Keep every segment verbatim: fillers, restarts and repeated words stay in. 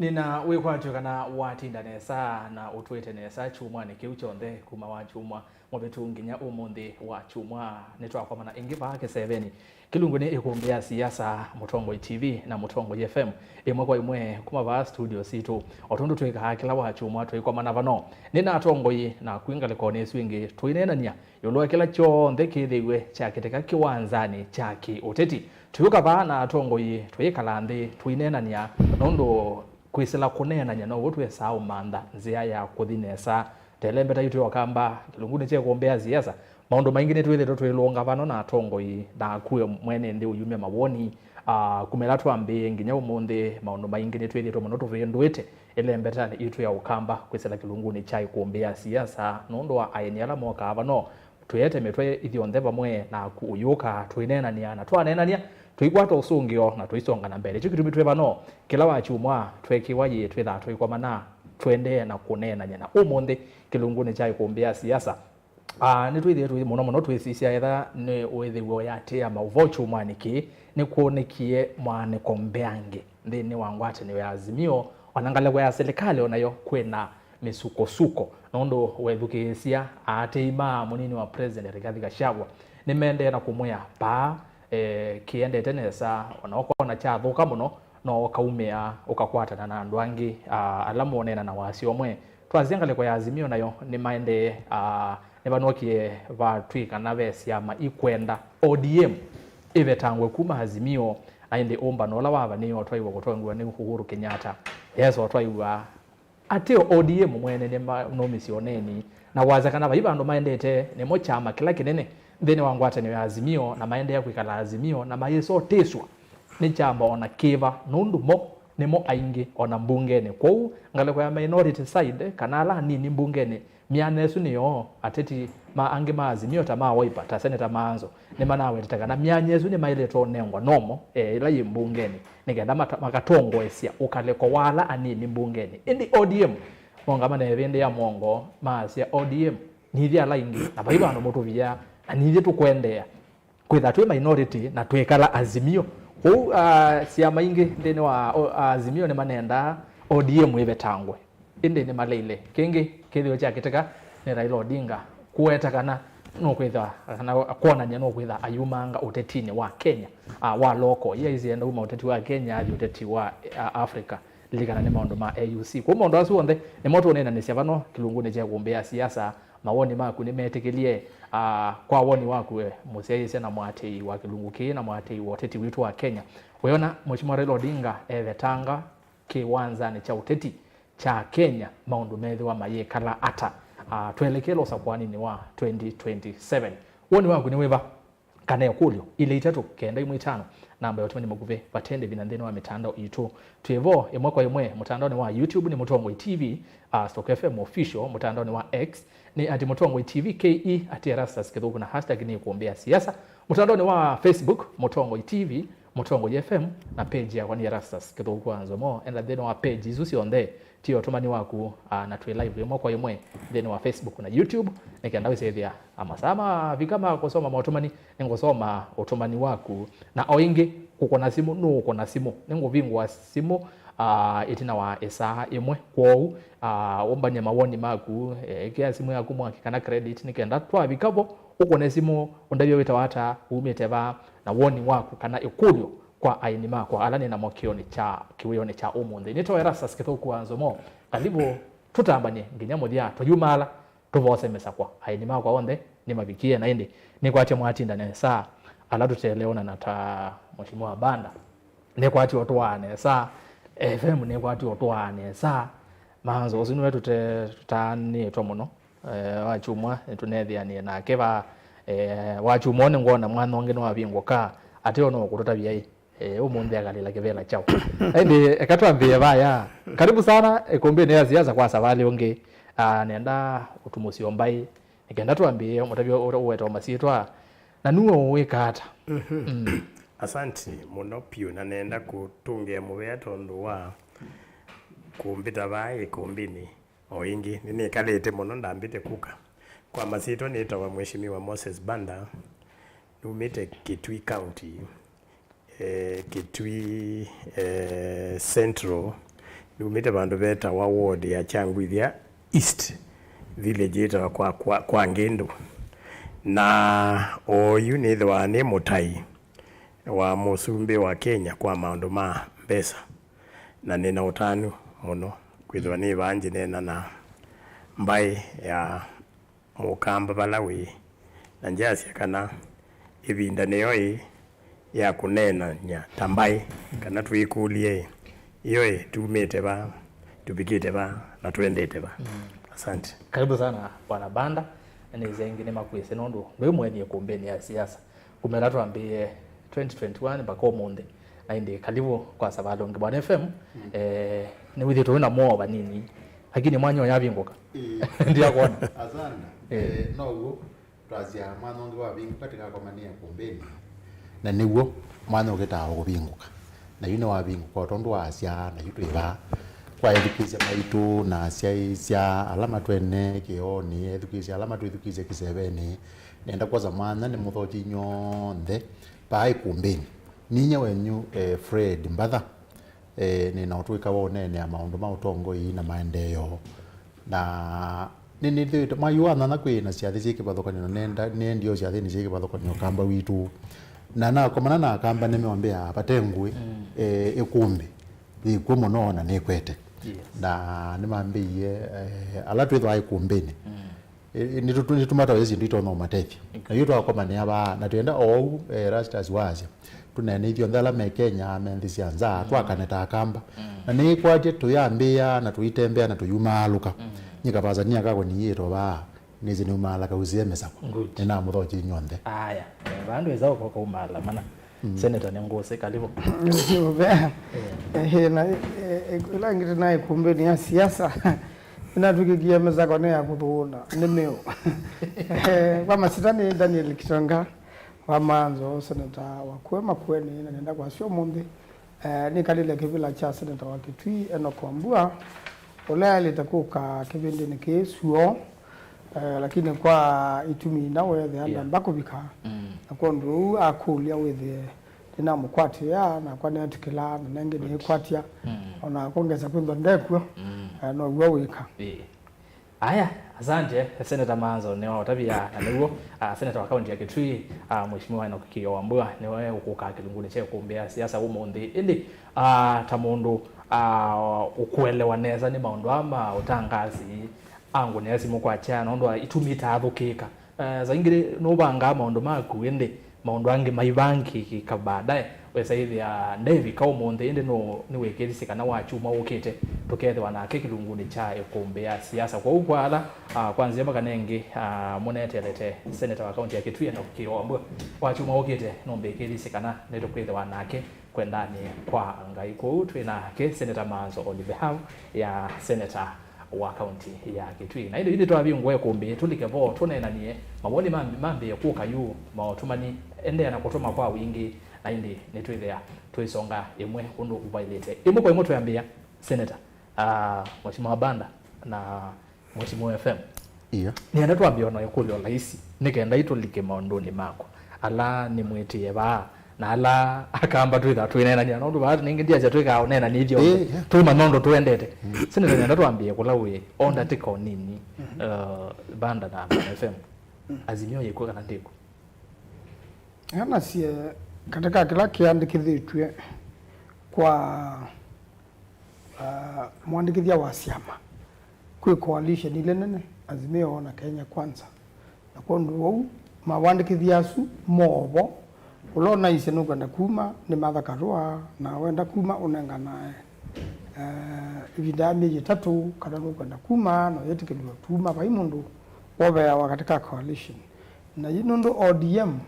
Nĩna wĩkwatyo kana watinda nesa na ũtwĩte nesa kyumwanĩ kĩu kyonthe kuma wa kyumwa mũvĩtu nginya ũmũnthĩ wa kyumwa. Nĩtwakomana ĩngĩ vaa kĩsevenĩ kĩlungunĩ ĩkũmbĩ ya siasa, Mũtongoi T V na Mũtongoi F M, ĩmwe kwa ĩmwe kuma vaa studio sitũ. O tondũ twĩkaa kĩla wa kyumwa tũikomana vano, nĩna atongoi naku ngalĩkonĩ ĩsu ĩngĩ tũineenany'a ĩũlũ wa kĩla kyonthe kĩthĩiwe kyakĩtĩka kĩwanzanĩ kya kĩ-ũteti. Tũyũka vaa na atongoi tũyĩkala nthĩ tũineenany'a, nũndũ kwĩsĩla kũneenany'a now'o twĩsaa ũmantha nzĩa ya kũthi nesa. Telembeta itũ ya Ũkamba kĩlungunĩ kya ĩkũmbĩ ya siasa, maũndũ maingĩ nĩtwĩthĩtwe twĩlũnga vano na atongoi, naku we mwene nthĩ ũyumya mawoni. Ah, kuma ĩla twambĩĩe nginya ũmũnthĩ, maũndũ maingĩ nĩtwĩthĩtwe mũno tũvĩndũĩte ĩlembeta itũ ya Ũkamba kwĩsĩla kĩlungunĩ kya ĩkũmbĩ ya siasa nũndũ wa aeni ala mokaa vano. Twĩete mĩtwe ithyonthe vamwe naku ũyũka, tũineenany'a, na twaneenany'a, tũikwata ũsũngĩo na tũisonga na mbele. Nĩkyo kĩtumi twĩ vano kĩla wa kyumwa twekĩwa yĩĩ twĩthaa tũikomana, tũendee na kũneenany'a. Na ũmũnthĩ kĩlungunĩ kya ĩkũmbĩ ya siasa, ah, nĩtwĩthĩe tũi mũno mũno twĩsisya etha nĩ wĩthĩw'o yatĩĩa maũvoo kyumwanĩ kĩĩ, nĩkwonekĩe mwaanĩko mbeange nthĩnĩ wa ngwatanĩo ya Azimio, ona ngalĩko ya silikalĩ onayo kwĩna mĩsukosuko, nũndũ wethukĩĩsya aatĩĩi ma mũnini wa President Rigathi Gachagua nĩmaendee na kũmwĩa paa, eh, kĩendete nesa, ona ũkona kyathũka mũno, no ũkaumĩa ũkakwatana na andũ angĩ, ah, ala mũneena na wasya ũmwe. Twasya ngalĩko ya Azimio nayo nĩmaendee, ah, nĩvanokie vatw'ĩkana ve syama ikwenda O D M ĩvetangwe kuma Azimio, na ĩndĩ ũmbano ũla wavanĩĩwe ũtwaiwa kũtongiwa nĩ Uhuru Kenyatta, yes, ũtwaiwa ateo O D M mwene nĩmanũmisye ũneeni na wasya kana vai vandũ maendete nĩmo kyama kĩla kĩnene nthĩnĩ wa ngwatanĩo ya Azimio, na maendeea kwĩkala Azimio na mayĩsotĩsw'a nĩ kyama o na kĩva, nũndũ mo nĩmo aingĩ o na mbungenĩ. Kwoou ngalĩko ya minority side, kana ala anini mbungenĩ, myanya ĩsu nĩyo ateti ma angĩ ma Azimio ta ma Wiper, ta Seneta Maanzo, nĩmanawetete kana myanya ĩsu nĩmaĩlĩtwe ũnengwa nomo, eh, ĩla yĩ mbungenĩ, nĩ kenda mata-, makatongoesya ũkalĩko wa ala anini mbungenĩ. Ĩndĩ O D M mongamana ĩvĩndĩ ya mwongo, maasya O D M nithyĩ ala aingĩ, na vai vandũ mũtũvia, na nithyĩ tũkwendeea kwĩtha twĩ minority na twĩkala Azimio. Kwoou, ah, syama ingĩ nthĩnĩ wa, o, Azimio nĩmanendaa O D M ĩvetangwe. Ĩndĩ nĩmaleile. Kĩngĩ kĩthĩo kyakĩtĩka nĩ Raila Odinga kũweta kana nũkwĩtha, kana kwonany'a nũkwĩtha ayumanga ũtetinĩ wa Kenya, ah, wa loko. Ia isienda uma ũteti wa Kenya athi ũteti wa, ah, Africa. Lilikana nĩ maũndũ ma A U C. Kwoou maũndũ asu onthe nĩmo tũũneenanĩsya vano kĩlungunĩ kya ĩkũmbĩ ya siasa. Mawoni maku nĩmetĩkĩlye. Ah, kwa woni waku we mũsyaĩĩsya na mũatĩĩi wa kĩlungu kĩĩ na mũatĩĩi wa ũteti witũ wa Kenya, wĩona Mheshimiwa Raila Odinga evetanga kĩwanzanĩ kya ũteti kya Kenya, maũndũ methĩwa mayĩkala ata, ah, twelekele ũsakũaninĩ wa twenty twenty-seven? Woni waku nĩ wĩva? Kana ĩkũlyo ilĩ itatũ kenda imwe itano, namba ya ũtũmani mũkuvĩ, vate ndĩvi na nthĩnĩ wa mĩtandao itũ. Twĩ vo ĩmwe kwa ĩmwe mũtandaonĩ wa YouTube nĩ Mũtongoi T V, uh, Stock F M Official, mũtandaonĩ wa X nĩ at Mũtongoi T V K E, at Erastus Kĩthũku, na hashtag nĩ ĩkũmbĩ ya siasa. Mũtandaonĩ wa Facebook, Mũtongoi T V, Mũtongoi F M, na page yakwa nĩ Erastus Kĩthũku wa Nzomo. Enda nthĩnĩ wa page isu syonthe, tia ũtũmani waku, ah, na twĩ live ĩmwe kwa ĩmwe nthĩnĩ wa Facebook na YouTube, nĩ kenda wĩsĩthĩa, ah, masaa mavika ma kũsoma maũtũmani, nĩngũsoma ũtũmani waku. Na o ĩngĩ, kũkũna simũ, nũũkũna simũ, nĩngũvingũa simũ, ah, ĩtina wa ĩsaa ĩmwe. Kwoou, ah, ũmbany'a mawoni maku, eh, ĩkĩa simũ yaku mwaki kana credit, nĩ kenda twavika vo, ũkũne simũ, ũndavye wĩtawa ata, umĩte va, na woni waku kana ĩkũlyo kwa aeni makwa ala nĩ namo kĩwĩonĩ kya, kĩwĩonĩ kya ũmũnthĩ. Nĩtawa Erastus Kĩthũku wa Nzomo. Kalivũ tũtambany'e nginya mũthya, tũyumaala, tũvose mĩsakwa. Aeni makwa onthe nĩmavikie, na ĩndĩ nĩkwatya mwatinda nesa, ala tũteleonana ta Mheshimiwa Banda. Nĩkwatya ũtwaa nesa, F M nĩkwatya ũtwaa nesa. Manzo ũsu nĩwe tũte-, tũtaanĩtwe mũno. Eh, wa kyumwa nĩtũneethĩanie nake va, eh, wa kyumwa nĩngwona mwana ũngĩ nĩwavingũka, ateo no kũtũtavya ĩ, eh, ũmũnthĩ akalĩla kĩvela kyaũ. Ĩndĩ eka twambĩĩe vaya. Karibu sana ĩkũmbĩnĩ ya siasa kwa savalĩ ũngĩ. Ah, nenda ũtumũsyo mbaĩ, nĩ kenda twambĩĩe ũmũtavya ũrĩa ũwetawa masyĩtwa, na nuo ũwĩka ata? Mhm. Mm. Asanti mũno piũ, na nenda kũtũngĩa mũvea tondũ wa kũmbĩta vaa ĩkũmbĩnĩ. O ĩngĩ, nĩnĩkalĩte mũno ndambĩte kũka. Kwa masyĩtwa nĩtawa Mheshimiwa Moses Banda, numĩte Kitui County, eh, Kitui, eh, Central, Numĩte vandũ vetawa ward ya Kyangwithia East, village yĩtawa kwa, kwa, kwa Ngĩndũ. Na oyu nĩthĩwa nĩ mũtai wa mũsumbĩ wa Kenya kwa maũndũ ma mbesa, na nĩna ũtanu mũno kwĩthĩwa nĩ vaa ngĩneena na mbaĩ ya Mũkamba vala wĩ, na ndyasya kana ĩvinda nĩyo ĩĩ ya kũneenany'a ta mbaĩ, kana twĩkũlye ĩ, ĩyo ĩ, tumĩte va, tũvikĩte va, na twendete va? Mm. Asante. Karibu sana, Bwana Banda. Nĩsĩ aingĩ nĩmakwĩsĩ nũndũ ndwĩ mũeni ĩkũmbĩnĩ ya siasa. Kuma ĩla twambĩĩe twenty twenty-one mpaka ũmũnthĩ, na ĩndĩ karibu kwa Savalongi Bwana F M. Mm. Eh, nĩwĩthĩtwe wĩna mwoo vanini, lakini mwanya ũyavingũka. Ĩĩ. Ndiakwona. Asante. Eh. Eh, now'o twasya mwanya ũngĩ wavingũka tĩkakomanĩa ĩkũmbĩnĩ, na nĩw'o mwanya ũkĩtaa kũvingũka, na yu nĩwavingũka o tondũ wasya, na yu twĩ vaa kwa ethukĩĩsya maitũ na asyaĩĩsya ala matwene kĩoonĩ, ethukĩĩsya ala matwĩthukĩĩsya kĩsevenĩ. Nenda kwosa mwanya nĩmũthokye inyw'onthe vaa ĩkũmbĩnĩ. Ninyie wenyu, eh, Fred Mbatha, eh, nĩna ũtũĩka wa ũneenea maũndũ ma ũtongoi na maendeeo. Na nĩnĩthĩĩtwe mwai wa nyanya kwĩ na syathĩ syĩ kĩvathũkany'o, na nenda, nĩendie o syathĩnĩ syĩ kĩvathũkany'o Kamba witũ. Na nakomana na Akamba nĩmeambĩa vate ngũĩ, mm, eh, ĩkũmbĩ yĩkw'o mũno na nĩkwete. Yes. Na nĩmambĩie, eh, ala twĩthwaa ĩkũmbĩnĩ, mm, ĩ-, ĩ-, nĩtũ-, nĩtũmatawe syĩndũ itonya ũmatethya. Okay. Na yu twakomanĩa vaa, na twenda oou, eh, Erastus wasya, tũneene ithyonthe ala me Kenya, me nthĩ sya nza, mm, twakane ta Akamba. Mm. Na nĩkwatya tũyambĩĩa, na tũitembea, na tũyumaalũka. Mm. Nyie kavasania kakwa nĩyĩtwa vaa, nĩsĩ nĩumaala kausĩe mĩsakwa. Good. Nĩnamũthokye inyw'onthe. Aya, eh, vandũ ĩsa ũkoka umaala mana. Mm. Senator nĩ ngũsĩ, karibu. Nĩũvea. Eh. Eh, na, eh, eh, ĩla ĩngĩ tĩnaĩ ĩkũmbĩnĩ ya siasa, nĩnatw'ĩkĩkie mĩsakwa nĩ ya kũthũũna, nĩ mĩũ. Eh, kwa masita nĩ Daniel Kitonga wa Manzo, seneta wa kũe Makueni, na nenda kwasya ũmũnthĩ, eh, nĩkalĩle kĩvĩla kya seneta wa Kitui, Enock Wambua, ũla aĩlĩte kũka kĩvĩndĩnĩ kĩĩ syũo, eh, lakini kwa itumi ina weethĩa, yeah, ndamba kũvika. Mm. Na kwondũ ũu akũlya wĩthĩe nĩnamũkwatĩa, nakwa neetĩkĩla, na nengĩ nĩĩkwatya. Mm. O nakwa ngesa kwĩthwa ndekw'o, mm, eh, now'o wĩka. Ĩĩ. Aya, asante, Senator Manzo nĩwaũtavya, na nĩw'o, ah, Senator wa kaunti ya Kitui, ah, Mheshimiwa Enock Kĩĩo Wambua, nĩwe ũkũkaa kĩlungunĩ kya ĩkũmbĩ ya siasa ũmũnthĩ. Ĩndĩ, ah, ta mũndũ, ah, ũkũelewa nesa nĩ maũndũ aa ma ũtangaasi, angũnĩa simũ kwakya, nũndũ wa itumi itaathũkĩĩka. Eh, saa ingĩ nũvangaa maũndũ maku, ĩndĩ maũndũ angĩ maivangĩka baadaye. Wesa ĩthĩa ndevika ũmũnthĩ, ĩndĩ nũ-, nĩwĩkĩĩthisye kana wa kyumwa ũkĩte tũkeethĩwa nake kĩlungunĩ kya ĩkũmbĩ ya siasa. Kwoou kwa ala, ah, kwa nzĩa mpaka nengĩ, ah, mũnetelete seneta wa kaunti ya Kitui Enock Kĩĩo Wambua, wa kyumwa ũkĩte nũmbĩkĩĩthisye kana nĩtũkwĩthĩwa nake kwendanĩ kwa Ngai. Kwoou twĩ nake Senator Manzo on behalf ya Senator wa kaunti ya Kitui. Na ĩndĩ yu nĩtwavingũa ĩkũmbĩ, tũlike vo, tũneenanie, mawoni mambi-, mambĩĩe kũka yu, maũtũmani, endeea na kũtũma kwa wingĩ, na ĩndĩ nĩtwĩthĩa tũisonga ĩmwe ũndũ ũvaĩlĩte. Ĩmwe kwa ĩmwe twĩambĩĩa, Senator, ah, Mheshimiwa Banda na Mheshimiwa F M. Io. Nĩenda twambie ona ĩkũlyo laisi, nĩ kenda itũlike maũndũnĩ makwa, ala nĩmwĩtĩe vaa, na ala Akamba twĩthaa twĩneenania, nũndũ vaa nĩngĩ ndiasya twĩkaa ũneenania ithyonthe. Ĩĩ, yeah. Twĩmanya ũndũ tũendete. Mm. Senator, nĩenda twambie kũla wĩ, o ndatĩka o nini, mm-hmm, uh, Banda na Banda F M. Mm. Azimio yĩkw'o kana ndĩkw'o? Anasye, katĩ ka kĩla kĩandĩkĩthĩtw'e kwa, ah, mwandĩkĩthya wa syama, kwĩ coalition ilĩ nene, Azimio na Kenya Kwanza. Na kwondũ ũu, mawandĩkĩthya asu moo vo, ũla ũnaisye nũkwenda kuma nĩ Martha Karua, na wenda kuma ũnenganae, eh, ĩvinda ya myei ĩtatũ, kana nũkwenda kuma na ũyĩtĩkĩlw'a kuma. Vai mũndũ woveawa katĩ ka coalition. Na yu nũndũ O D M,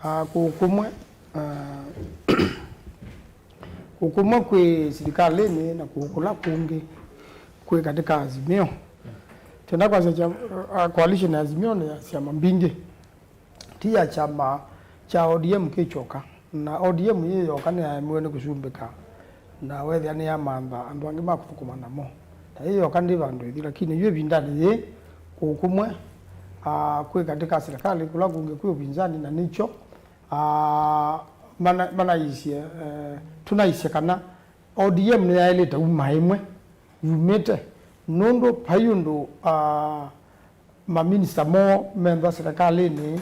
ah, kũũ kũmwe, ah, kũũ kũmwe kwĩ silikalĩnĩ na kũũ kũla kũngĩ kwĩ katĩ ka Azimio. Twenda kwasya kya-, ah, coalition ya Azimio nĩ ya syama mbingĩ, ti ya kyama kya O D M kĩ kyoka. Na O D M yĩ yoka nĩyaemiwe nĩ kũsumbĩka, na wethĩa nĩyamantha andũ angĩ ma kũthũkũma namo. Na yĩ yoka ndĩ vandũ ĩthi, lakini yu ĩvindanĩ yĩĩ, kũũ kũmwe, ah, kwĩ katĩ ka silikalĩ, kũla kũngĩ kwĩ ũvinzani, na nĩkyo, ah, mana-, manaisye, eh, tũnaisye kana O D M nĩyaĩlĩte uma ĩmwe yumĩte, nũndũ vai ũndũ, ah, maminista moo menthwa serikalĩnĩ,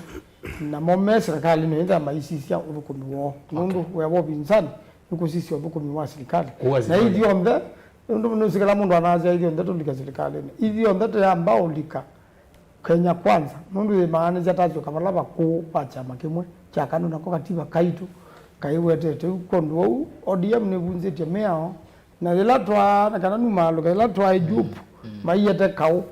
namo me serikalĩnĩ ĩthĩa maisisya ũthũkũmi woo, nũndũ wĩa wa ũpinzani nĩ kũsisya ũthũkũmi wa silikalĩ. Kũu na ithyĩ onthe, nũndũ nũsĩ kĩla mũndũ anasya ithyĩ onthe tũlika silikalĩnĩ, ithyĩ onthe tũyamba ũlika Kenya Kwanza, nũndũ yĩmaanĩsya tasyoka vala vakũũ va kyama kĩmwe kya KANU, nako kativa kaitũ kaiwetete. Yu kwondũ ũu, O D M nĩvunzĩtye mĩao, na yĩla twaa, na kana numaalũka, yĩla twaĩ Jup, maiete kaũ,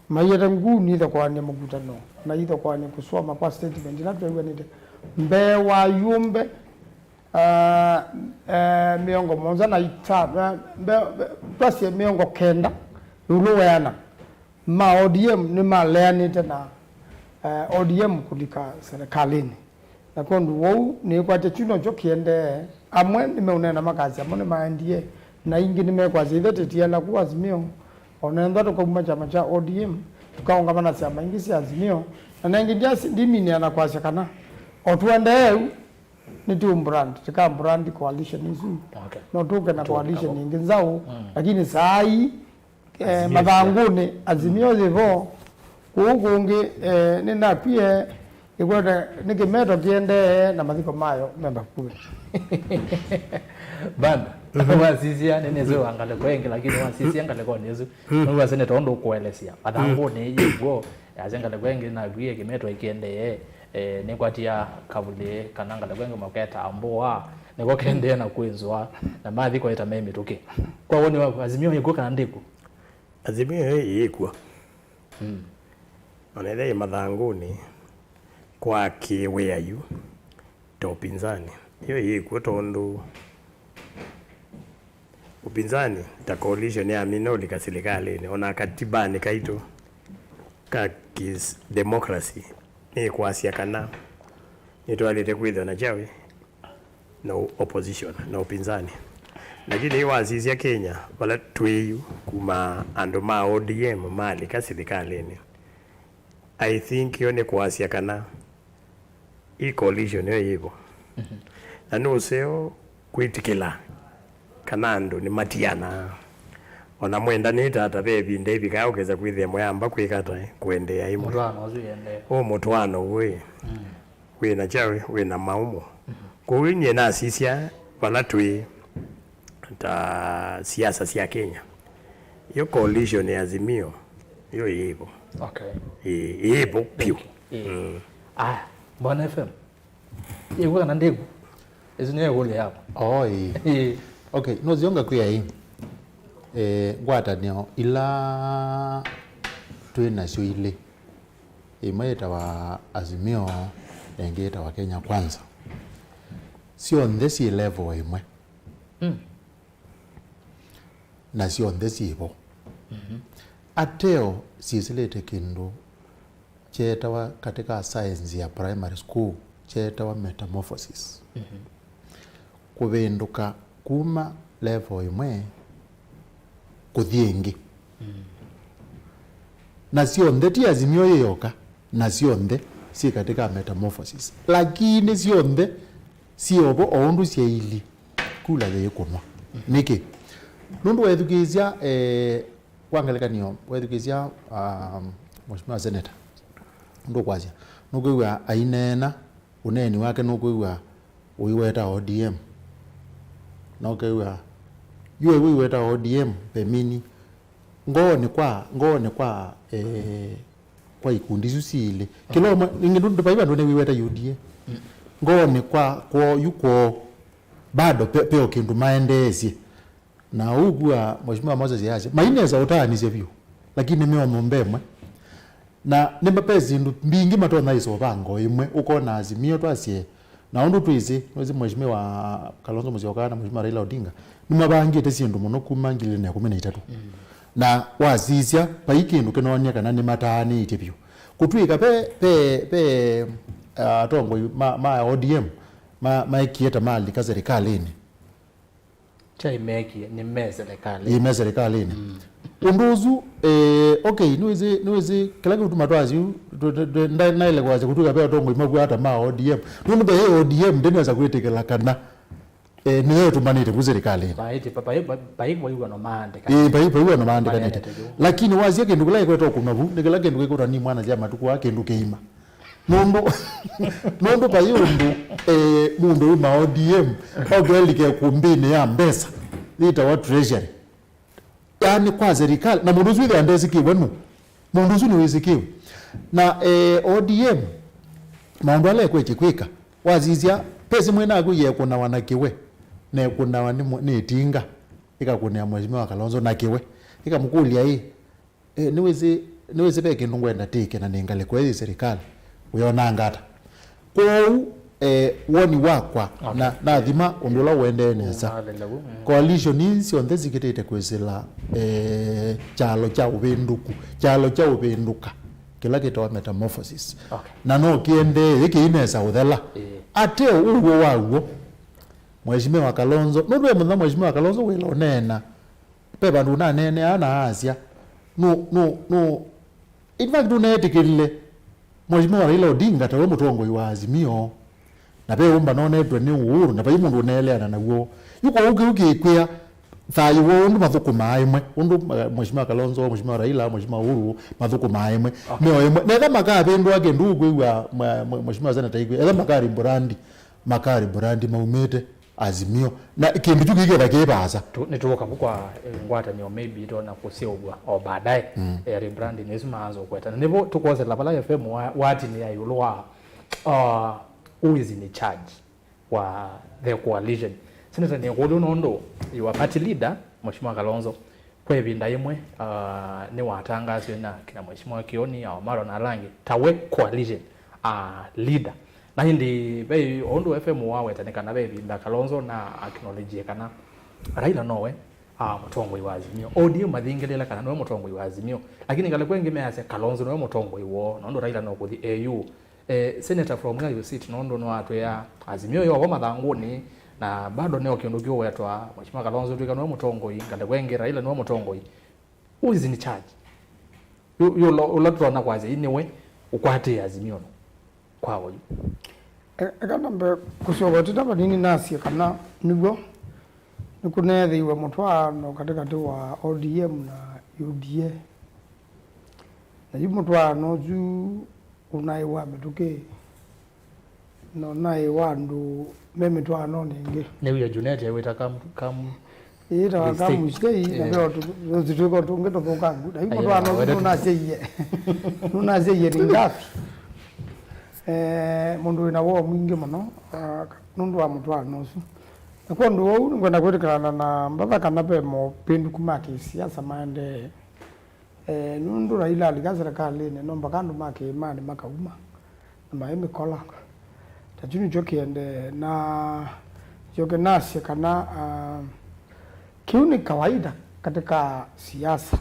maiete nguu nithokoanie mũkutano, na ithokoanie kũsoma kwa statement ĩla twew'anĩte mbee wa ayumbe, ah, eh, mĩongo mũonza na itano, eh, mbe-, mbe-, twasye mĩongo kenda ĩũlũ weana. Ma O D M nĩmaleanĩte na, eh, O D M kũlika serikalĩnĩ. Na kwondũ wou, nĩkwatya kyu nokyo kĩendee. Amwe nĩmeũneena makasya mo nĩmaendie, na ingĩ nĩmekwasya ithe tĩtiela ku Azimio, o na ethĩwa tũkauma kyama kya O D M, tũkaũngama na syama ingĩ sya Azimio. Na nengĩ ndyasi-, ndiminĩa na kwasya kana o tũendee ũu, nĩtũ brand, tũka brand coalition isu. Okay. No tũke na coalition ingĩ nzaũ, lakini saa hii eh, mathangũnĩ Azimio yĩvo, kũu kũngĩ, eh, nĩnakwie, ĩkwete nĩ kĩmeto kĩendee na mathiko mayo me vakuvĩ. Banda, wasisya, nĩnĩsĩ wa ngalĩko ĩngĩ, lakini wasisya ngalĩkonĩ ĩsu, nĩwasene tondũ ũkũelesya mathangũnĩ yĩw'o, yasya ngalĩko ĩngĩ nakwie kĩmeto ĩkĩendee, eh, nĩkwatia kavulĩ kana ngalĩko ĩngĩ maketa mbũa, nĩko kendee na kwĩnzwa, na mathi kwaĩta me mĩtũkĩ. Kwa woni waku, Azimio yĩkw'o kana ndĩkw'o? Azimio ĩĩ yĩkw'o. Mm. O na ĩla yĩ mathangũnĩ kwa kĩwĩayu ta ũpinzani, ĩyo yĩkw'o tondũ ũpinzani ta coalition yamina ũlika silikalĩnĩ, o na katibanĩ kaitũ ka kis-, democracy nĩkwasya kana nĩtwaĩlĩte kwĩthĩwa na kyaũ? Na opposition, na ũpinzani. Lakini yu wasisya Kenya, vala twĩ yu, kuma andũ ma O D M malika silikalĩnĩ, I think yo nĩ kwasya kana ĩ coalition ĩyo yĩvo. Mhm. Na nĩ ũseo kwĩtĩkĩla kana andũ nĩmatianaa. O na mwendanĩte ata, ve ĩvinda ĩvikaa ũkesa kwĩthĩa mũyamba kwĩka ata, kũendeea ĩmwe. Mũtwaano ũsu yendee. Ũ mũtwaano ũĩ. Mm. Wĩ na kyaũ? Wĩ na maumo. Mhm. Kwoou nyie nasisya vala twĩ ta siasa sya Kenya, yo coalition ya Azimio yo yĩvo. Okay. Ĩ-, yĩvo vyũ. Ĩ. Mm. Aya, Bwana F M. Yĩkw'o kana ndĩkw'o? Ĩsu nĩyo ĩkũlyo yakwa. Oh, ĩĩ. Ĩĩ. Okay, nũseo ngakwĩa ĩĩ. Eh, ngwatanĩo ila twĩ nasyo ilĩ, ĩmwe yĩtawa Azimio, na ĩngĩ yĩtawa Kenya Kwanza. Syonthe syĩ level ĩmwe. Mm. Na syonthe syĩ vo. Mhm. Ateo syĩsĩlĩte kĩndũ kyeetawa katika science ya primary school, kyeetawa metamorphosis. Mhm. Kũvĩndũka kuma level ĩmwe kũthi ĩngĩ. Mm. Na syonthe ti Azimio yĩ yoka, na syonthe syĩ katika metamorphosis. Lakini syonthe syĩ o vo o ũndũ syailye kula yĩkũnwa. Mm. Nĩkĩ? Nũndũ wethukĩĩsya, eh, kwa ngelekany'o, wethukĩĩsya, um, Mheshimiwa Senator, ndũkwasya, nũkwĩw'a aineena, ũneeni wake nũkwĩw'a ũiweta O D M. Na ũkew'a, yu ũiweta O D M, vemini, ngoonĩ kwa, ngoonĩ kwa, eh, kwa ikundi isu siilĩ. Kĩla ũmwe, ĩngĩ ndũ-, ndũ-, vai vandũ nĩwĩweta U D A. Mm. Ngoonĩ kwa, kwoo, yu kwoo, bado pe-, peo kĩndũ maendeesye. Na ũu kua Mheshimiwa Moses yasya, mainesa ũtaanisye vyũ, lakini me o nyũmba ĩmwe. Na nĩ ma-, ve syĩndũ mbingĩ matonya ĩsovanga o ĩmwe, ũkona Azimio twasye, na ũndũ twĩsĩ, nĩwĩsĩ Mheshimiwa Kalonzo Musyoka na Mheshimiwa Raila Odinga nĩmavangĩte syĩndũ mũno kuma ngili ilĩ na ĩkũmi na itatũ. Mm. Na wasisya, vai kĩndũ kĩnoonie kana nĩmataanĩtye vyũ. Kũtw'ĩka ve, ve, ve, ah, atongoi ma, ma O D M ma, maekie ta malika serikalĩnĩ. Kyai mekie, nĩ me serikalĩ. Ĩ me serikalĩnĩ. Mm. Ũndũ ũsu, eh, okay, nĩwĩsĩ, nĩwĩsĩ, kĩla kĩtuma twasyu, tũ-, tũ-, tũ-, nda-, naĩle kwasya kũtw'ĩka ve atongoi maku ata ma O D M. Nũndũ ve O D M ndĩnesa kwĩtĩkĩla kana Eh, nĩyo ĩtũmanĩte vu serĩkalĩnĩ. Vai, vai, vai, vai, vai wĩw'ano maandĩka. Ĩĩ, vai, vai wĩw'ano maandĩkanĩte. Maneanĩte vu. Lakini wasya kĩndũ kĩla ĩkwetwa kũna vu, nĩ kĩla kĩndũ kĩkwĩtwa ni mwana sya matukũ aa kĩndũ kĩima. Nũndũ, nũndũ vai ũndũ, eh, mũndũ wĩ ma O D M, okelike ĩkũmbĩnĩ ya mbesa, yĩtawa treasury. Yaani kwa serikali, na mũndũ ũsu wĩthĩa ndesĩkĩwe nũ? Mũndũ ũsu nĩwĩsĩkĩwe. Na, eh, O D M, maũndũ ala ĩkwetye kwĩka, wasisya, pesa ĩmwe naku yekũnawa na kĩwe, na ĩkũnawa nĩ mwe-, nĩ ĩtinga, ĩkakũnĩa Mheshimiwa Kalonzo na kĩwe. Ĩkamũkũlya ĩ, eh, nĩwĩsĩ, nĩwĩsĩ ve kĩndũ ngwenda tĩke na nĩ ngalĩko ĩĩ serikali, wĩonanga ata? Kwoou, eh, woni wakwa, okay, na, nathima ũndũ ũla ũendee nesa. Ũmaathĩle vu, mm. Coalition ii syonthe sikĩtĩte kwĩsĩla, eh, kyalo kya ũvĩndũku, kyalo kya ũvĩndũka, kĩla kĩtawa metamorphosis. Okay. Na no kĩendee, ĩkĩi nesa ũthela. Ĩĩ. Ate ũw'o waw'o, Mheshimiwa Kalonzo, nũndũ e mũthenya Mheshimiwa Kalonzo wĩla ũneena, ve vandũ ũnaneenea na asya, no, no, no, in fact, ũneetĩkĩlile Mheshimiwa Raila Odinga tawe mũtongoi wa Azimio, na ve ũmbano ũnetwe nĩ Uhuru, na vai mũndũ ũneeleana naw'o. Yu kwoou kĩu kĩkwĩa thayũ woo ũndũ mathũkũmaa ĩmwe, ũndũ, eh, Mheshimiwa Kalonzo, Mheshimiwa Raila, Mheshimiwa Uhuru mathũkũmaa ĩmwe, okay, meo ĩmwe. Na etha makavĩndũa kĩndũ ũkwĩw'a mwa-, mwa-, Mheshimiwa Senator ikwĩa, etha makari brandi, makari brandi maumĩte Azimio. Na kĩndũ kyu kĩketha kĩ vaasa. Tu-, nĩtũũka vu kwa, eh, ngwatanĩo maybe tona kũseũvw'a o baadaye. Mm. Eh, rebranding ĩsu maanza ũkwetana. Nĩvo tũkwosela vala F M wa-, watinĩa ĩũlũ wa, uh, who is in charge wa the coalition. Senator, nĩkũlya nũndũ your party leader, Mheshimiwa Kalonzo, kwa ĩvinda yĩmwe, ah, nĩwatangaasiwe na kina Mheshimiwa Kioni, a Omaro na ala angĩ, ta we coalition, ah, leader. Na ĩndĩ ve ũndũ F M waweta nĩ kana ve ĩvinda Kalonzo na acknowledge kana Raila nowe, ah, mũtongoi wa Azimio. O D M mathingĩlĩĩla kana nĩwe mũtongoi wa Azimio. Lakini ngalĩko ĩngĩ measya Kalonzo nĩwe mũtongoi woo, nũndũ Raila no kũthi A U. Eh, Senator, from where you sit, nũndũ nĩwatwĩa Azimio yo vo mathangũnĩ, na bado nĩo kĩndũ kĩũwetwa, Mheshimiwa Kalonzo twĩka nĩwe mũtongoi, ngalĩko ĩngĩ Raila nĩwe mũtongoi. Who is in charge? Yu, yu ũla, ũla tũtonya kwasya ĩ nĩwe ũkwatĩe Azimio no kwa oyu. E-, eka nambe kũsyoka ũtita vanini nasye kana nĩw'o nĩkũneethĩiwe mũtwaano katĩkatĩ wa O D M na U D A. Na yu mũtwaano ũsu ũnaĩ wa mĩtũkĩ, na ũnaĩ wa andũ me mĩtwaanonĩ ĩngĩ. Nĩw'o Junet ewĩta kam-, kam-, ĩtawa mistake. Kamushei, na, eh, ve o tũ-, tũsitwĩko tũngĩ tũthũkangu. Na yu, ayo, mũtwaano ũsu wetete. Nũnasyaie, nũnasyaie ringapi? Eh, mũndũ wĩna woo mwingĩ mũno, ah, nũndũ wa mũtwaano ũsu. Na kwa ũndũ ũu, nĩngwenda kwĩtĩkĩlana na mbatha kana ve mopĩndũku ma kĩsiasa maendee. Eh, nũndũ Raila alika serikalĩnĩ, no mpaka andũ ma kĩĩmanĩ makauma na maĩ mĩkola. Ta kyu nĩkyo kĩendee, na njoke nasye kana, ah, kĩu nĩ kawaida katika siasa.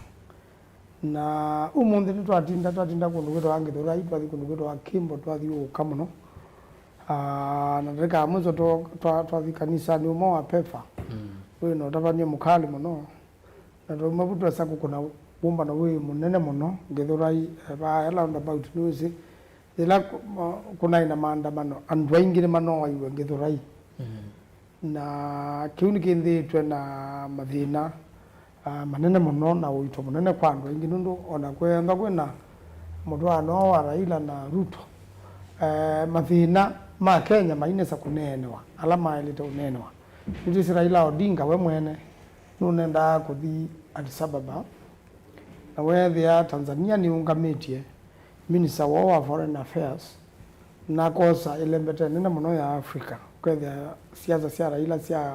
Na ũmũnthĩ nĩtwatinda, twatinda kũndũ kwĩtawa Gĩthũrai, twathi kũndũ kwĩtawa Kimbo, twathiũũka mũno. Ah, na ndatĩka ya mwiso twa-, twa-, twathi kanisanĩ ũmwe wa Pefa. Mm. Wĩ na ũtavany'a mũkalĩ mũno. Na twauma vu twesa kũkũna wũmbano wĩ mũnene mũno, Gĩthũrai, eh, va roundabout nĩwĩsĩ. Yĩla kũ-, ma-, kũnaĩ na maandamano, andũ aingĩ nĩmanooaiwe Gĩthũrai. Mm. Na kĩu nĩkĩnthĩĩtwe na mathĩna, ah, manene mũno na ũito mũnene kwa andũ aingĩ, nũndũ o na kwĩethwa kwĩ na mũtwaano wa Raila na Ruto, eh, mathĩna ma Kenya mainesa kũneenewa, ala maĩlĩte ũneenewa. Nĩtwĩsĩ Raila Odinga we mwene nũnendaa kũthi Addis Ababa, na weethĩa Tanzania nĩũngamĩtye minister woo wa foreign affairs, na akosa ĩlembete nene mũno ya Africa, ũkethĩa siasa sya Raila sya,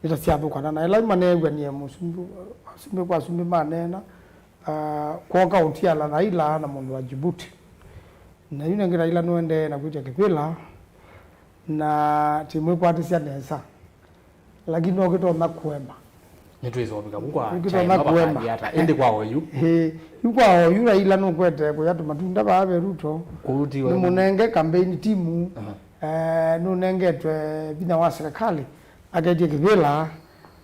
nĩ ta syathũkana, na ĩla maneew'anie mũsumbĩ, asumbĩ kwa asumbĩ maneena, ah, kwoka ũtiala Raila na mũndũ wa Djibouti. Na yu nengĩ Raila nũendee na kwĩtya kĩvĩla, na tĩmwĩkwatĩsya nesa. Lakini no kĩtonya kũema. Nĩtwĩsovika vu kwa Nĩkĩtonya China kũema. Vakandi ata. Ĩndĩ kwa oyu. Ĩĩ, yu kwa oyu Raila nũkwete kũya tũmatunda vaa ve Ruto. Kũu ti we. Nĩmũnenge campaign team. Aha. Eh, nũnengetwe vinya wa serikali. Aketye kĩvĩla.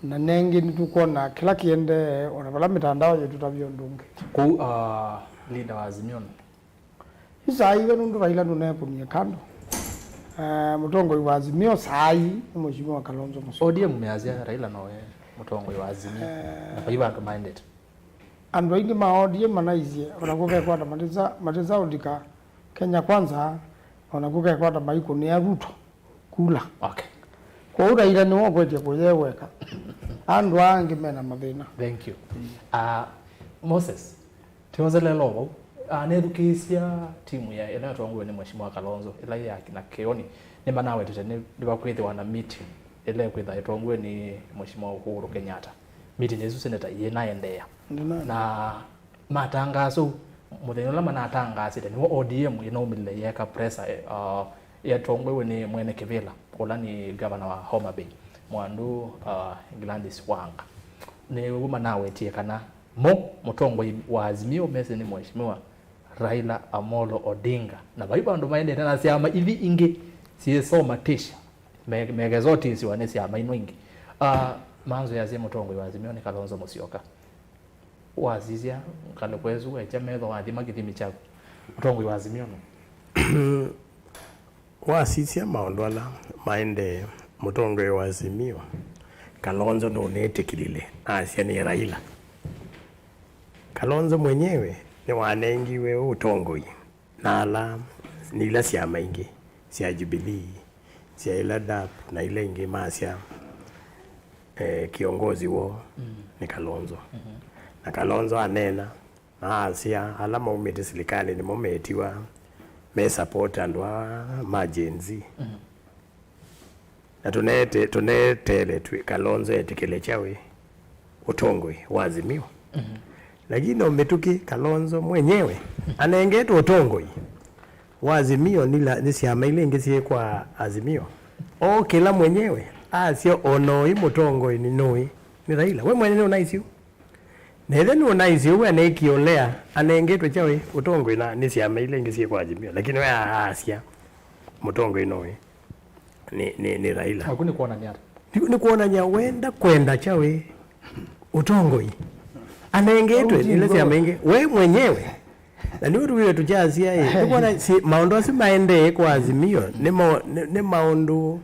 Na nengĩ nĩtũkwona kĩla kĩendee, ona vala mĩtandao yĩtũtavya ũndũ ũngĩ. Kũu, ah, leader wa Azimio. Yu saa ii we nũndũ Raila nũneekũnie kando. Eh, mũtongoi wa Azimio saa ii nĩ Mheshimiwa Kalonzo Musyoka. O D M measya Raila nowe mũtongoi wa Azimio. Eh. Na vai vandũ maendete. Andũ aingĩ ma O D M manaisye, ona kũkekwata matisa, matisa ũlika Kenya Kwanza, ona kũkekwata maikũnĩa Ruto kula. Okay. Kwoou Raila nĩwe ũkwĩtye kũyeweka. Andũ aa angĩ mena mathĩna. Thank you. Uh, Moses, tĩozelelo vau. Uh, nethukĩĩsya timu ya ĩla yatongoiwe nĩ Mheshimiwa Kalonzo, ĩla ya kina Kĩoni, nĩmanawetete nĩ, nĩvakwĩthĩwa na meeting ĩla ĩkwĩtha ĩtongoiwe nĩ Mheshimiwa Uhuru Kenyatta. Meeting ĩsu seneta yĩnaendeea. Ndina- Na matangaso, mũthenya ũla manatangaasĩte, nĩw'o O D M ĩnaumĩlile yeeka pressure, eh, uh, yatongoiwe nĩ mwene kĩvĩla, ũla nĩ gavana wa Homa Bay, mwandu, uh, Gladys Wanga. Nĩw'o manawetie kana mo mũtongoi wa Azimio mesĩ nĩ Mheshimiwa Raila Amolo Odinga. Na vai vandũ maendete na syama ithi ingĩ syĩsomatisha, me-, mekezotishiwa nĩ syama ino ingĩ. Uh, manzo yasye mũtongoi wa Azimio nĩ Kalonzo Musyoka. Wasisya ngalĩko ĩsu, wekya metho, wathima kĩthimi kyaku, mũtongoi wa Azimio nũ? Wasisya maũndũ ala maendee, mũtongoi wa Azimio, Kalonzo nũnĩtĩkĩlile, asya nĩ Raila. Kalonzo mwenyewe nĩwanengiwe ũtongoi na ala, nĩ ila syama ingĩ sya Jubilee, sya ila dap na ila ingĩ, masya, eh, kĩongozi woo, mm, nĩ Kalonzo. Mhm. Na Kalonzo aneena, na asya ala maumĩte silikalĩ nĩmo metiwa me support andũ aa ma Gen Z. Mhm. Na tũnete-, tũneteele twĩ Kalonzo etĩkĩle kyawe ũtongoi wa Azimio. Mhm. Lakini no mĩtũkĩ Kalonzo mwenyewe anengetwe ũtongoi wa Azimio nĩ la-, nĩ syama ila ingĩ syĩ kwa Azimio. Okĩla mwenyewe asya o na ũĩ mũtongoi nĩ nũĩ nĩ Raila. We mwene nũnaisye ũu? Na ĩthe nũnaisye ũu aneekie ũlea anengetwe kyawe ũtongoi na nĩ syama ila ingĩ syĩ kwa Azimio. Lakini we aasya mũtongoi nũĩ nĩ, nĩ, nĩ Raila. Aku nĩ kwonania ata? Nĩ, nĩ kwonania wenda kwenda kyawe ũtongoi anengetwe nĩ ila syama ingĩ. We mwenyewe. Na nĩ ũndũ wĩwe tũkyasya ĩ, nĩ kwona si, maũndũ asu maendee kwa Azimio nĩ, mo, nĩ, nĩ maũndũ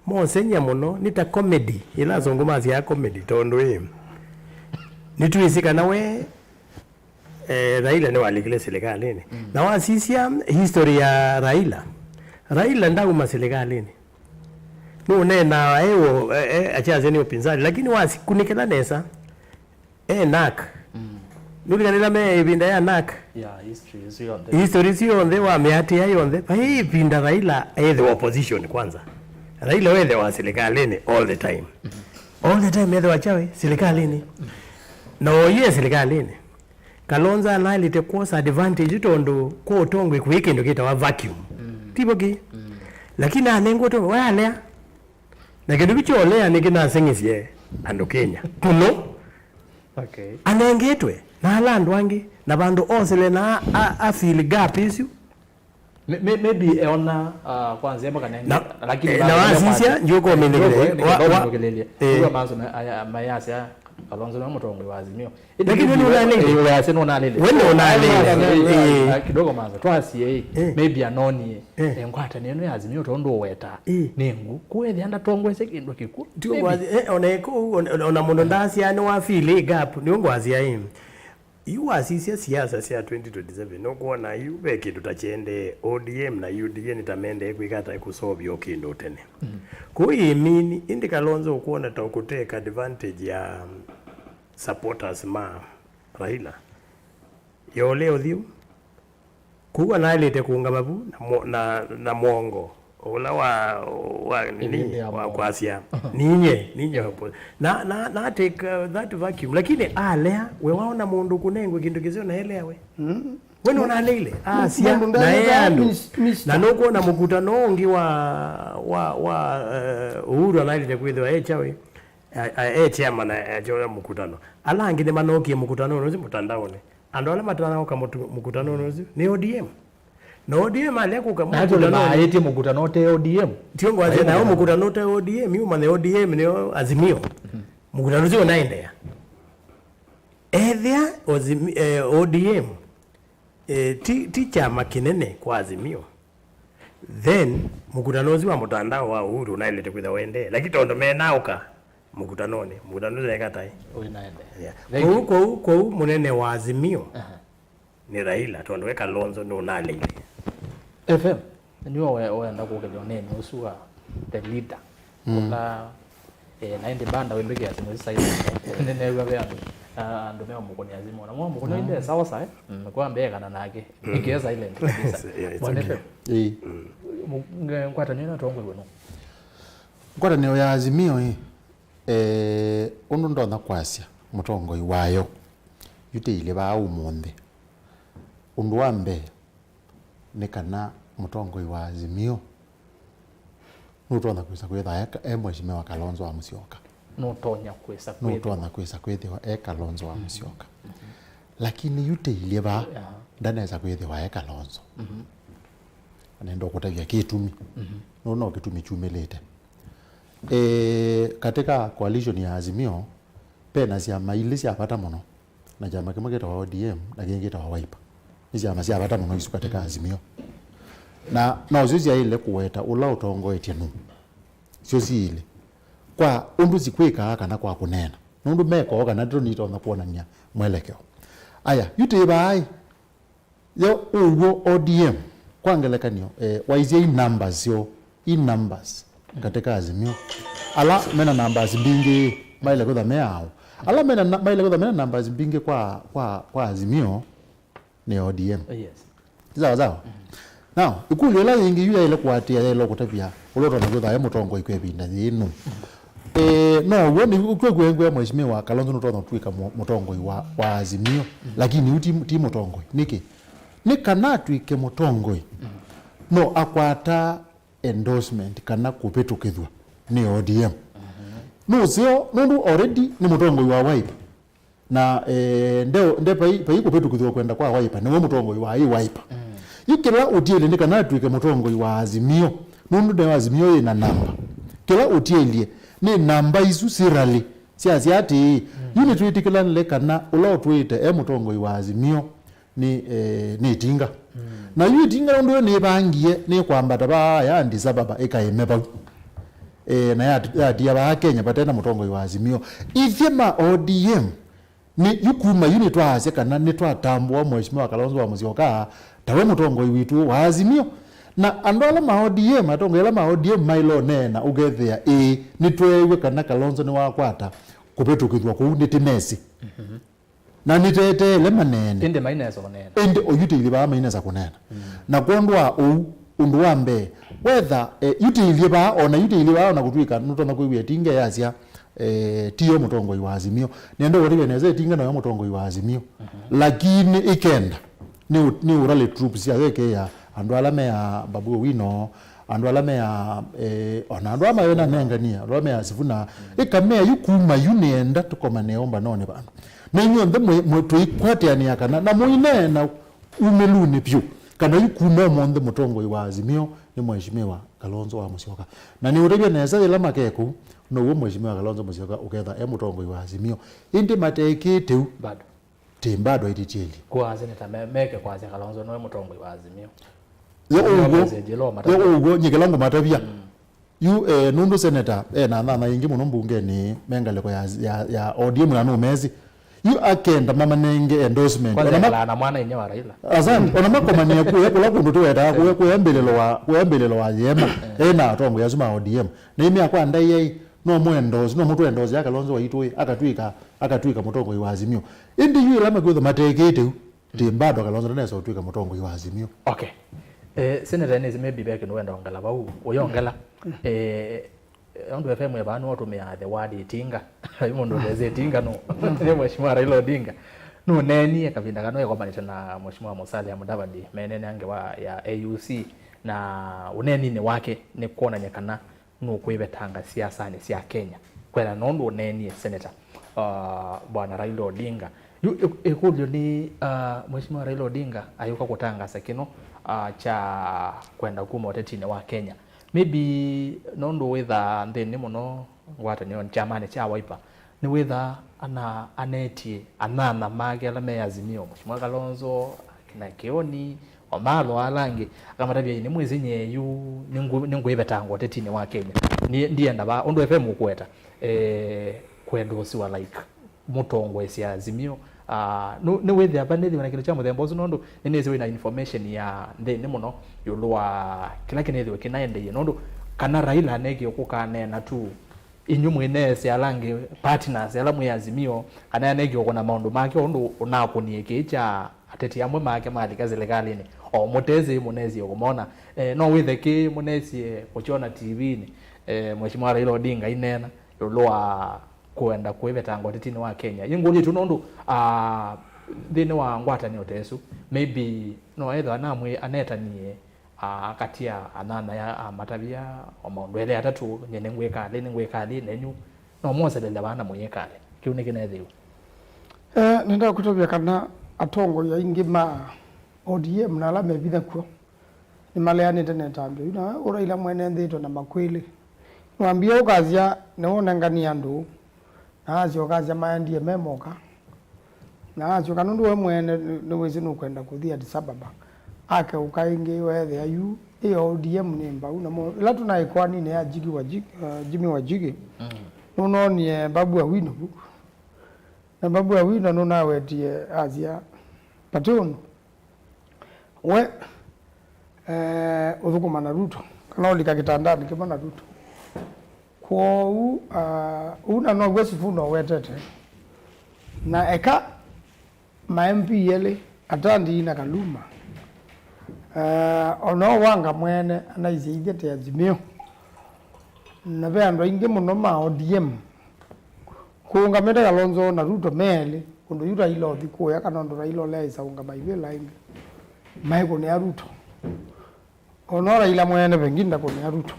moseng'ya mũno, nĩ ta comedy, ĩla asũngũ masyaa comedy, tondũ ĩ, nĩtwĩsĩ kana we, eh, Raila nĩwalikile silikalĩnĩ. Mm. Na wasisya history ya Raila, Raila ndauma silikalĩnĩ. Nũneenaa e wo, e, e, akyasya nĩ upinzani, lakini wasikunĩkĩla nesa, e NARC. Mm. Nũlikanĩla me ĩvinda ya NARC? Yeah, history ĩsu yonthe. History ĩsu yonthe, wamĩatĩĩa yonthe, vai ĩvinda Raila ethĩwa opposition kwanza. Raila wethĩwa silikalĩnĩ all the time. Mm-hmm. All the time ethĩwa kyawe silikalĩnĩ. Na oyu e silikalĩnĩ. Kalonzo anaĩlĩte kwosa advantage tondũ kwa ũtongoi kwĩ kĩndũ kĩtawa vacuum. Mm. Tivo kĩ? Mm. Lakini anengwa ũtongoi, we alea. Na kĩndũ kĩu kyolea nĩkĩnaseng'isye andũ Kenya mũno. Okay. Anengetwe na ala andũ angĩ, na vandũ osele na a, a, a fill gap ĩsu. May-, may-, maybe eona, uh, kwa nzĩa makanenge, na, lakini eh, na wasisya, ndio kwa mendekele. Ndio kwa mendekele. Wa, wa, eh. Kwa maso na, aya, mayasya, Kalonzo na mũtongoi wa Azimio. Lakini nũnalĩlye. Eh, ũyasya nũnalĩlye. We nũnalĩlye. Eh, eh, eh, kidogo maso, twasie, eh, eh, maybe anonie, eh, eh, ngwatanĩo ĩno ya Azimio tondũ ũweta, eh, nĩ ngu. Kwethĩa ndatongoesye kĩndũ kĩkw'ũ. Maybe. Tio ngwathi, eh, ona ĩkũ, ona, ona mũndũ ndasya nĩ wa fill gap, nĩ ngwasya, eh. Yu wasisya siasa sya twenty twenty-seven, nũkwona yu ve kĩndũ ta kyendee, O D M na U D A nĩ ta mendee kwĩka ata kũsovya o kĩndũ tene. Mm. Kũu ĩmini, ĩndĩ Kalonzo ũkwona ta ũkũteka advantage ya, um, supporters ma Raila. Yole ũthyũ. Kũu anaĩlĩte kũũngama vu na mo-, na, na mwongo ũla wa, wa, nini, ĩvĩndĩ ya wa mwongo. Kwasya. Ninye, ninye wa po-, na, na, na take, uh, that vacuum. Lakini alea, we waona mũndũ kũnengwe kĩndũ kĩseo na elea we. Mm. We nũnaleile? Asya, mũndũ na ndaĩle e andũ. Mis-, mister. Na nũkwona mũkutano ũngĩ wa, wa, wa, eh, Uhuru anaĩlĩte kwĩthĩwa e kyawe. A, a, e chairman a, a, kyoya mũkutano. Ala angĩ nĩmanokie mũkutanonĩ ũsu mũtandaonĩ. Andũ ala matanaũka mũtu-, mũkutanonĩ ũsu nĩ O D M. Na O D M alea kũka na actually mũkutanonĩ. Maĩtye mũkutano ũte O D M. Tio ngwasya nayo mũkutano ũte O D M, yu manye O D M nĩyo Azimio. Mhm. Mũkutano ũsu ũnaendeea. Ethĩa Azimi-, eh, O D M, eh, ti, ti kyama kĩnene kwa Azimio. Then, mũkutano ũsu wa mũtandao wa Uhuru ũnaĩlĩte kwĩthĩwa ũendee. Lakini tondũ menaũka mũkutanonĩ, mũkutano ũsu eka tai. Ũinaende. Yeah. Thank you. Kwoou, kwoou, kwoou mũnene wa Azimio Aha. nĩ Raila, tondũ we Kalonzo nũnaleile. F M, nĩwe we-, wenda kũkĩlya ũneeni ũsu wa the leader. Mm. Ũla, eh, na ĩndĩ banda wĩmbĩkĩa simũ isu silent. Nĩneew'a ve andũ, ah, andũ meũmũkũnĩa simũ. Na mwa mũkũnĩa inde sawa sawa, eh? Mm, kwa mbee kana nake. Mm. Ĩkĩe silent kabisa. Yeah, it's Mwana okay. F M. Ĩĩ. Mm. Mu-, nge-, ngwatanĩo ĩno ĩtongoew'e nũũ? Ngwatanĩo ya Azimio ĩ, eh, ũndũ ndonya kwasya mũtongoi wayo yutĩilye vaa ũmũnthĩ. Ũndũ wa mbee nĩ kana mũtongoi wa Azimio nũtonya kwĩsa kwĩthĩwa e, e Mheshimiwa Kalonzo wa Musyoka. Nũtonya kwĩsa kwĩthĩwa. Nũtonya kwĩsa kwĩthĩwa e Kalonzo wa Musyoka. Lakini yutĩilye vaa Yeah. ndanesa kwĩthĩwa e Kalonzo. Nenda ũkũtavya kĩtumi. Nũũ no kĩtumi kyumĩlĩte. E, katika coalition ya Azimio, ve na syama ilĩ sya vata mũno. Na kyama kĩmwe kĩtawa O D M na kĩngĩ kĩtawa Wiper. Nĩ syama sya vata mũno isu katika Azimio. Na nosyo syaĩle kũweta ũla ũtongoetye nũũ. Syo siilĩ. Kwa ũndũ sikwĩkaa kana kwa kũneena. Nũndũ mekoo kana ndeto nitonya kwonany'a mwelekeo. Aya, yu tĩ vaa ĩ. Yo ũw'o O D M, kwa ngelekany'o, eh, waisye i numbers syoo, i numbers katika Azimio. Ala mena numbers mbingĩ maĩle kwĩthwa me aũ? Ala mena na-, maĩle kwĩthwa mena numbers mbingĩ kwa, kwa, kwa Azimio nĩ O D M. Yes. Sawa sawa? Now, ĩkũlyo ĩla yĩngĩ yu yaĩle kũatĩĩa, yaĩle kũtavya ũla ũtonya kwĩthwa e mũtongoi kwa ĩvinda yĩĩ nũũ. Eh, no w'o nĩ kw'o kwengwĩa Mheshimiwa Kalonzo nũtonya kũtw'ĩka mũ-, mũtongoi wa, wa Azimio, lakini yu ti, ti mũtongoi. Nĩkĩ? Nĩ kana atw'ĩke mũtongoi, no akwata endorsement kana kũvĩtũkĩthw'a nĩ O D M. Nũseo, nũndũ already nĩ mũtongoi wa Wiper. Na, eh, nde, nde vai, vai kũvĩtũkĩthw'a kwenda kwa Wiper, nĩwe mũtongoi wa ĩ Wiper. Yu kĩla ũtiĩlye nĩ kana atw'ĩke mũtongoi wa Azimio, nũndũ nĩyo Azimio yĩ na namba. Kĩla ũtiĩlye nĩ namba isu sirali syasya atĩĩ, yu nĩtwĩtĩkĩlanile kana ũla ũtwĩĩte e mũtongoi wa Azimio nĩ, eh, nĩ ĩtinga. Na yu ĩtinga nũndũ yo nĩĩvangie nĩkwambata vaa ya Addis Ababa ĩkaĩme vau. Eh, na yat-, yatia vaa Kenya vate na mũtongoi wa Azimio. Ithyĩ ma O D M, nĩ, yu kuma yu nĩtwaasya kana nĩtwatambũa Mheshimiwa Kalonzo wa Musyoka tawe mũtongoi witũ wa Azimio. Na andũ ala ma O D M, atongoi ala ma O D M maĩle ũneena ũkethĩa, ĩĩ, nĩtweew'e kana Kalonzo nĩwakwata kũvĩtũkĩthw'a kũu, nĩtĩnesĩ. Na nĩteteele maneene. Ĩndĩ mainesa kũneena. Ĩndĩ oyutĩilye vaa mainesa kũneena. Na kwondũ wa ũu, ũndũ wa mbee, wetha, eh, yutĩilye vaa, ona yutĩilye vaa, ona kũtw'ĩka nũtonya kwĩw'a ĩtinga yasya, eh, tiyo mũtongoi wa Azimio. Nĩenda ũkũtavya nesa ĩtinga noyo mũtongoi wa Azimio. Lakini ĩkenda, nĩ ũ-, nĩ ũrale troops syayo ĩkĩĩa andũ ala me a Babu Owino, andũ ala me a, eh, ona andũ ala mayo nanengania, andũ ala me a Sifuna, ĩkamea yu kuma yu nĩenda tũkomane ũmbanonĩ vandũ. Na inyw'onthe mwĩ-, mwĩ-, tũikwatĩanĩa kana, na mũineena umĩlunĩ vyũ, kana yu kuma ũmũnthĩ mũtongoi wa Azimio nĩ Mheshimiwa Kalonzo wa Musyoka. Na nĩũtavya nesa yĩla make kũu, now'o Mheshimiwa Kalonzo Musyoka ũketha e mũtongoi wa Azimio. Ĩndĩ matekĩte ũu, bado. Ti bado aitĩtĩlye. Kwa seneta me-, meke kwasya Kalonzo nowe mũtongoi wa Azimio. Yo ũw'o, yo ũw'o, nyie kĩla ngũmatavya. Yu, eh, nũndũ seneta e na nyanya ingĩ mũno mbungenĩ me ngalĩko ya, ya, ya O D M na nũmesĩ. Yu akenda mamanenge endorsement. Kwanza ona ma- na mwana inya wa Raila. Asante. Ona makomanĩa kuya kũla kũndũ tũwetaa kuya, kuya mbĩlĩlo wa, kuya mbĩlĩlo wa yĩema. E na atongoi asu ma O D M. Na imea kwa ndai ai, no mũendorse, no mũtũendorse ya Kalonzo waitũ ĩ, akatw'ĩka, akatw'ĩka mũtongoi wa Azimio. Ĩndĩ yu ĩla makwĩthwa matekĩte u, ti bado Kalonzo ndanesa ũtw'ĩka mũtongoi wa Azimio. Okay. Eh, Senator Enes, maybe ve kĩndũ wenda ongela vau, ũyongela. Eh, Ũndũ F M ĩvaa nĩwatũmĩa the word ĩtinga. Vai mũndũ ũtesĩ ĩtinga nũ? Nĩ Mheshimiwa Raila Odinga. Nũneenie kavinda kana ĩkomanĩte na Mheshimiwa Musalia Mudavadi, menene angĩ wa ya A U C, na ũneeninĩ wake nĩ kwonany'a kana nũkwĩvetanga siasanĩ sya Kenya kwĩana na ũndũ ũneenie Senator, uh, Bwana Raila Odinga. Yu ĩ-, ĩkũlyo nĩ, uh, Mheshimiwa Raila Odinga ayũka kũtangasa kĩno, uh, kya kwenda kuma ũtetinĩ wa Kenya. Maybe nũndũ wĩthaa nthĩnĩ mũno ngwatanĩonĩ, kyamanĩ kya Wiper, nĩwĩthaa ana-, anetie anyanya make ala me Azimio, Mheshimiwa Kalonzo, akina Kioni, o Malo ala angĩ, akamatavya, "Ĩ, nĩmwĩsĩ nyie yu, nĩngũ-, nĩngwĩvetanga ũtetinĩ wa Kenya. Niĩ ndienda vaa, ũndũ F M ũkũweta, eh, kwenda ũsiwa like mũtongoesya Azimio." Ah, nũ-, nĩwĩthĩa vanĩthĩwe na kĩndũ kya mũthemba ũsu, nũndũ nĩnĩsĩ wĩna information ya nthĩnĩ mũno ĩũlũ wa kĩla kĩnĩthĩwe kĩnaendeie, nũndũ kana Raila anekie kũkaneena tu, inyu mwĩneesya ala angĩ partners ala mwĩ Azimio, kana anekie ũkũna maũndũ make ũndũ ũnakũnie kĩĩ kya ateti amwe make malika silikalĩnĩ, o mũtesĩ mũnesie kũmona. Eh, no wĩthe kĩ mũnesie kũkyona T V-nĩ, eh, Mheshimiwa Raila Odinga aineena ĩũlũ wa kũenda kwĩvetanga ũtetinĩ wa Kenya. Yĩ ngũlye tu nũndũ, ah, nthĩnĩ wa ngwatanĩo ta ĩsu, maybe no ethĩwa namwĩ anetanie, ah, kati ya anana ya amatavya o maũndũ elĩ atatũ, nye nĩngwĩka alĩ, nĩngwĩka alĩ, nenyu no mwoselele vaa na mũyĩka alĩ. Kĩu nĩ kĩnethĩu. Eh, nenda kũtavya kana atongoi aingĩ ma O D M na ala mevitha kw'o nĩmaleanĩte na ĩtambya yu, na ũraila mwene nthĩtwe na makwĩlĩ. Nĩwambie ũkasya nĩwonenganie andũ, na asyoka asya maendie me moka. Na asyoka nũndũ we mwene nĩ-, nĩwĩsĩ nũkwenda kũthi Addis Ababa. Akeũka ĩngĩ weethĩa yu ĩ O D M nĩ mbau, namo ĩla tũnaĩ ĩkoaninĩ ya Jiki wa Jiki, uh, Jimmy Wanjigi, mm, nũnoonie Babu Owino vu. Na Babu Owino nũnawetie asya, vati ũndũ we, eh, ũthũkũma na Ruto, kana ũlika kĩtandanĩ kĩmwe na Ruto. Kwoou, ah, ũu na now'o Sifuna ũwetete. Na eka ma M P elĩ, Atandi na Kaluma, eh, o nao Wanga mwene anaisye ithyĩ tĩ Azimio. Na ve andũ aingĩ mũno ma O D M kũũngamĩte Kalonzo na Ruto me elĩ, ũndũ yu Raila ũthi kũya, kana ũndũ Raila ũleaĩsa ũngama ivĩla ĩngĩ, maikũnĩa Ruto. O no Raila mwene vengi ndakũnĩa Ruto.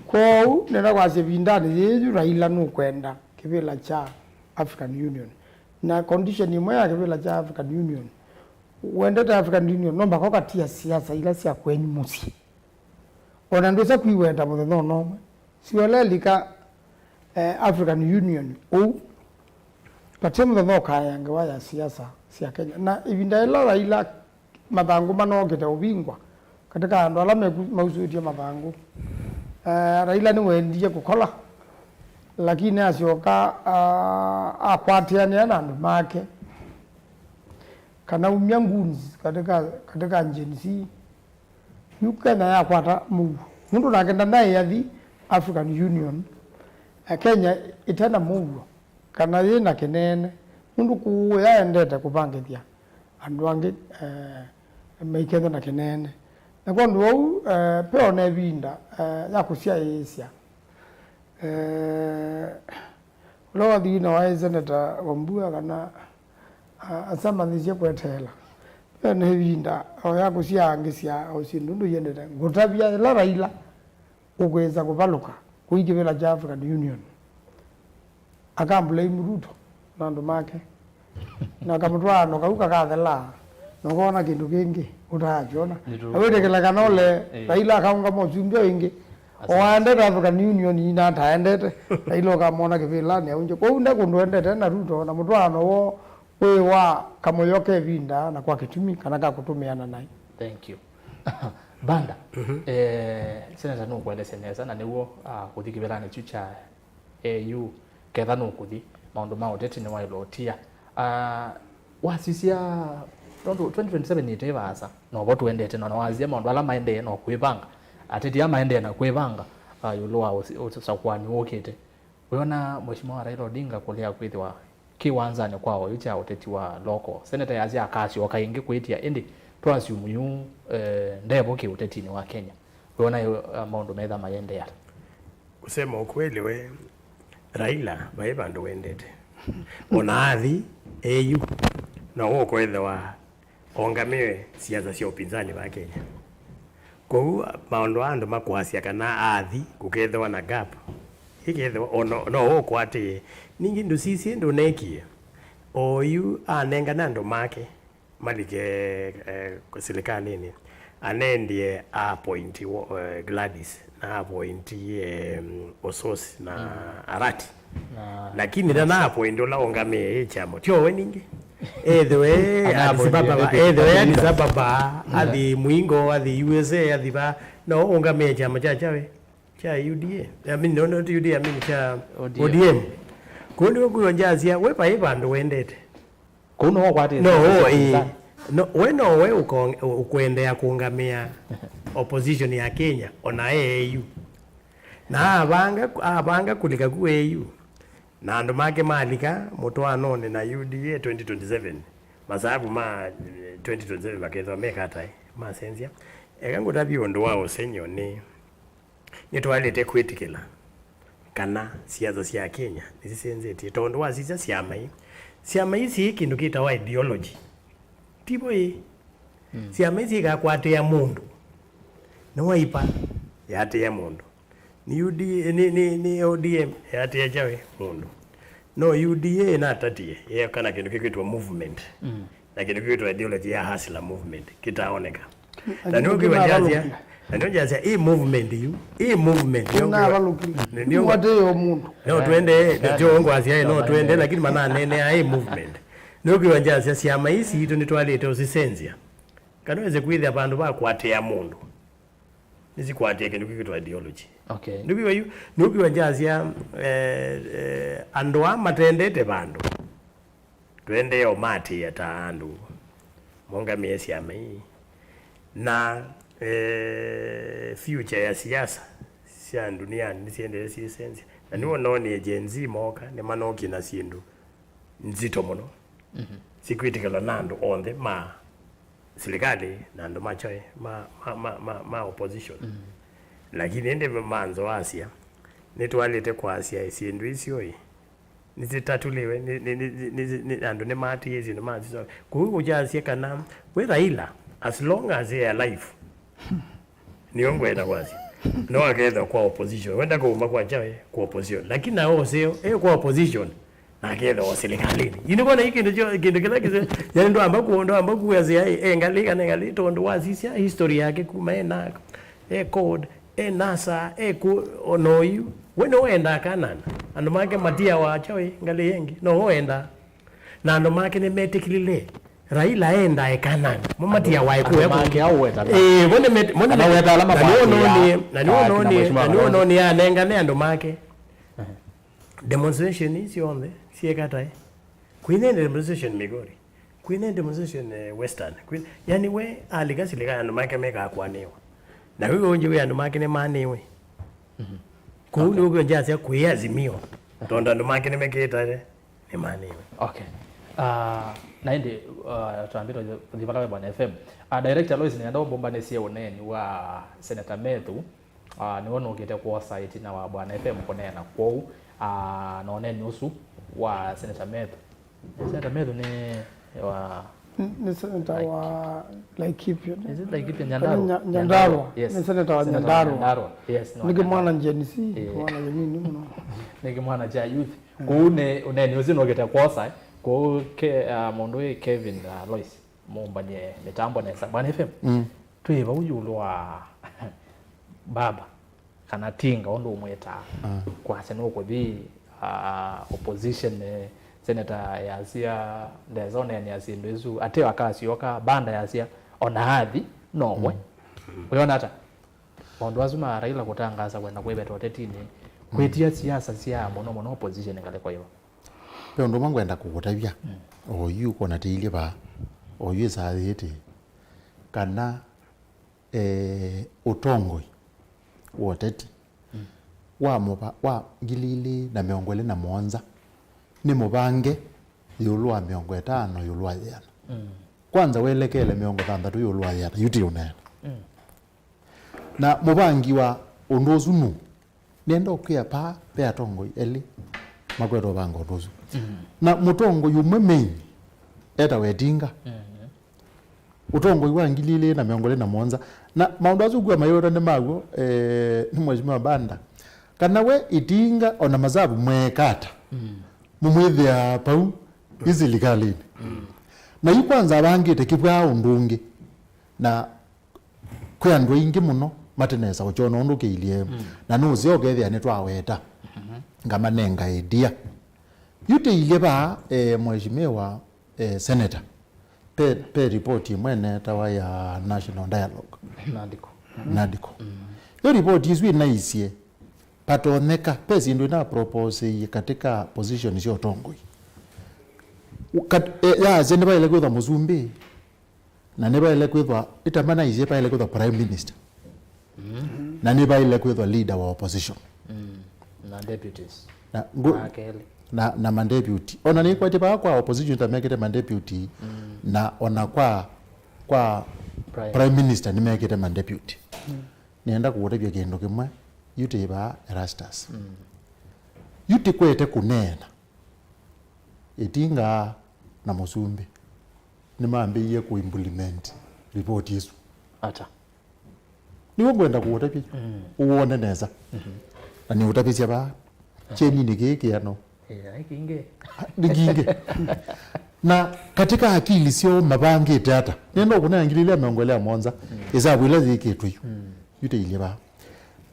Kwoou nenda kwasya ĩvindanĩ yĩĩ yu Raila nũkwenda kĩvĩla kya African Union. Na condition ĩmwe ya kĩvĩla kya African Union, wendete African Union, no mpaka ũkatia siasa ila sya kwenyu mũsyĩ. Ona ndwĩsa kwiweta mũthenya ona ũmwe. Siolelika, eh, African Union ũu, vate mũthenya ũkaea ngewa ya siasa sya Kenya. Na ĩvinda ĩla Raila mathangũ manookĩte ũvingwa katika andũ ala meku-, mausũĩtye mathangũ, eh, Raila nĩwendie kũkola, lakini asyoka, ah, akwatĩanĩa na andũ make, kana umya goons katika, katika Gen Z. Yu Kenya yakwata mũuo. Nũndũ nake ndanaĩ athi African Union, eh, Kenya ĩte na mũuo, kana yĩ na kĩneene. Nũndũ kũũ yaendete kũvangĩthya andũ angĩ, eh, maikethe na kĩneene. Na kwondũ wau, eh, peona ĩvinda, eh, ya kũsyaĩĩsya. Eh, Ũla wathi na waĩ Seneta Wambua kana, a-, asamanyĩsye kweteela. Ve na ĩvinda o ya kũsyaangĩsya o syĩndũ ndũyendete. Ngũtavya ĩla Raila ũkwĩsa kũvalũka kũi kĩvĩla kya African Union, akambulaimu Ruto na andũ make. Na kamũtwaano kau kakathela, na ũkoona kĩndũ kĩngĩ ũtaakyona. Nĩtũ- Na wĩtĩkĩla kana ũle, eh, Raila akaũngama ũsumbĩ o ĩngĩ. Asante. Oaendete African Union ina ataendete, Raila ũkamwona kĩvĩlanĩ aunje. Kwoou nde kũndũ endete na Ruto, na mũtwaano woo wĩ wa kamũyo ke ĩvinda na kwa kĩtumi kana ka kũtũmĩana naĩ. Thank you. Banda, mhm, eh, Senator nũkũelesya nesa na nĩw'o, ah, kũthi kĩvĩlanĩ kyu kya A U, ketha nũkũthi, maũndũ ma ũteti nĩwaĩlwe ũtia. Ah, wasisya, tondũ twenty twenty-seven ĩte vaasa, novo tũendete, na wasisya maũndũ ala maendee no kwĩvanga, ateti aa maendee na kwĩvanga, ah, ĩũlũ wa ũsi-, ũsakũani wũkĩte. Wĩona Mheshimiwa Raila Odinga kũlea kwĩthĩwa kĩwanzanĩ kwa oyu kya ũteti wa local? Seneta yasya akasyoka ĩngĩ kwĩtya, ĩndĩ twassume yu, eh, ndevo kĩũtetinĩ wa Kenya. Wĩona yu, eh, maũndũ metha mayendee ata? Kusema ukweli, we, Raila vai vandũ wendete. Ona athi, eyu, no ũkwĩthĩwa ongamĩwe siasa sya ũpinzani va Kenya. Kwoou maũndũ aa andũ makwasya kana athi kũkethĩwa na gap, ĩkethĩwa o no, no ũkwatĩĩe. Ningĩ ndũsisye ndũneekie. Oyu anengane andũ make malike, eh, silikalĩnĩ, anendie a appoint wo-, eh, Gladys, na a appoint, eh, Ossos na, mm, Arati. Na lakini ndana appoint ũla ũngamĩe ĩ kyama, tyo we ningĩ. Ethĩwe Addis Ababa, ethĩwe Addis Ababa, athi Mwingo, athi U S A, athi va, no ũngamĩe kyama kya kyawe, kya U D A. I mean, no, not U D A, I mean, kya O D M. O D M. Kũu nĩw'o kwĩwa ngyasya, we vai vandũ wendete. Kũu nĩw'o ũkwatĩte no, ĩ, no, we no we ũkong-, ũkwendeea kũngamĩa opposition ya Kenya, ona e A U. Na avanga, avanga kũlika ku A U. Na andũ make malika mũtwaanonĩ na U D A twenty twenty-seven, masavu ma, eh, twenty twenty-seven makethĩwa mekatae, masenzya. Eka ngũtavye ũndũ wa ũsengy'o nĩ, nĩtwaĩlĩte kwĩtĩkĩla kana siasa sya Kenya nĩsisenzetye tondũ wasisya syama ii. Syama ii syĩ kĩndũ kĩtawa ideology. Tivo ĩ? Mm. Syama ii syĩkakwatĩa mũndũ. Nĩwaipa yatĩa mũndũ. Nĩ U D A, nĩ, nĩ, nĩ O D M yatĩa kyawe mũndũ. No U D A ĩnatatie, yeeka na kĩndũ kĩkwĩtwa movement. Mm. Na kĩndũ kĩkwĩtwa ideology ya hustler movement, kĩtaoneka. Na nĩũkwĩwa ngyasya, na nĩũngyasya, ĩ movement yu, ĩ movent, nĩũkwĩwa, nĩũkwĩwa, watĩĩo mũndũ. No twende, tyo ngwasya, no twende, lakini mananeenea ĩ movement. Nĩũkwĩwa ngyasya, syama ii sitũ nĩtwaĩlĩte ũsisenzya. Kana wĩse kwĩthĩa vandũ va kũatĩĩa mũndũ. Nĩsikwatĩe kĩndũ kĩkwĩtwa ideology. Okay. Nũkwĩwa yu, nũkwĩwa ngyasya, eh, eh, andũ aa matendete vandũ. Twendee ũmaatĩĩa ta andũ. Mongamĩe syama ii. Na, eh, future ya siasa sya nduniani nĩsiendee syĩsenzya. Na nĩw'o noonie Gen Z mooka, nĩmanookie na syĩndũ nzito mũno. Mhm. Sikwĩtĩkĩlwa na andũ onthe ma silikalĩ na andũ ma kyaĩ ma, ma, ma, ma, ma opposition. Mm. Lakini ĩndĩ manzo asya, nĩtwaĩlĩte kwasya syĩndũ isu ĩ, nĩsitatũlĩwe, nĩ, nĩ, nĩ, nĩ, nĩ, andũ nĩmaatĩĩe syĩndũ masisya. Kũu kũkyasya kana we Raila, as long as he alive, nĩyo ngwenda kwasya. No akethwa kwa opposition. Wenda kũuma kwa kyaĩ, kwa opposition. Lakini na ũseo, e kwa opposition, na akethwa o silikalĩnĩ. Yu nĩkwona hii kĩndũ kyo, kĩndũ kĩla kĩse, yani ndwamba ku, ndwamba kuwasya, e, e ngalĩ, kana e ngalĩ, tondũ wasisya history yake kuma e na, e code, e NASA, e ku, ona oyu. We nĩwendaa Kanani. Andũ make matiawa kyaĩ, ngalĩ yengi. No wendaa. Na andũ make nĩmetĩkĩlile Raila endae Kanani. Mo matiawae kũya kũngĩ. Ĩĩ, mo nĩmet-, mo nĩmet-, na nĩw'o noonie, na nĩw'o noonie, na nĩw'o noonie anengane andũ make. Demonstration ii syonthe syĩkatae. Kwĩna demonstration Migori. Kwĩna demonstration, eh, Western. Kwĩ-, yani we alika silikalĩ andũ make mekakwanĩwa. Na wĩ ũngĩ wĩ andũ make nĩmanĩwe. Kũu nĩw'o kwĩwa ngyasya kwĩ Azimio. Tondũ andũ make nĩmekĩtale. Nĩmanĩwe. Okay. Ah, na ĩndĩ, ah, twambĩte kũthi vala ve Bwana F M. Ah, Director Lois nĩenda ũmbũmbanĩsye ũneeni wa Senator Methu. Ah, nĩwe nũkĩte kwosa ĩtina wa Bwana F M kũneena kwoou. Ah, na ũneeni ũsu wa Senator Methu. Senator Methu nĩ wa N-, nĩ senator wa Laikipia. Is it Laikipia? Nyandarua? Nya-, Nyandarua. Yes. Nĩ senator wa Nyandarua. Yes, nĩ wa Nyandarua. Nĩ kĩmwana Gen Z, eh, kĩmwana kĩnini mũno. Nĩ kĩmwana kya youth. Kũu nĩ ũneeni ũsu nũkĩte kwosa, eh. Kũu ke, ah, mũndũ wĩ Kevin, ah, Lois, mũmbanie mĩtambo nesa. Bwana F M, mm, twĩ vau ĩũlũ wa baba, kana Tinga, ũndũ ũmwĩtaa. Ah. Kwasya nũkũthi, ah, opposition, eh, senator yasya, ndesa ũneenea syĩndũ isu, ateo akasyoka, banda yasya, ona athi, no we. Mm. Wĩona ata? Maũndũ asu ma Raila kũtangaasa kwenda kwĩveta ũtetinĩ, mm, kwĩtia siasa sya mũno mũno opposition ngalĩko ĩva. Ve ũndũ ũmwe ngwenda kũkũtavya, mm, oyu ũkonatĩilye vaa, oyu ĩsaa yĩtĩ, kana, eh, ũtongoi wa ũteti, mm, wa mũva-, wa ngili ilĩ na mĩongo ĩlĩ na mũonza nĩ mũvange ĩũlũ wa mĩongo ĩtano ĩũlũ wa yĩana. Mm. Kwanza welekele mĩongo thanthatũ ĩũlũ wa yĩana, yu ti ũneena. Mm. Na mũvangi wa ũndũ ũsu nũ? Nĩenda ũkwĩa paa ve atongoi elĩ makwete ũvanga ũndũ ũsu. Mm. Na mũtongoi ũmwe main etawa Ĩtinga. Mm. Ũtongoi wa ngili ilĩ na mĩongo ĩlĩ na mũonza. Na maũndũ asu ũkw'a maiwetwa nĩ maw'o, eh, nĩ Mheshimiwa Banda. Kana we Ĩtinga ona masavu mweekata. Mm. Mũmwĩthĩa pau ĩ silikalĩnĩ. Mm. Na yu kwanza avangĩte kĩvwaa ũndũ ũngĩ. Na kwĩ andũ aingĩ mũno mate nesa kũkyona ũndũ kĩilyĩ. Mm. Na nũseo ũkethĩa nĩtwaweta. Mm-hmm. Ngamanenga idea. Yu tĩilyĩ vaa, eh, Mheshimiwa, eh, senator, pe, pe report ĩmwe ĩneetawa ya National Dialogue, Nadco. Nadco. Yo report isu inaisye patonyeka, pe syĩndũ ina proposeie katika position sya ũtongoi. Kat, eh, yaasya nĩvaĩle kwĩthwa mũsumbĩ, na nĩvaĩle kwĩthwa, ĩtamanaisye vaĩle kwĩthwa prime minister, na nĩvaĩle kwĩthwa leader wa opposition. Na deputies. Na, ngu, Akelĩ. na, na madeputy. Ona nĩkwatĩ vaa kwa opposition ta mekĩte madeputy, na ona kwa, kwa Prime. Prime minister nĩmekĩte madeputy. Nĩenda kũũtavya kĩndũ kĩmwe, yu tĩ vaa Erastus. Yu tĩkwete kũneena. Ĩtinga na mũsumbĩ nĩmambĩĩie kũ implement report ĩsu. Ata? Nĩw'o ngwenda kũũtavya ũwone nesa. Na nĩũtavĩsya vaa kyeninĩ kĩĩ kĩano. Ĩĩ, kĩngĩ. Nĩ kingĩ. Na katika akili syoo mavangĩte ata? Nenda ũkũnea ngili ilĩ na mĩongo ĩlĩ na mũonza, ĩsavu ĩla yĩkĩtwe yu. Yu tĩilyĩ vaa.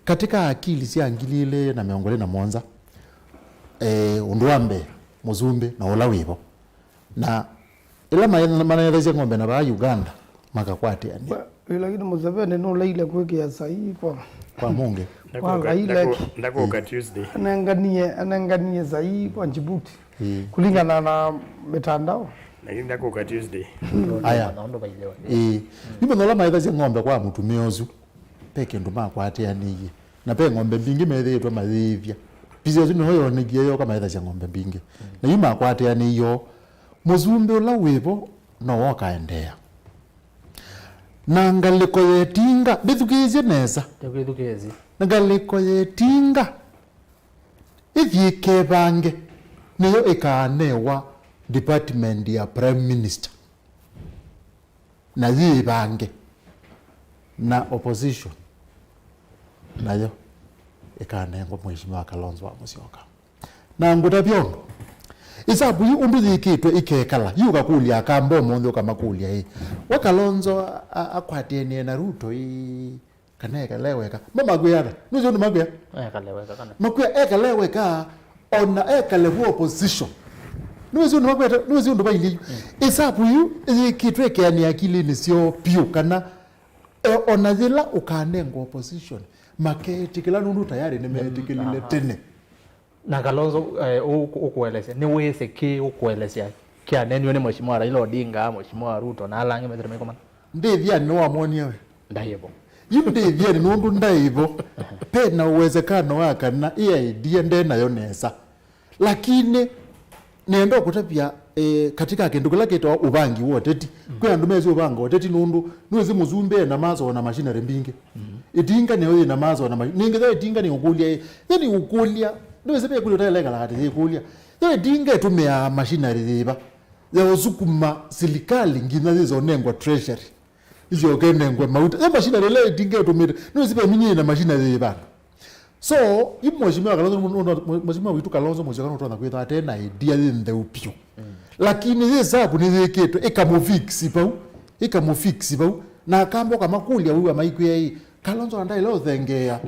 Katika akili sya ngili ilĩ na mĩongo ĩlĩ na mũonza, eh, ũndũ wa mbee, mũsumbĩ na ũla wĩvo. Na ĩla ma-, manethasya ng'ombe na vaa Uganda, makakwatĩanĩa. Kwa, lakini Museveni nũlaile kwĩkĩa saii kwa Kwa mũngĩ. Kwa Ngai leki. Ndakũka Tuesday. Anenganie, anenganie saii kwa Djibouti. Ĩĩ. Kulingana na mitandao. Lakini ndakũka Tuesday. Aya. Maũndũ vailĩwa. Ĩĩ. Yu mũno ala maethasya ng'ombe kwa mũtumĩa ũsu, pe kĩndũ makwatĩanĩie. Na pe ng'ombe mbingĩ methĩĩtwe mayĩĩthya. Pisa ĩsu nĩyo yonekie yoka maethasya ng'ombe mbingĩ. Na yu makwatĩanĩie o, mũsumbĩ ũla wĩvo no wokaendeea. Na ngalĩko ya ĩtinga, mbĩthukĩĩsye nesa. Tũkwĩthukĩĩsye. Na ngalĩko ya ĩtinga ĩthiĩ ĩkevange, nĩyo ĩkaanewa department ya prime minister, na yĩĩvange, na opposition nayo ĩkanengwa Mheshimiwa Kalonzo wa Musyoka. Na ngũtavya ũndũ, ĩsavu yu ũndũ yĩkĩtwe ĩkekala, yu ũkakũlya Akamba ũmũnthĩ, ũkamakũlya ĩ, we Kalonzo a-, akwatĩanie na Ruto ĩ, kana ekale weka? Mamakwĩa ata? Nĩwĩsĩ ũndũ makwĩa? Ekale weka kana. Makwĩa ekale weka, ona ekale vu opposition. Nĩwĩsĩ ũndũ makwĩte, nĩwĩsĩ ũndũ vailye yu. Ĩsavu yu yĩkĩtwe ĩkeanĩa akilinĩ syoo vyũ kana, e, ona yĩla ũkanengwa opposition, makeetĩkĩla nũndũ tayarĩ nĩmeetĩkĩlile tene. Na Kalonzo, eh, ũ-, ũkũelesya, nĩwĩsĩ kĩ ũkũelesya kyaneniwe nĩ Mheshimiwa Raila Odinga, Mheshimiwa Ruto, na ala angĩ methĩte maikomana? Ndĩthianĩ nĩwamwonie we? Ndaĩvo. Yu ndĩthianĩ nũndũ ndaĩvo. Pe na uwezekano wa kana ĩ idea nde nayo nesa. Lakini nenda kũtavya, eh, katika kĩndũ kĩla kĩtawa ũvangi wa ũteti, kwĩ andũ mesĩ ũvanga ũteti nũndũ nĩwĩsĩ mũsumbĩ ena maso na machinery mbingĩ. Ĩtinga nĩyo yĩna maso na machinery. Nĩngĩ ĩtinga nĩũkũlya ĩ, yani ũkũlya, nĩwĩsĩ ve kũlya ũtaelekala atĩ yĩkũlya. Yo ĩtinga ĩtũmĩaa machinery yĩva ya ũsukuma silikalĩ nginya yĩsonengwa treasury, ĩsyokenengwe mauta. Yo machinery ĩla ĩtinga ĩtũmĩte, nĩwĩsĩ ve minyĩ ĩna machinery yĩva? So, yu Mheshimiwa Kalonzo, Mheshimiwa witũ Kalonzo Musyoka nũtonya kwĩtha ate na idea yĩ ntheu vyũ. Lakini yĩ sabu nĩyĩkĩtwe, ĩkamũfix vau, ĩkamũfix vau. Na Akamba ũkamakũlya, wĩw'a maikwĩa ĩ, Kalonzo ndaĩle ũthengeea,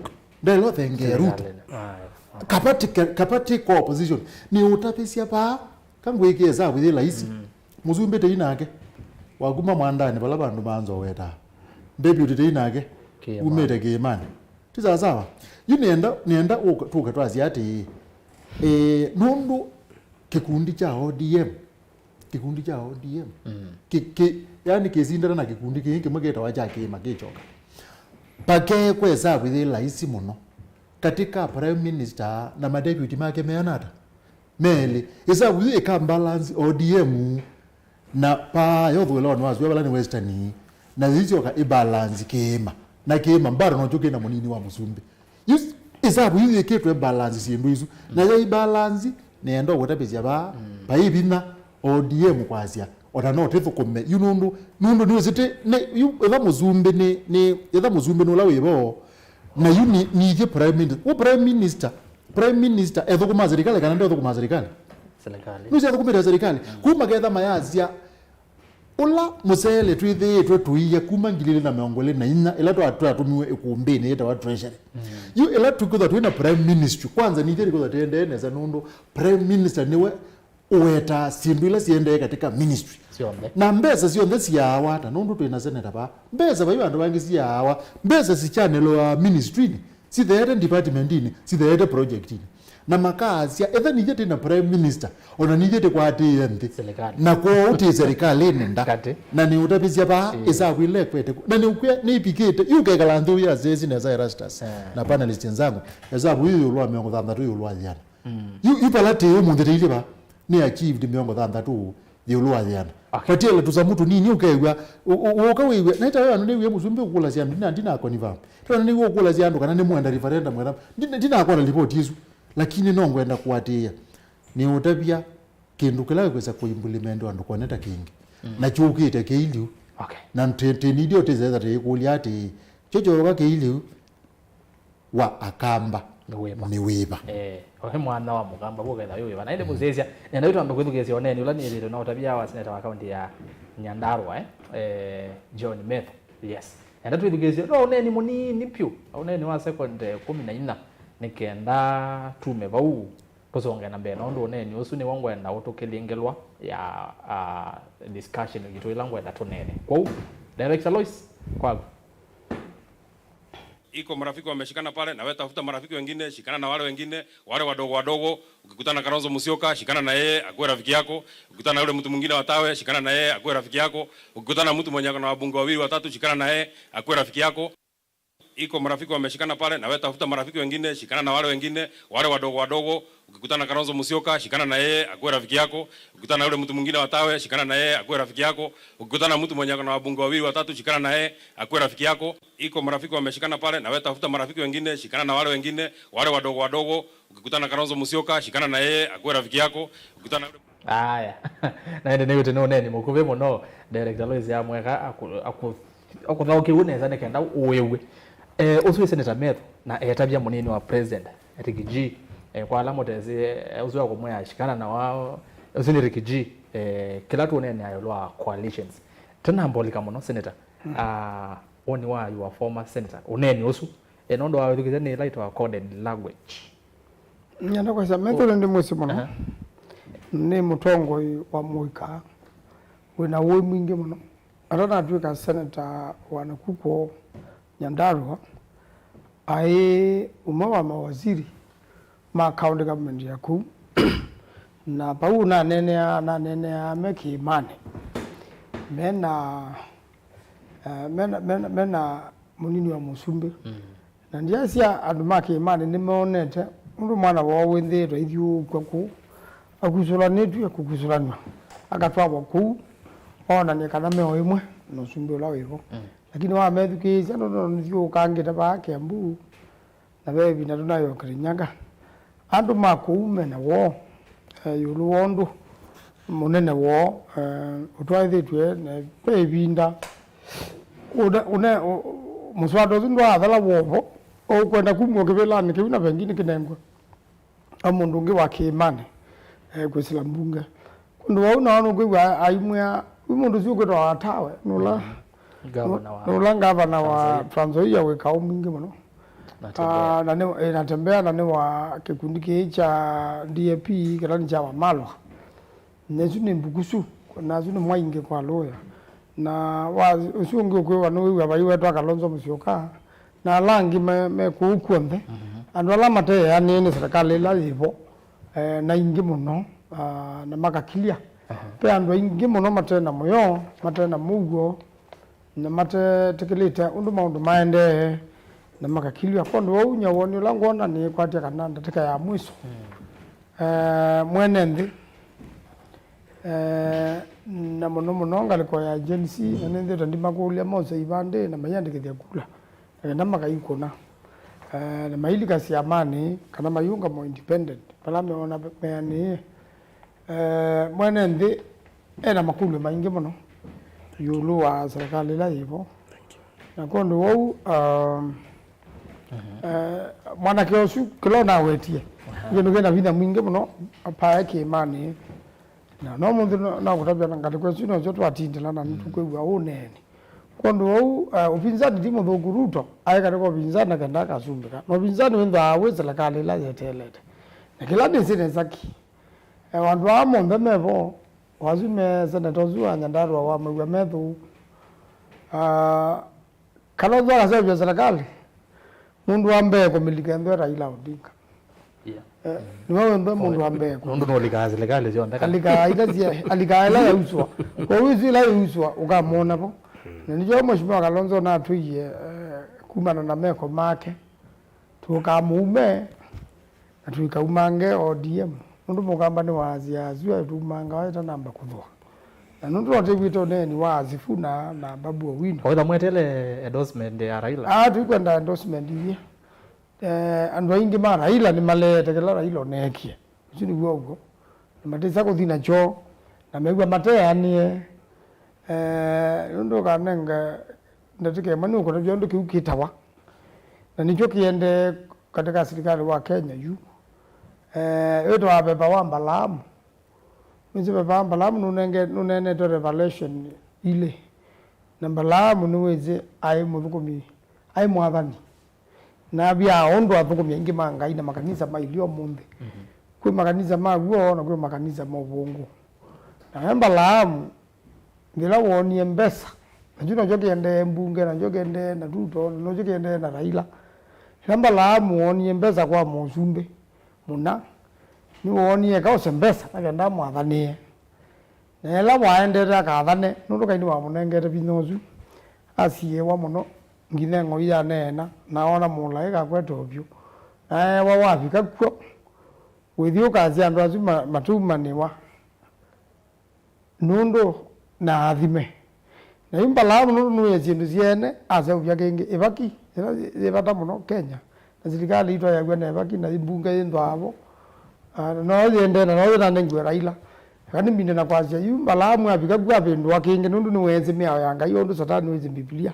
ndaĩle ũthengeea Ruto. Aye. Kapati, kapati kwa opposition. Nĩ ũtavĩsya vaa, kangwĩkĩe sabu yĩ laisi. Mũsumbĩ tei nake, wakuma mwandanĩ vala vandũ manzo wetaa. Deputy tei nake, Kĩĩmanĩ. Umĩte kĩĩmanĩ. Ti sawasawa? Yu nĩenda, nĩenda ũka-, tũke twasya atĩĩ, ĩĩ, nũndũ kĩkundi kya O D M, kĩkundi kya O D M, kĩ, kĩ, yani kĩsindana na kĩkundi kĩĩ kĩmwe kĩtawa kya kĩĩma kĩkyoka. Pakekwe ĩsavu yĩ laisi mũno katika prime minister na madeputy make meana ata? Melĩ. Ĩsavu yĩ ĩka balance O D M na paa yothũĩla woni wa sua vala nĩ Western, na yĩsyoka ĩ balance kĩĩma. Na kĩĩma mbado nokyo kĩna mũnini wa mũsumbĩ. Yu ĩsavu yu yĩkĩtwe balance syĩndũ isu. Na yai balance, nĩenda ũkũtavĩsya vaa, vai vinya O D M kwasya, ona no tĩthũkũme. Yu nũndũ, nũndũ nĩwĩsĩ tĩ, nĩ, yu, ĩtha mũsumbĩ nĩ, nĩ, ĩtha mũsumbĩ nĩ ũla wĩ vo, na yu nĩ, nĩ ithyĩ prime minister. Ũ prime minister, prime minister ethũkũmaa serikali kana ndethũkũmaa serikali? Serikali. Nũsyathũkũmĩte serikali. Kuma ketha mayasya, ũla mũseele twĩthĩĩtwe tũiya kuma ngili ilĩ na mĩongo ĩlĩ na inya, ĩla twa-, twatũmiwe ĩkũmbĩnĩ yĩtawa treasury. Yu ĩla tũkwĩthwa twĩ na prime ministry, kwanza nithe nĩkwĩthwa tĩendee nesa nũndũ prime minister nĩwe Ũwetaa syĩndũ ila siendee katika ministry. Syonthe. Na mbesa syonthe siaawa, ta nũndũ twĩ na seneta vaa. Mbesa vai vandũ vangĩ siaawa. Mbesa sichanelwa ministry-inĩ, sitheete department-inĩ, sitheete project-inĩ. Na makaasya, etha nithyĩ tĩ na prime minister, ona nithyĩ tĩkwatĩĩe nthĩ. Serikali. Na kwoou tĩ serikalĩnĩ nda. Katĩ. Na nĩ ũtavĩsya vaa, ĩsavu ĩla ĩkwete ku. Na nĩ ũkwĩa, nĩ ĩvikĩte, yu ũkekala nthĩ ũyasesi nesa Erastus. Eh. Na panelist nzangu, ĩsavu yu ĩũlũ wa mĩongo thanthatũ ĩũlũ wa yĩana. Mm. Yu, yu pala tĩ ũmũnthĩ tĩilye va, nĩ achieved mĩongo thanthatũ ĩũlũ wa yĩana. Okay. Patiele tũsamũ tũnini ũkew'a, ũ-, ũ-, ũka wĩw'e. Na ĩtawe andũ nĩw'e mũsumbĩ ũkũlasya andũ, ndina, ndina confirm. Tawe nĩw'e ũkũlasya andũ kana nĩmwenda referendum ethwa. Ndina, ndinakwana report ĩsu. Lakini no ngwenda kũatĩĩa. Nĩ ũtavya kĩndũ kĩla gĩkwĩsa kũimplement andũ koneta kĩngĩ. Mm. Na kyũkĩte kĩiliu. Okay. Na tĩ-, tĩ-, nĩdio tĩsesa tĩkũlya atĩ, kyo kyoka kĩiliu, wa Akamba nĩ wĩva? Nĩ wĩva? Eh, ohe mwana wa Mũkamba, vũketha wĩ wĩva. Na ĩndĩ, mm, kũsĩsya, nenda wĩtũ andũ kwĩthukĩĩsya ũneeni ũla nĩthĩtwe na ũtavya wa seneta wa kaunti ya Nyandarua, eh? Eh, John Methu. Yes. Nenda twĩthukĩĩsye, no ũneeni mũnini pyũ, ũneeni wa second, eh, kũmi na inya, nĩ kenda tume vau tũsonge na mbee, nũndũ ũneeni ũsu nĩw'o ngwenda ũtũkĩlĩngĩlwa ya, ah, discussion yitũ ĩla ngwenda tũneene. Kwoou, Director Lois, kwaku. Iko marafiki wameshikana pale, na wewe tafuta marafiki wengine, shikana na wale wengine, wale wadogo wadogo. Ukikutana na Kalonzo Musyoka, shikana na yeye, akuwe rafiki yako. Ukikutana na yule mtu mwingine wa tawe, shikana na yeye, akuwe rafiki yako. Ukikutana na mtu mwenye ako na wabunge wawili watatu, shikana na yeye, akuwe rafiki yako. Iko marafiki wameshikana pale, na wewe tafuta marafiki wengine, shikana na wale wengine, wale wadogo wadogo. Ukikutana na Kalonzo Musyoka, shikana na yeye, akuwe rafiki yako. Ukikutana na yule mtu mwingine wa tawe, shikana na yeye, akuwe rafiki yako. Ukikutana na mtu mwenye ako na wabunge wawili watatu, shikana na yeye, akuwe rafiki yako. Iko marafiki wameshikana pale, na wewe tafuta marafiki wengine, shikana na wale wengine, wale wadogo wadogo. Ukikutana na Kalonzo Musyoka, shikana na yeye, akuwe rafiki yako. Ukikutana na yule Aya. Na ĩndĩ nĩwĩte nĩ ũneeni mũkuvĩ mũno, Director Lois amweka akũ-, akũ-, akũthaũkĩw'e nesa nĩ kenda ũĩw'e. Eh, ũsu wĩ Senator Methu, na etavya mũnini wa President, Riggy G. Eh, kwa ala mũtesĩ, eh, ũsu wa kũmwĩa shikana na wao, ũsu nĩ Riggy G. Eh, kĩla tũneenea ĩũlũ wa coalitions. Tũnambolika mũno, Senator. Mm. Ah, woni wa your former senator, ũneeni ũsu, eh, nũndũ wa wĩthukĩĩsya nĩ ĩla ĩtawa coded language. Nĩenda kwasya, Methu nĩndĩmwĩsĩ mũno. Aha. Nĩ mũtongoi wa mũika wĩna ũĩ mwingĩ mũno. Atanatw'ĩka seneta wa naku kwoo Nyandarua, aĩ ũmwe wa mawaziri ma county government ya kũu. Na vau naneenea, naneenea me kĩĩmanĩ. Mena, eh, mena, mena, mena mũnini wa mũsumbĩ. Mm. Na ndyasya andũ ma kĩĩmanĩ nĩmonete ũndũ mwana woo wĩnthĩĩtwe aithyũũkw'a kũu, akusũlanĩtw'e kũkusũlanw'a, akatwawa kũu, oonany'e kana me o ĩmwe na ũsumbĩ ũla wĩ vo. Mm. Lakini wamethukĩĩsya, nũndũ nĩthyũũkangĩte vaa Kiambu, na ve ĩvinda tũnayokele Kirinyaga. Andũ ma kũu mena woo, eh, ĩũlũ wa ũndũ mũnene woo, eh, ũtwaĩthĩtw'e, na ve ĩvinda ũne-, ũne-, ũ-, mũswada ũsu ndwaathela woo vo, ũkwenda kumw'a kĩvĩlanĩ kĩu na vengi nĩkĩnengwe a mũndũ ũngĩ wa kĩĩmanĩ, eh, kwĩsĩla mbunge. Kũndũ vau nao nũkwĩw'a aimwĩa, wĩ mũndũ ũsu ũkwĩtwa Watawe, nũla, mm, ngavana wa, nũla ngavana wa Trans Nzoia. Trans Nzoia wĩ kaũ mwingĩ mũno. Natembea. Ah, na nĩ, eh, Natembea, na nĩ wa kĩkundi kĩĩ kya D A P, kĩla nĩ kya Wamalwa. Na isu nĩ mbukusu, na asu nĩ mwaingĩ kwa lũya. Na wa, ũsu ũngĩ ũkwĩwa nĩwĩw'a vai wetwa Kalonzo Musyoka, na ala angĩ me, me kũu kw'onthe. Mhm. Andũ ala mateanĩe nĩ serikali ĩla yĩ vo, eh, na aingĩ mũno, ah, na makakilya. Aha. Ve andũ aingĩ mũno mate na mũyo, mate na mũuo, na matetĩkĩlĩte ũndũ maũndũ maendee, na makakilw'a. Kwondũ vau nyawoni ũla ngwona nĩkwatya kana ndatĩka ya mwiso. Mm. Eh, mwene nthĩ, eh, na mũno mũno ngalĩko ya Gen Z, na nĩnthĩte ndimakũlya mose ivandĩ na mayĩandĩkĩthya kula, na kenda makaikũna. Eh, na mailika syamanĩ, kana mayĩũngama independent, vala meona meanĩe. Eh, mwene nthĩ ena makũlyo maingĩ mũno ĩũlũ wa serikali ĩla yĩ vo. Na kwondũ wou, um, eh, mwanake ũsu kĩla ũnawetie, aha, kĩndũ kĩna vinya mwingĩ mũno pae kĩĩmanĩ. Na no mũnthĩ no, no kũtavya na ngalĩko ĩsu nĩsyo twatindĩla na nĩtũkwĩw'a ũneeni. Kwondũ wou, eh, ũpinzani ti mũthũku. Ruto aĩ katĩ ka ũpinzani na kenda akasumbĩka. Na ũpinzani wĩnthĩawa wĩ serikali ĩla yeteelete. Na kĩla nĩsĩ nesa ki E, andũ aa monthe me vo, o asu me seneta ũsu wa Nyandarua wa Maw'a me thũu. Ah, Kalonzo akaseũvya serikali, mũndũ wa mbee kũmĩlika nthwe Raila Odinga. Yeah. Eh, nĩwe wembe mũndũ wa mbee kũ- Nũndũ nũlikaa silikalĩ syonthe ka- Alikaa ila sia- alikaa ila yauswa. Kwoou isu ila yauswa ũkamwona vo. Na nĩkyo Mheshimiwa Kalonzo natwĩie, eh, kumana na meko make, tũkamũume na tũikaumange O D M. Nũndũ Mũkamba nĩwaasya asu aĩ tũumangawa ĩtanamba kũthũa. Na nũndũ no tĩw'ĩte ũneeni wa Sifuna na Babu Owino. Oitha mwetele endorsement ya Raila? Ah, tũikwenda endorsement ithi. Eh, andũ aingĩ ma Raila nĩmaleete kĩla Raila ũneekie. Ũsu nĩw'o ũw'o. Na matĩsa kũthi nakyo, na mew'a mateanĩe. Eh, nũndũ ũkanenga ndatĩka ĩmwe nĩũkũtavya ũndũ kĩu kĩtawa. Na nĩkyo kĩendee katika silikalĩ wa Kenya yu. Eh, wĩtawa veva wa Mbalaamu. Nĩsĩ veva wa Mbalaamu nũnenge- nũneenetwe Revelation ilĩ. Na Mbalaamu nĩwĩsĩ aĩ mũthũkũmi, aĩ mwathani. Na avyaa ũndũ athũkũmi aingĩ ma Ngai na makanisa ma ilĩ ũmũnthĩ. Mhm. Kwĩ makanisa ma w'o na kwĩ makanisa ma ũvũngũ. Na we Mbalaamu, yĩla woonie mbesa, na kyu nokyo kĩendee mbunge, na nokyo kĩendee na Ruto, na nokyo kĩendee na Raila. Yĩla Mbalaamu woonie mbesa kwa mũsumbĩ mũna, nĩwoonie eka ose mbesa na kenda amwathanĩe. Na ĩla waendete akathane, nũndũ Ngai nĩwamũnengete vinya ũsu, asiĩĩwa mũno, nginya ng'oi yaneena, na oona mũlaĩka akwete ũvyũ. Na eewa wavika kw'o, wĩthi ũkasya andũ asu ma- matũumanĩwa, nũndũ na athime. Na yu Mbalaamu nũndũ nũĩe syĩndũ syeene, aseũvya kĩngĩ ĩvaki, ĩla yĩ- yĩ vata mũno Kenya. Na silikalĩ itwaĩaw'a na ĩvaki, na mbunge yĩnthwaa vo. Ah, no yĩendee na no yĩnanengiwe Raila. Eka nĩmbinde na kwasya, yu Mbalaamu avika ku avĩndũa kĩngĩ, nũndũ nĩweesĩ mĩao ya Ngai, ũndũ Satani wĩsĩ Mbivilia.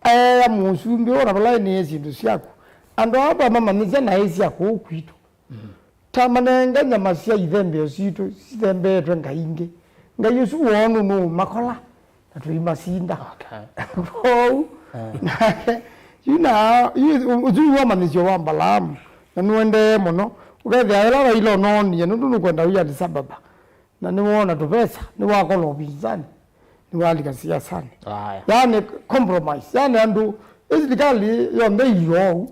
Eea mũsumbĩ ũũ na vala nĩe syĩndũ syaku. Andũ aa twamamanyĩsya naĩ sya kũũ kwitũ. Ta manenge nyama sya ithembeo sitũ sithembeetwe ngai ingĩ. Ngai ũsu woo nũnũũmakola na tũimasinda. Okay. Kwoou, nake, yu na, yu, ũsu nĩw'o ũmanyĩsyo wa Mbalaamu, na nũendee mũno. Ũkethĩa ĩla Raila ũnoonie, nũndũ nũkwenda ũi Addis Ababa. Na nĩwoona tũvesa, nĩwakola ũvinzani, nĩwalika siasanĩ. Aya. Yaani compromise, yaani andũ, ĩ silikalĩ yonthe ioo,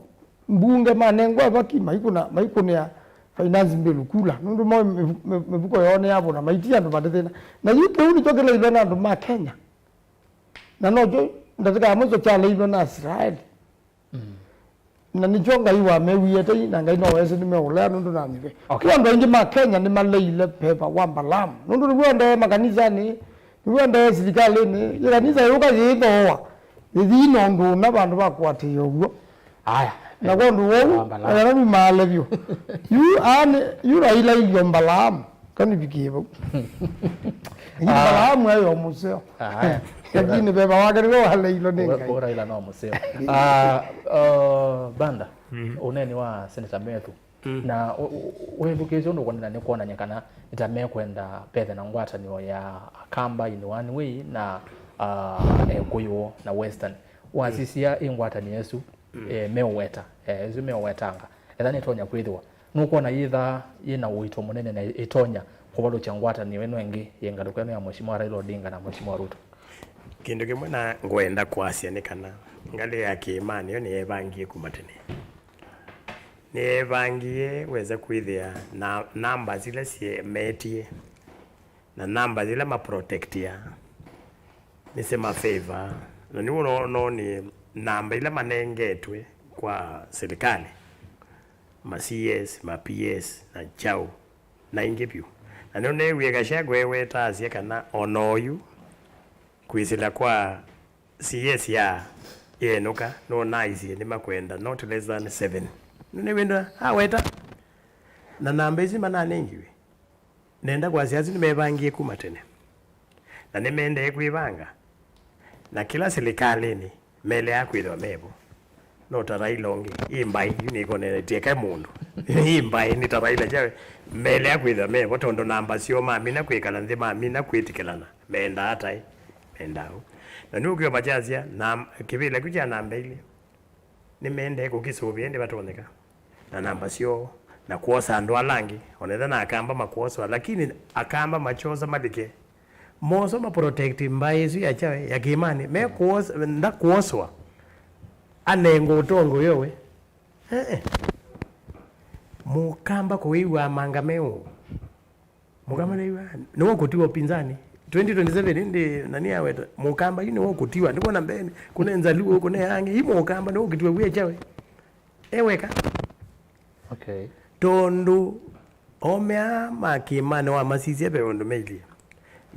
mbunge manengwa ĩvaki, maikũna, maikũnĩa finance bill kula, nũndũ mo mĩvu- mĩ- mĩvuko yoo nĩ yavũna, maitie andũ mathĩna. Na yu kĩu nĩkyo kĩlailwe na andũ ma Kenya. Na nokyo ndatĩka ya mũico kyalailwe na Israeli. Mm. Na nĩkyo Ngai wamewie tei, na Ngai no wesĩ nĩmeũlea nũndũ nanyuve. Okay. Kĩu andũ aingĩ ma Kenya nĩmaleile veva wa Mbalaamu. Nũndũ nĩw'o endee makanisanĩ, nĩw'o endee silikalĩnĩ, yĩ kanisa yũka yĩthooa, yĩthii na ũndũ ũna vandũ va kũatĩĩa ũw'o. Aya. Na kwondũ wou, Mbalaamu. Aya nĩmaale vyũ. Yu, ani, yu Raila ilio Mbalaamu. Kanivikie vau. Lakini Mbalaamu ayo mũseo. Aya. Lakini veva wake nĩwe waleilwe nĩ Ngai. Ũ- Raila no mũseo. Ah, uh, Banda, ũneeni wa Senator Methu. Na wethukĩĩsya ũndũ ũkwendana nĩ kwonany'a kana nĩ ta mekwenda pethe na ngwatanĩo ya Akamba in one way na, ah, Ekũyũ na Western. Wasisya ĩ ngwatanĩo ĩsu, eh, meũweta, eh, ĩsu meũwetanga. Etha nĩtonya kwĩthĩwa. Nũkwona yĩthaa yĩ na ũito mũnene na ĩtonya kũvalũkya ngwatanĩo ĩno ĩngĩ yĩ ngalĩko ĩno ya Mheshimiwa Raila Odinga na Mheshimiwa Ruto? Kĩndũ kĩmwe na ngwenda kwasya nĩ kana ngalĩ ya kĩĩmanĩ yo nĩyeevangie kuma tene. Nĩyeevangie wesa kwĩthĩa na namba ila syemetie na namba ila maprotectia nĩsĩ mafavor. Na nĩw'o no- nonĩ namba ila manengetwe kwa silikalĩ, ma C S, ma P S, na chau, na ingĩ vyũ. Na nĩũneewie Gachagua eweta asya kana ona oyu kwĩsĩla kwa C S ya yenũka, nũnaisye nĩmakwenda not less than seven. Nĩwenda aweta. Na namba isu mananengiwe. Nenda kwasya asu nĩmevangie kuma tene. Na nĩmendee kwĩvanga. Na kĩla silikalĩnĩ, meleaa kwĩthĩwa mevo. No ta Raila ũngĩ, ĩ mbaĩ, yu nĩkonetye kaĩ mũndũ. Ĩ mbaĩ, nĩ ta Raila kyawe. Meleaa kwĩthĩwa mevo, tondũ namba syoo mamina kwĩkala nthĩ, mamina kwĩtĩkĩlana. Mendaa ataĩ, mendaa ũu. Na nĩũkwĩwa makyasya, na kĩvĩla kĩu kya namba ilĩ, nĩmendee kũkĩsũvĩa, ĩndĩ vatonyeka. Na namba syoo, na kwosa andũ ala angĩ, onetha na Akamba makwoswa, lakini Akamba makyosa malike. Moso ma protect mbaĩ ĩsu ya kyawe ya Kĩĩmanĩ, me kwosa, nda kwoswa, anengwe ũtongoi we. Eh, eh. Mũkamba kũwĩw'a manga meũ. Mũkamba nĩw'a, nĩwe ũkũtiwa ũpinzani. Twenty twenty-seven ĩndĩ nani aweta. Mũkamba yu nĩwe ũkũtiwa. Nĩkwona mbeni, kũne Nzaluo, kũne angĩ. Yu Mũkamba nĩwe ũkũtiwa wĩ kyawe. E weka. Okay. Tondũ aũme aa ma Kĩĩmanĩ wamasisya ve ũndũ meilyĩ.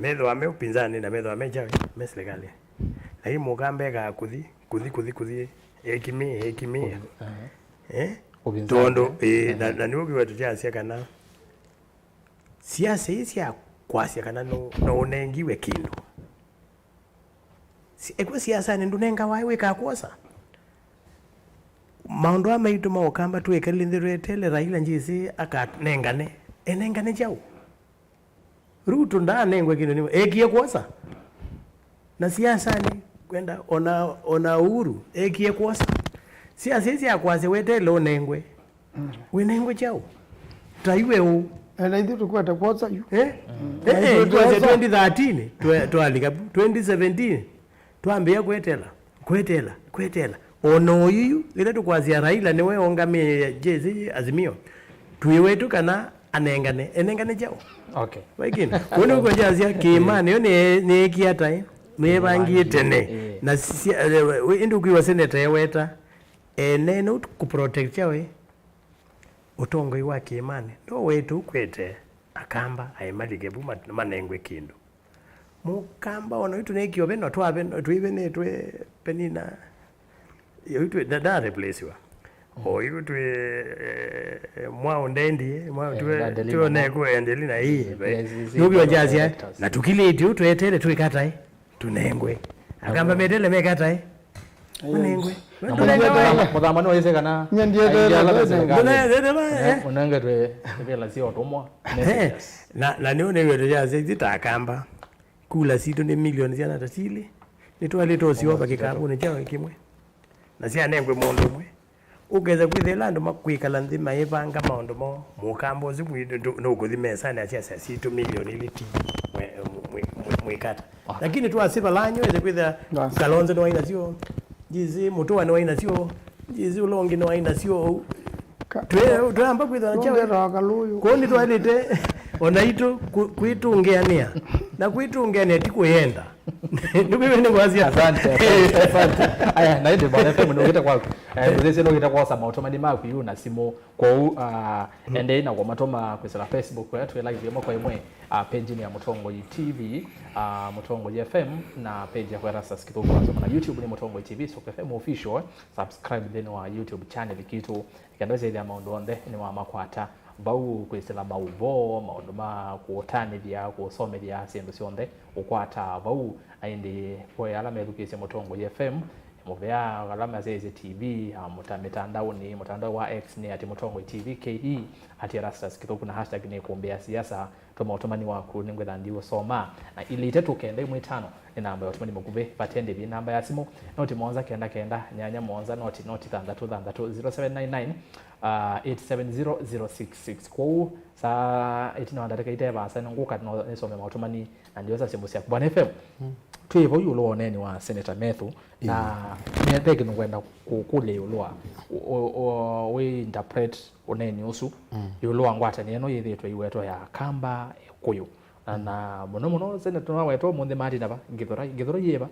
Methĩwa me ũpinzani na methĩwa me kyawe, me silikalĩ. Lakini Mũkamba ekaa kũthi, kũthi, kũthi, kũthi, ekimĩ, ekimĩ. Aha. Eh? Ũpinzani. Tondũ, eh, na, na nĩw'o kĩwa tũkyasya kana siasa ii sya kwasya kana no, no ũnengiwe kĩndũ. Si-, ekw'o siasanĩ ndũnengawa wĩkaa kwosa. Maũndũ aa maitũ ma Ũkamba twĩkalĩnthĩ twetele Raila njĩsĩ akanengane. Enengane kyaũ? Ruto ndaanengwe kĩndũ nĩ ekie kwosa. Na siasanĩ kwenda ona, ona Uhuru ekie kwosa. Siasa ii sya kwasya wetele ũnengwe. Wĩnengwe kyaũ? Ta iwe ũ? Na ithuĩ tũkwete kwosa yu. Eh? Eh, eh, ithuĩ twosa twenty thirteen, twe-, twalika twenty seventeen, twambĩĩa kwetela, kwetela, kwetela. O na oyu yu, ĩla tũkwasya Raila nĩwe ongamĩe J C Azimio, twĩ wetu kana anengane, enengane kyaũ? Okay. Vaikini. Kũu nĩ kũkwasya Kĩĩmanĩ yo nĩ, nĩekie ataĩ, nĩevangie tene. Eh. Na sia-, eh, ĩndĩ ũkwĩwa seneta eweta, ene no kũprotect kyawe. Ũtongoi wa Kĩĩmanĩ ndo wetu ũkwete Akamba aĩ malike vu mat-, manengwe kĩndũ. Mũkamba ona yu tũnekiwe veno, twavenwa, twĩvenetwe Penina. Yu twĩ, nda, nda replacewa. O yu twĩ, eh, Mwao ndendie, Mwao, eh, twĩ, Adelina, twĩ Mwao. Neku Adelina, ii, eh, ve. Yes, yes, yes, nũkwĩwa jasya, directors. Na tũkilĩtye ũ twetele twĩkatae, tũnengwe. Akamba metele mekatae. Manengwe. Na mũthamani waisye kana nye ndietele, aingĩ ala me serikali, eh, ũnengetwe ivĩla sya ũtũmwa, eh, messages. Na, na nĩũnĩw'e tũyasya ithĩ ta Akamba. Kula sitũ nĩ milioni syana ta silĩ. Nĩtwaĩlĩte ũsiwa va kĩkavũnĩ kya kĩmwe. Na syanengwe mũndũ ũmwe. Ũkesa kwĩthĩla andũ makwĩkala nthĩ maĩvanga maũndũ moo, Mũkamba ũsu mwĩ-, ndũ-, nũkũthi mesanĩ asya sya sitũ milioni ilĩ ti mwe-, mwe-, mwe-, mwĩkata. Lakini twasĩ vala nyũ ĩte kwĩthĩa Kalonzo nĩwaĩ nasyo, Jay-Z Mũtũa nĩwaĩ nasyo, Jay-Z ũla ũngĩ nĩwaĩ nasyo. Twĩ-, twĩamba kwĩthĩa na kyaũ? Kũu nĩtwaĩlĩte o naitũ kwĩ-, kwĩtũngĩanĩa. Na kwĩtũngĩanĩa ti kũyenda. Nĩkwĩw'e nĩ kwasya. Asante, asante, asante. Aya, na ĩndĩ Bwana F M nũkĩte kwaku. Eh, ndũthĩsye nũkĩte kwosa maũtũmani maku yu na simũ. Kwoou, ah, endei na kũmatũma kwĩsĩla Facebook, eh, twĩ live ĩmwe kwa ĩmwe, ah, page-inĩ ya Mũtongoi T V, ah, Mũtongoi F M, na page ya Erastus Kĩthũku Wasoma, na YouTube nĩ Mũtongoi T V, Soko F M Official, eh, subscribe nthĩnĩ wa YouTube channel kitũ, kenda ũsyaĩthya maũndũ onthe nĩwamakwata vau, kwĩsĩla maũvoo, maũndũ ma kũũtanĩthya, kũũsomethya, syĩndũ syonthe ũkwata vau. Na ĩndĩ voya ala methukĩĩsye Mũtongoi F M, mũvea ala masyaĩĩsye T V, ah, mũta-, mĩtandaonĩ, mũtandao wa X nĩ at Mũtongoi T V K E, at Erastus Kĩthũku na hashtag nĩ kũmbĩa siasa. Tũma ũtũmani waku nĩngwĩtha ndiũsoma. Na ilĩ itatũ kenda ĩmwe ĩtano nĩ namba ya ũtũmani mũkuvĩ vate ndĩvi. Namba ya simũ noti mũonza kenda kenda nyanya mũonza noti noti thanthatũ thanthatũ, zero seven nine nine, ah, eight seven zero zero six six. Kwoou saa ĩtina wa ndatĩka ite vaasa nĩngũka no nĩsome maũtũmani na ndiosa simũ syaku. Bwana F M, twĩ vau ĩũlũ wa ũneeni wa Senator Methu, na me-, ve kĩndũ ngwenda kũkũlya ĩũlũ wa, ũ-, ũ-, ũ-, wĩ interpret ũneeni ũsu ĩũlũ wa ngwatanĩo ĩno yĩthĩĩtwe iwetwa ya Akamba, Ekũyũ. Na, na mũno mũno Senator nĩwaweta ũmũnthĩ matina va, Gĩthũrai, Gĩthũrai yĩ va?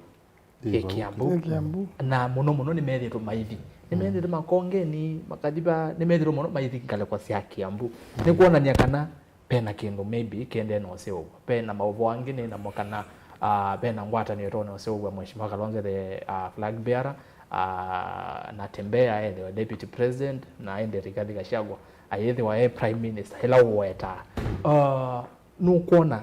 Ĩ Kiambu. Ĩ Kiambu. Na mũno mũno nĩmethĩĩtwe maithi. Nĩmethĩĩtwe makongeni, makathi va, nĩmethĩĩtwe mũno maithi ngalĩko sya Kiambu. Nĩkwonany'a kana vena kĩndũ maybe kĩendee na ũseũvw'a. Vena maũvoo angĩ nĩ namo kana, ah, vena ngwatanĩo ĩtonya ũseũvw'a Mheshimiwa Kalonzo the, ah, flag bearer, ah, Natembeya ethĩwa deputy president, na ĩndĩ Rigathi Gachagua ayĩthĩwa e prime minister ĩla ũwetaa. Ah, nũkwona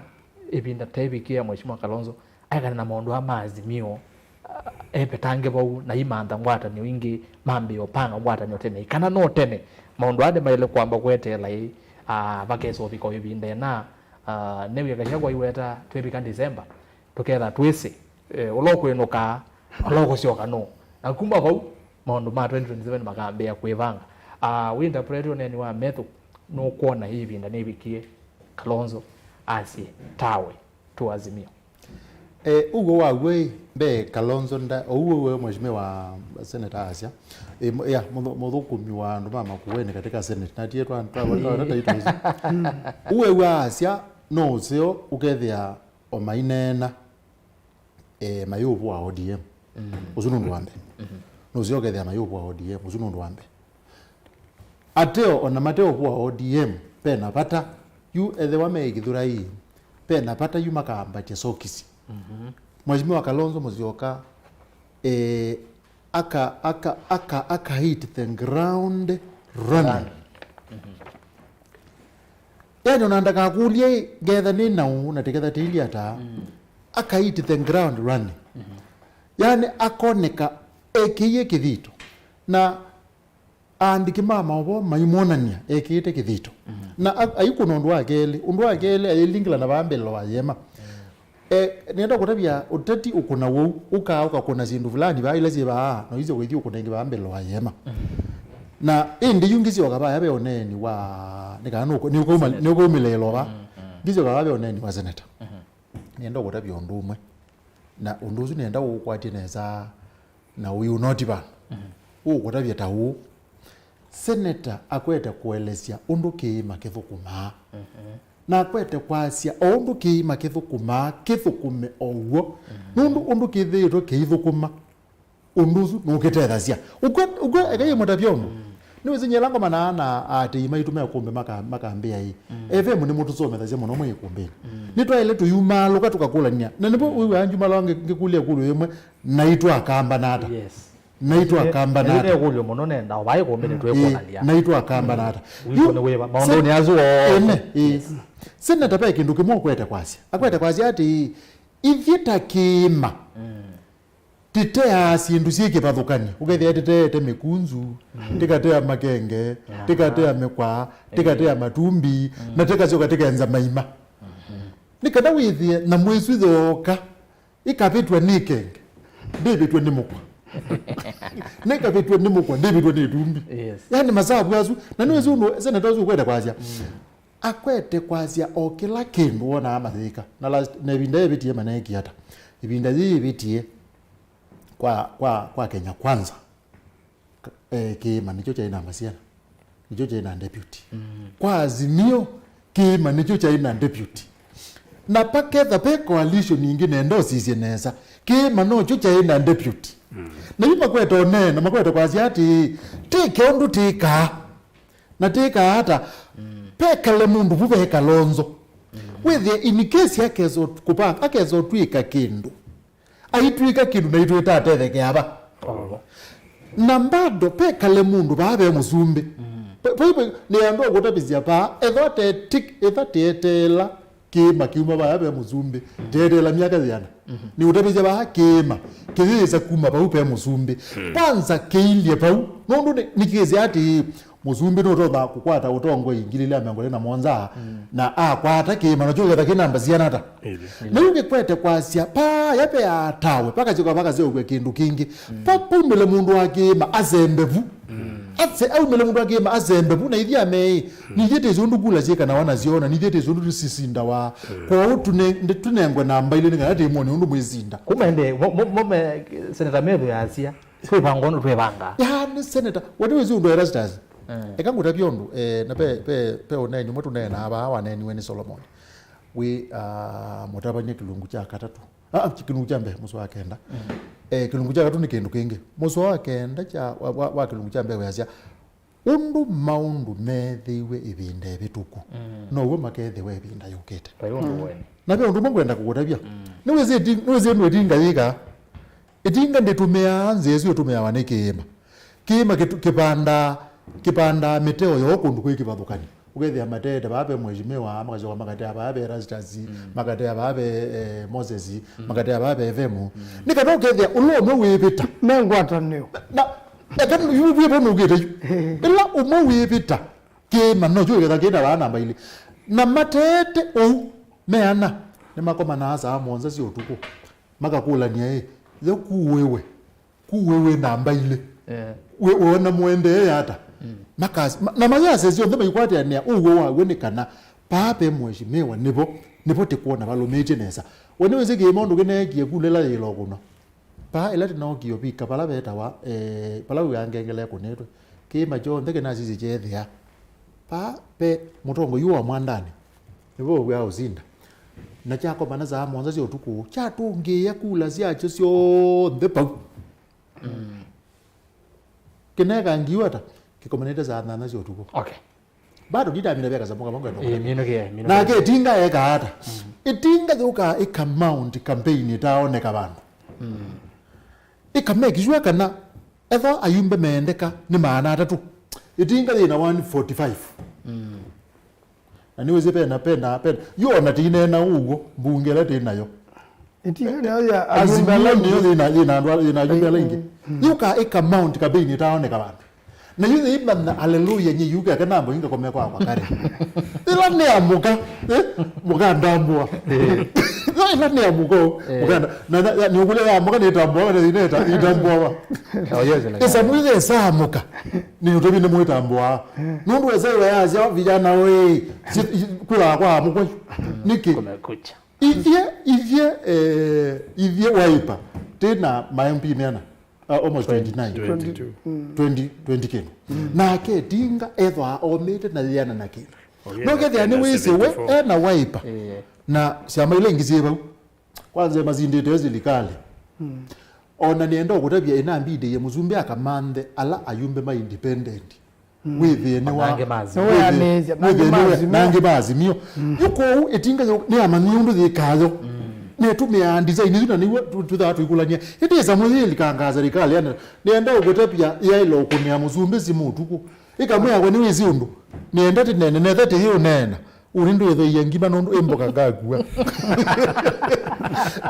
ĩvinda ta ĩvikĩe ya Mheshimiwa Kalonzo aekana na maũndũ aa ma Azimio, ah, evetange vau na imantha ngwatanĩo ingĩ, mambĩĩe ũpanga ngwatanĩo tene, kana no tene maũndũ aa nĩmaĩle kwamba kweteela ĩ, ah, vakesa ũvika o ĩvinda ĩna, ah, nĩw'e Gachagua aiweta twĩvika December, tũketha twĩsĩ, eh, ũla ũkwĩnũka, ũla ũkũsyoka nũũ. Na kuma vau, maũndũ ma twenty twenty-seven makambĩĩa kwĩvanga. Ah, wĩ interpret ũneeni wa Methu, nũkwona ĩvinda nĩvikie Kalonzo asye tawe to Azimio? Eh, ũguo waw'o ĩ, mbee Kalonzo nda, ũu we mheshimiwa senator asya, eh, mu- ya, muthu- muthukumi wa andũ ma Makueni katika senate, natie twa twa twa twa titles. Ũu we asya no ũseo ũkethĩa o maineena, eh, mayũvũa O D M. Ũsu nũndũ wa mbee. No ũseo ũkethĩa mayũvũa O D M, ũsu nũndũ wa mbee. Ateo ona mateũvũa O D M, pena vata yu ethĩwa me kĩthũrai, pena vata yu makambatya sokisi. Mheshimiwa Kalonzo Musyoka, eh, aka aka aka aka hit the ground running. Yani ona ndakakũlye ngetha nĩ naũ na tiketha tĩilyĩ ata, aka hit the ground running. Yani akoneka ekĩie kĩthito na aandĩki ma maũvoo maimwonany'a ekĩĩte kĩthito. Na a- aikũna ũndũ wa kelĩ. Ũndũ wa kelĩ ayĩlingĩla na vaa mbee wa ĩema. E, nĩenda kũtavya ũteti ũkũna wou, ũkaa ũkakũna syĩndũ fulani vaa ila syĩ vaa, na ũisye kũithi ũkũna ĩngĩ vaa mbee wa ĩema. Na ĩndĩ yu ngĩsyoka vaya ve ũneeni wa, nĩ kana nũkũ- nĩũkauma- nĩũkaumĩlĩĩlwa vaa. Ngĩsyoka vaa ve ũneeni wa seneta. Nĩenda ũkũtavya ũndũ ũmwe. Na ũndũ ũsu nĩenda ũũkwatye nesa na ũyũnoti vandũ. Ũũkũtavya ta ũũ, seneta akwete kũelesya ũndũ kĩĩma kĩthũkũmaa. Na akwete kwasya o ũndũ kĩĩma kĩthũkũmaa, kĩthũkũme o w'o. Nũndũ ũndũ kĩthĩĩtwe kĩithũkũma, ũndũ ũsu nũkĩtethasya. Ũkw'o, ũkw'o, eka yĩmũtavya ũndũ. Nĩwĩsĩ nyie ĩla ngomanaa na aatĩĩi maitũ me kũmbe maka- makambĩa ĩ, F M nĩmũtũsomethasya mũno mwĩ ĩkũmbĩnĩ. Nĩtwaĩle tũyumaalũka tũkakũlany'a. Na nĩvo wĩw'aa njumaalũka ngĩ- ngĩkũlya ĩkũlyo yĩmwe, naitũ akamba nata? Yes. Naitũ akamba nata? Nĩkũlyo mũno nenda, o vai kũmbĩnĩ twĩkũlany'a. Naitũ akamba nata? Witũ nĩ wĩva? Maũndũnĩ asu onthe. Ene, ĩ. Seneta ve kĩndũ kĩmwe ũkwete kwasya. Akwete kwasya atĩ, ithyĩ ta kĩĩma, tĩteaa syĩndũ syĩ kĩvathũkany'o. Ũkethĩa tĩteete mĩkunzu, tĩkatea makenge, tĩkatea mĩkwaa, tĩkatea matumbi, na tĩkasyoka tĩkenza maima. Nĩ kana wĩthĩe nyamũ ĩsu yooka, ĩkavĩtw'a nĩ kenge, ndĩvĩtw'e nĩ mũkwa. Na ĩkavĩtw'a nĩ mũkwa, ndĩvĩtw'e nĩ ĩtumbi. Yes. Yaani masavu asu, na nĩwĩsĩ ũndũ seneta ũsu ũkwete kwasya. Akwete kwasya o kĩla kĩndũ wonaa mayĩka. Na last, na ĩvinda yĩvĩtie maneekie ata? Ĩvinda yĩĩ yĩvĩtie kwa, kwa, kwa Kenya Kwanza, eh, kĩĩma nĩkyo kyaĩ namba syana. Nĩkyo kyaĩ na deputy. Kwa Azimio, kĩĩma nĩkyo kyaĩ na deputy. Na paketha ve coalition ingĩ nenda ũsisye nesa, kĩĩma nokyo kyaĩ na deputy. Na yu makwete ũneena, makwete kwasya atĩ, tĩke ũndũ tĩkaa. Na tĩkaa ata? Pekale mũndũ vu ve Kalonzo. Wĩthĩe in case akesa kũvanga, akesa ũtw'ĩka kĩndũ, aitw'ĩka kĩndũ naitũ ĩtatethekea va. Na mbado pekale mũndũ vaa ve mũsumbĩ. Nĩ andũ akũtavĩsya vaa, ethwa tetik- etha teteela kĩĩma kĩuma vaya ve mũsumbĩ, teteela myaka yĩana. Nĩ ũtavĩsya vaa kĩĩma kĩyĩsa kuma vau ve mũsumbĩ. Kwanza kĩilye vau, nũndũ nĩ- nĩkĩsĩ atĩ mũsumbĩ nũtonya kũkwata ũtongoi ngili ilĩ na mĩongo ĩlĩ na mũonza, na akwata kĩĩma nakyo ketha kĩ namba siana ata. Na yu kĩkwete kwasya, paya ve atawe, pakasyoka pakaseũvw'a kĩndũ kĩngĩ. Pa- paumĩle mũndũ wa kĩĩma asembe vu. Ase- aumĩle mũndũ wa kĩĩma asembe vu, na ithyĩ amei, nithyĩ tĩsĩ ũndũ kula syĩkanawa nasyo, na nithyĩ tĩsĩ ũndũ sisindawa. Kwoou tũne- ndi- tũnengwe namba ilĩ nĩ kana tĩmwone ũndũ mwĩsinda. Kuma ĩndĩ mo- mo- mo- me- Seneta Methu yasya, twĩvanga ũndũ twĩvangaa. Yaani seneta, wati wĩsĩ ũndũ Erastus? Eka ngũtavye ũndũ, eh, na ve- ve- ve ũneeni ũmwe tũneenaa vaa waneeniwe nĩ Solomon. Wĩ, ah, mũtavany'a kĩlungu kya katatũ. Ah, kĩlungu kya mbee, mũsoa wa kenda. Eh, kĩlungu kya katatũ nĩ kĩndũ kĩngĩ. Mũsoa wa kenda kya, wa, wa, wa kĩlungu kya mbee wĩasya, ũndũ maũndũ meethĩiwe ĩvinda ĩvĩtũku, now'o makeethĩwa ĩvinda yũkĩte. Na ve ũndũ ũmwe ngwenda kũkũtavya. Nĩwĩsĩ ĩti- nĩwĩsĩ ũndũ ĩtinga yĩkaa? Ĩtinga ndĩtũmĩaa nzĩa ĩsu ĩtũmĩawa nĩ kĩĩma. Kĩĩma kĩtu- kĩvandaa, kĩvandaa mĩteo yoo kũndũ kwĩ kĩvathũkany'o. Ũkethĩa mateete vaa ve mheshimiwa, makasyoka makatea vaa ve Erastus, makatea vaa ve, eh, Moses, makatea vaa ve F M. Nĩ kana ũkethĩa ũla ũmwe wĩvĩta. Me ngwatanĩo. Na eka yu wĩvo nũkĩte yu. Ĩla ũmwe wĩvĩta, kĩĩma nokyo wĩketha kĩna vaa namba ilĩ. Na mateete ũu, me ana, nĩmakomanaa saa mũonza sya ũtukũ. Makakũlany'a ĩ, yo kuũĩwe. Kuwe wĩ namba ilĩ. Eh. We, wona mũendee ata? Makas-, ma-, na mayasya syonthe maikwatĩanĩa ũw'o waw'o nĩ kana paa pe mheshimiwa nĩvo, nĩvo tĩkwona valũmĩtye nesa. We nĩwĩsĩ kĩĩ maũndũ kĩneekie kula ĩla yĩla ũkũnwa. Paa ĩla tĩnookie ũvika vala vetawa, eh, vala wĩaa ngengele ĩkũnĩtwe, kĩĩma kyonthe kĩnasisye kyeethĩa. Paa pe mũtongoi ũũ wa mwandanĩ, nĩvo ũw'aa ũsinda. Na kyakomana saa mũonza sya ũtukũ, kyatũngĩĩa kula syakyo syonthe pau. Kĩneekangiw'a ata? Kĩkomanĩte saa nyanya sya ũtukũ. Okay. Bado nditamina veka samuka mangu eno. Eh, minũkĩe, minũkĩe. Nake ĩtinga eka ata? Ĩtinga yũka ĩka mount campaign ĩtaoneka vandũ. Ĩka make sure kana ethwa ayumbe meendeka nĩ maana atatũ, ĩtinga yĩna one forty-five. Na nĩwĩsĩ pena, pena, pena. Yu ona tĩineena ũw'o, mbunge ĩla tĩ nayo. Ĩtinga nĩyo ya ayumbe Azimio ala nĩyo aingĩ. Yĩna, yĩna andũ ala, yĩna ayumbe ala aingĩ. Yũka ĩka mount campaign ĩtaoneka vandũ. Na yu yĩimanya, haleluya, nyie yuke ake nambo inga kome kwakwa kare. Ĩla nĩ amũka, eh, mũkandambũa. Ĩla nĩ amũka, eh, mũkanda. Na, na, na, nĩ ũkũlya ya amũka nĩ ĩtambũawa, na ĩna ĩta-, ĩtambũawa. Oh, yes, like ĩsa mwĩthĩ ĩsa amũka. Nĩ ũtũvi nĩ mwĩtambũa. Nũndũ ĩsa ĩwa yasya vijana we, si, si, kula kwa amũka. Nĩkĩ? Kumekucha. Ithyĩ, ithyĩ, eh, ithyĩ Wiper, twĩ na ma M P meana, uh, almost twenty-nine. Twenty-two. Twenty, twenty kĩndũ. Nake Tinga ethwa omĩte na yĩana na kĩndũ. Oh, yeah, no kethĩa nĩ wĩsĩ we seventy-four. Ena Wiper. Eh. Na syama ila ingĩ syĩ vau. Kwanza masindĩte silikalĩ. Ona nĩenda ũkũtavya ĩnambindĩie mũsumbĩ akamanthe ala ayumbe ma independent. Wĩthĩe nĩ wa, wĩthĩe, wĩthĩe nĩ wa, na angĩ ma Azimio. Yu kũu ĩtinga yo nĩamanyie ũndũ yĩkaa yo. Netũmĩaa design isu na nĩw'o tũ-, tũthaa tũikũlany'a. Ĩndĩ ĩsamũ yĩlikangaa serikali, yani, nĩenda ũkũtavya yaĩla ũkũnĩa mũsumbĩ simũ ũtukũ. Ĩkamwĩa we nĩwĩsĩ ũndũ. Nĩenda tĩnene, netha tĩyĩ ũneena. Ũnĩ ndwĩthĩie ngima nũndũ ĩ mboka ngakua.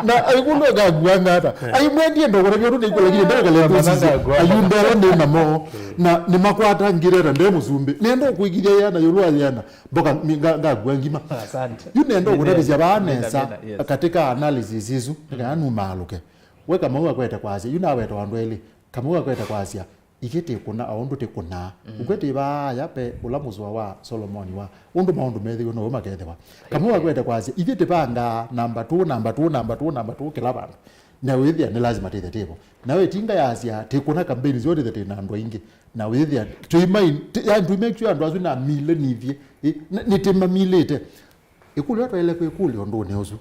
Na aikũlwa ngakua ngata. Aimwendie ndokora kĩndũ nĩikũla kile ndakale ngakua. Ayumbela ndĩ namo. Na nĩmakwata ngireta nde mũsumbĩ. Nĩenda ũkwĩkithia yana yũlũ wa yana. Mboka mi-, nga-, ngakua ngima. Asante. Yu nenda ũkũtavĩsya vaa nesa katika analysis isu. Nĩkana numaalũke. We Kamau akwete kwasya. Yu naweta andũ elĩ. Kamau akwete kwasya. Ithyĩ tĩkũna o ũndũ tĩkũnaa. Ũkw'e tĩ vaaya pe ũla mũsũa wa Solomoni wa ũndũ maũndũ methĩwe now'o makethĩwa. Kamau akwete kwasya, ithyĩ tĩvangaa namba two, namba two, namba two, namba two kĩla vandũ. Na wĩthĩa nĩ lazima tĩthe tĩvo. Na we ĩtinga yasya, tĩkũna kampeni syonthe tĩthe tĩ na andũ aingĩ. Na wĩthĩa, tũimai-, tĩ-, yani tũimake sure andũ asu namile nithyĩ. Ĩ, na, nĩtĩmamilĩte. Ĩkũlyo twaĩle kwĩkũlya ũndũnĩ ũsu.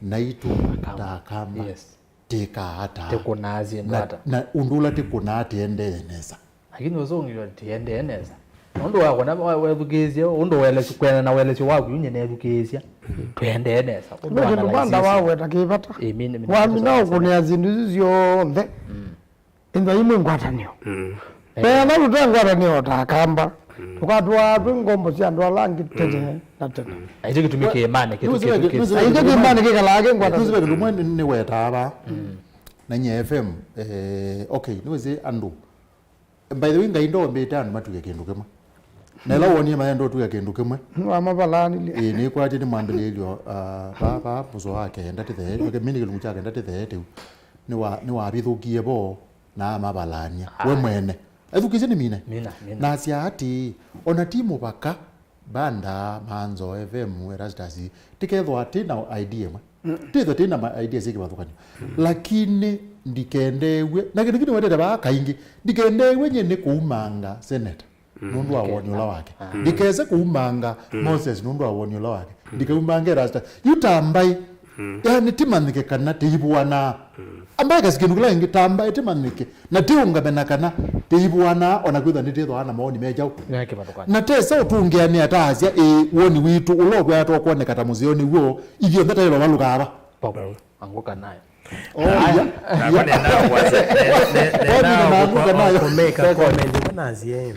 Naitũ ta Akamba. Yes. Tĩkaa ata? Tĩkũnaa syĩndũ ata? Na ũndũ ũla tĩkũnaa tĩendee nesa. Lakini ũsũngĩo tĩendee nesa. Nũndũ wakũna wethukĩĩsye, ũndũ ũelesyo, kwenda na ũelesyo waku, yu nyie nethukĩĩsya. Tũendee nesa. Ũndũ kĩndũ wa analysis. Waweta kĩvata. Ĩ, mine, mine, wamina ũkũnĩa syĩndũ isu syonthe. Ĩndĩ imwe ngwatanĩo. Vethĩwa tũte ngwatanĩo ta Akamba, tũkatwaa twĩ ngombo sya andũ ala angĩ tene na tene. Aitũ kĩtumi kĩĩmanĩ kĩtũ. Aitũ kĩĩmanĩ kĩkalaa kĩ ngwatanĩo. Nĩwĩsĩ ve kĩndũ mwe nĩ-, nĩwetaa vaa. Na nyie F M, eh, okay, nĩwĩsĩ andũ. By the way, Ngai ndoombĩte andũ matuke kĩndũ kĩmwe. Na ĩla wonie maenda ũtuka kĩndũ kĩmwe. Wamavalanilye. Ĩĩ, nĩkwatye nĩ mwambĩlĩĩlyo, ah, vaa, vaa mũsoa wa kenda tĩthee, mini kĩlungu kya kenda tĩthee tĩu. Nĩwa-, nĩwavithũkie vo. Na amavalany'a we mwene. Ethukĩsye nĩ mine. Mina, mina. Na asya atĩĩ, o na ti mũvaka, Banda, Manzo, F M, Erastus, tĩkethwa tĩ na idea ĩmwe. Tĩthwa tĩ na ma-, idea syĩ kĩvathũkany'o. Lakini ndikendeew'e, na kĩndũ kĩu nĩwetete vaa kaingĩ, ndikendeew'e nyie nĩ kũumanga senator. Nũndũ wa woni ũla wake. Ndikese kũumanga Moses nũndũ wa woni ũla wake. Ndikaumange Erastus. Yu ta mbaĩ. Yani tĩmanyĩke kana tĩivũanaa. Ambaye kasi kĩndũ kĩla kĩngĩ ta mbaĩ tĩmanyĩke. Na tĩũngame na kana tĩivũanaa o na kwĩthwa nĩtĩthwaa na mawoni me kyaũ. Na tesa ũtũngĩanĩa ta asya, ĩ, woni witũ ũla ũkwĩatwa kwoneka ta mũseo nĩw'o, ithyonthe taĩlwa valũkaa va. Angũka nayo. Oh, yeah. Nakwa nenda kwasya, ne-, ne-, nenda kũmeka comment ĩmwe nasye,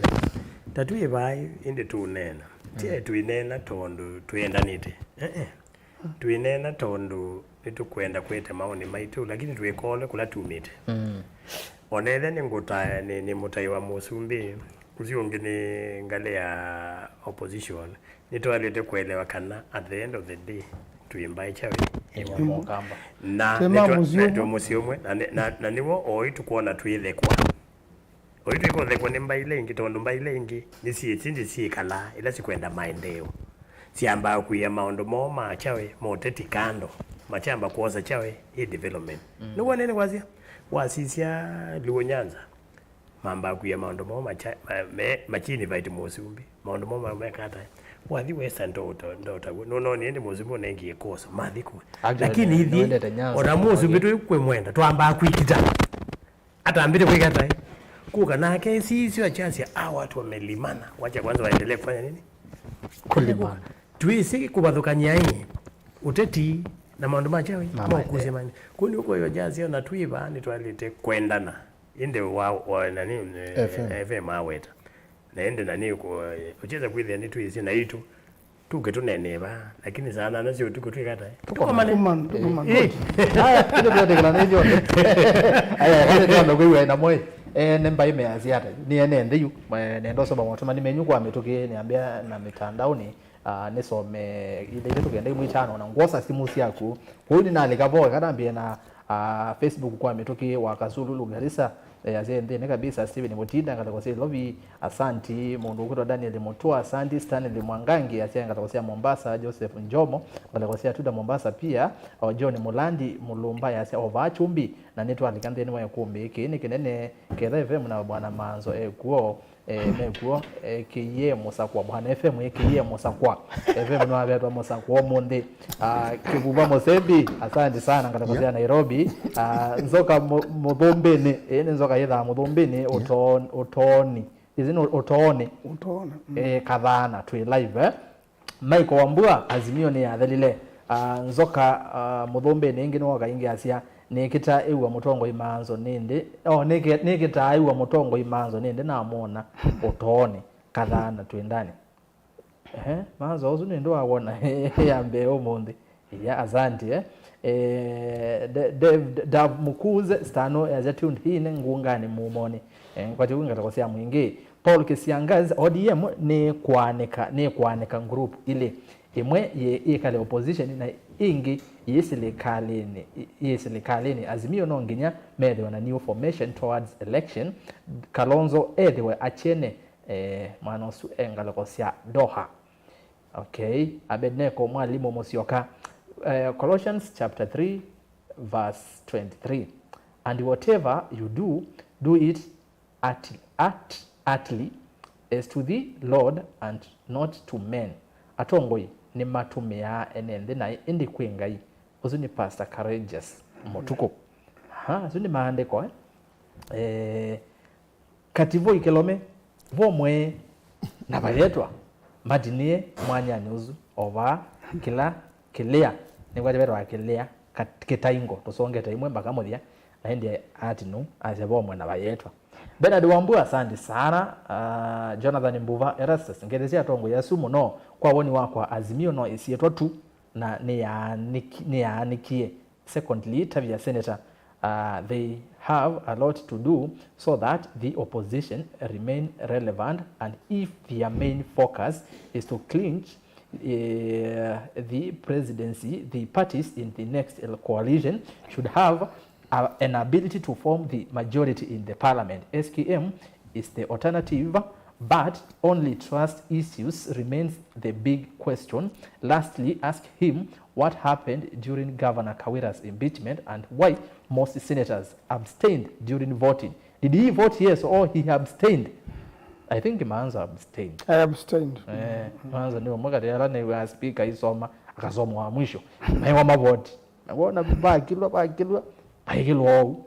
ta twĩ vai, ĩndĩ tũneena. Ti twĩneena tondũ twĩendanĩte. Eh, eh. Twĩneena tondũ nĩtũkwenda kwete maoni maitũ, lakini twĩkole kũla tumĩte. Onethe nĩ ngũta-, nĩ, nĩ mũtai wa mũsumbĩ, ũsu ũngĩ nĩ ngalĩ ya opposition. Nĩtwaĩlĩte kũelewa kana at the end of the day, twĩ mbaĩ kyaũ? Ĩmwe. Ĩmwe. Mũkamba. Na twĩ ma nĩtwa-, mũsyĩ ũmwe. Twĩ mũsyĩ ũmwe, na nĩ-, na, na nĩw'o oĩ tũkwona twĩthekwa. Oyu twĩkothekwa nĩ mbaĩ ila ingĩ, tondũ mbaĩ ila ingĩ nĩsyĩsĩ ndyĩ syĩkalaa ila sikwenda maendeeo. Syambaa kũia maũndũ moo ma kyawe ma ũteti kando, makyamba kwosa kyawe ĩ development. Mm. Nĩw'o nene kwasya, wasisya Luo Nyanza, mambaa kũia maũndũ moo makya-, ma-, me-, makyinvite mũsumbĩ, maũndũ moo ma-, mekata. Wathi wesa ndota, ndota, nũnoni ĩndĩ mũsumbĩ ũnengie koso, mathi kũa. Actually, lakini ithyĩ, nĩwendete Nyanza ona mũsumbĩ mũno. Twĩ kwĩ mwenda, twambaa kwĩkita. Atambĩte kwĩka taĩ. Kũka nake sisyo akyasya, "Ah, watu wamelimana. Wacha kwanza waendelee kufanya nini?" Kũlimana. Twĩsĩ kũvathũkany'a ĩ, ũteti na maũndũ ma kyawe, ma maendeeo. Kũu nĩ ũkwĩw'a kyasya, na twĩ vaa nĩtwaĩlĩte kwendana. Ĩndĩ wa, wa, nani, eh, F M. F M aweta. Na ĩndĩ nani, kũ-, ũkyesa kwĩthĩa nĩtwĩsĩ na itũ. Tũke tũneenee vaa, lakini saa nana sya ũtukũ twĩkata, eh? Tũkomane. Tũkomane. Tũkomane. Eh. Aya, ĩndĩ twetĩkĩlana ithyonthe. Aya, ĩndĩ twamba kwĩw'a ĩna mwe. Eh, nĩ mbaĩ measya ata? Nĩ ene nthĩ yu. Eh, nenda ũsoma motũmani menyu kwa mĩtũkĩ, nĩambĩa na mĩtandaonĩ. Ah, nĩsome ila itatũ kenda imwe itano, na ngwosa simũ syaku. Kwoou nĩnalika vo, eka nambie na, ah, Facebook kwa mĩtũkĩ wa Kasulu Lugarisa. Eh, asya nthĩnĩ kabisa, Steven Mutinda, ngalĩko sya Ilovi, asanti. Mũndũ ũkwĩtwa Daniel Mutua, asanti. Stanley Mwangangi, asya ngalĩko sya Mombasa. Joseph Njomo, ngalĩko sya Tuda Mombasa pia. O John Mulandi Mulumba, yasya o vaa Kyumbi, na nĩtwalika nthĩnĩ wa ĩkũmbĩ kĩĩ nĩ kĩnene. Ketha F M na Bwana Manzo ekuo, eh, mekuo, ekĩie mũsakwa. Bwana F M ekĩie mũsakwa. F M nĩwavetwa mũsakwa ũmũnthĩ. Ah, Kĩvuva Mũsembi, asanti sana, ngalĩko sya Nairobi. Ah, Nzoka Mu-, Mũthũmbĩnĩ. Ĩĩ nĩ Nzoka yĩthaa Mũthũmbĩnĩ, ũtoon-, ũtooni. Ĩĩ nĩ ũtooni. Ũtooni, mm. Eh, Kathana, twĩ live, eh? Michael Wambua, Azimio nĩyathelile. Ah, Nzoka, ah, Mũthũmbĩnĩ ĩngĩ nĩwoka ĩngĩ asya, nĩkĩta ĩw'a mũtongoi Manzo nĩndĩ. Oh, nĩkĩ-, nĩkĩtaa ĩw'a mũtongoi Manzo nĩndĩ namwona ũtooni. Kathana, twĩ ndani. Ehe, Manzo ũsu nĩndĩ wawona ya mbee ũmũnthĩ. Iya, asante, eh. Eh, De-, Dev-, Dav Mukuze, Stano, as a tuned in, ngungani mumoni. Eh, kwa tiku ngatako sya mwingi. Paul Kisiangaz, O D M nĩ kwanĩka, nĩ kwanĩka group ilĩ. Ĩmwe yĩ ĩkale opposition na ĩngĩ yĩ silikalĩnĩ, yĩ silikalĩnĩ. Azimio no nginya methĩwe na new formation towards election. Kalonzo ethĩwe akyene, eh, mwana ũsu e ngalĩko sya Doha. Okay, Abednego Mwalimu Musyoka. Eh, Colossians chapter three, verse twenty-three. And whatever you do, do it at, at, heartily, as to the Lord and not to men. Atongoi nĩmatũmĩaa ene nthĩ naĩ, ĩndĩ kwĩ Ngai. Ũsu nĩ Pastor Courageous Mũtukũ. Aha, asu nĩ maandĩko, eh? Eh, Kati vo ikĩlome, vo mwee, na vayetwa, matinie mwanyanĩ ũsu, o vaa kĩla kĩlĩa, nĩkwatĩ vetwa kĩlĩa, kat-, kĩtaingo, tũsongete ĩmwe mbaka mũthya, na ĩndĩ atinu, asya vo mwe na vayetwa. Bernard Wambua, asante sana. Ah, Jonathan Mbuva, Erastus, ngethi sya atongoi asu mũno, kwa woni wakwa, Azimio no ĩsyĩtwa tu, na nĩyaanĩki-, nĩyaanĩkie. Secondly, tavya Senator, uh, they have a lot to do so that the opposition remain relevant, and if their main focus is to clinch, uh, the presidency, the parties in the next coalition should have, uh, an ability to form the majority in the parliament. S K M is the alternative, but only trust issues remains the big question. Lastly, ask him what happened during Governor Kawira's impeachment and why most senators abstained during voting. Did he vote yes or he abstained? I think Maanzo abstained. I abstained. Eh, Maanzo nĩ ũmwe katĩ ala nĩw'aa speaker aisoma, akasoma wa mwisho. Na iwa mavoti. Na wona vakilwa, vakilwa, vaikilwa ou.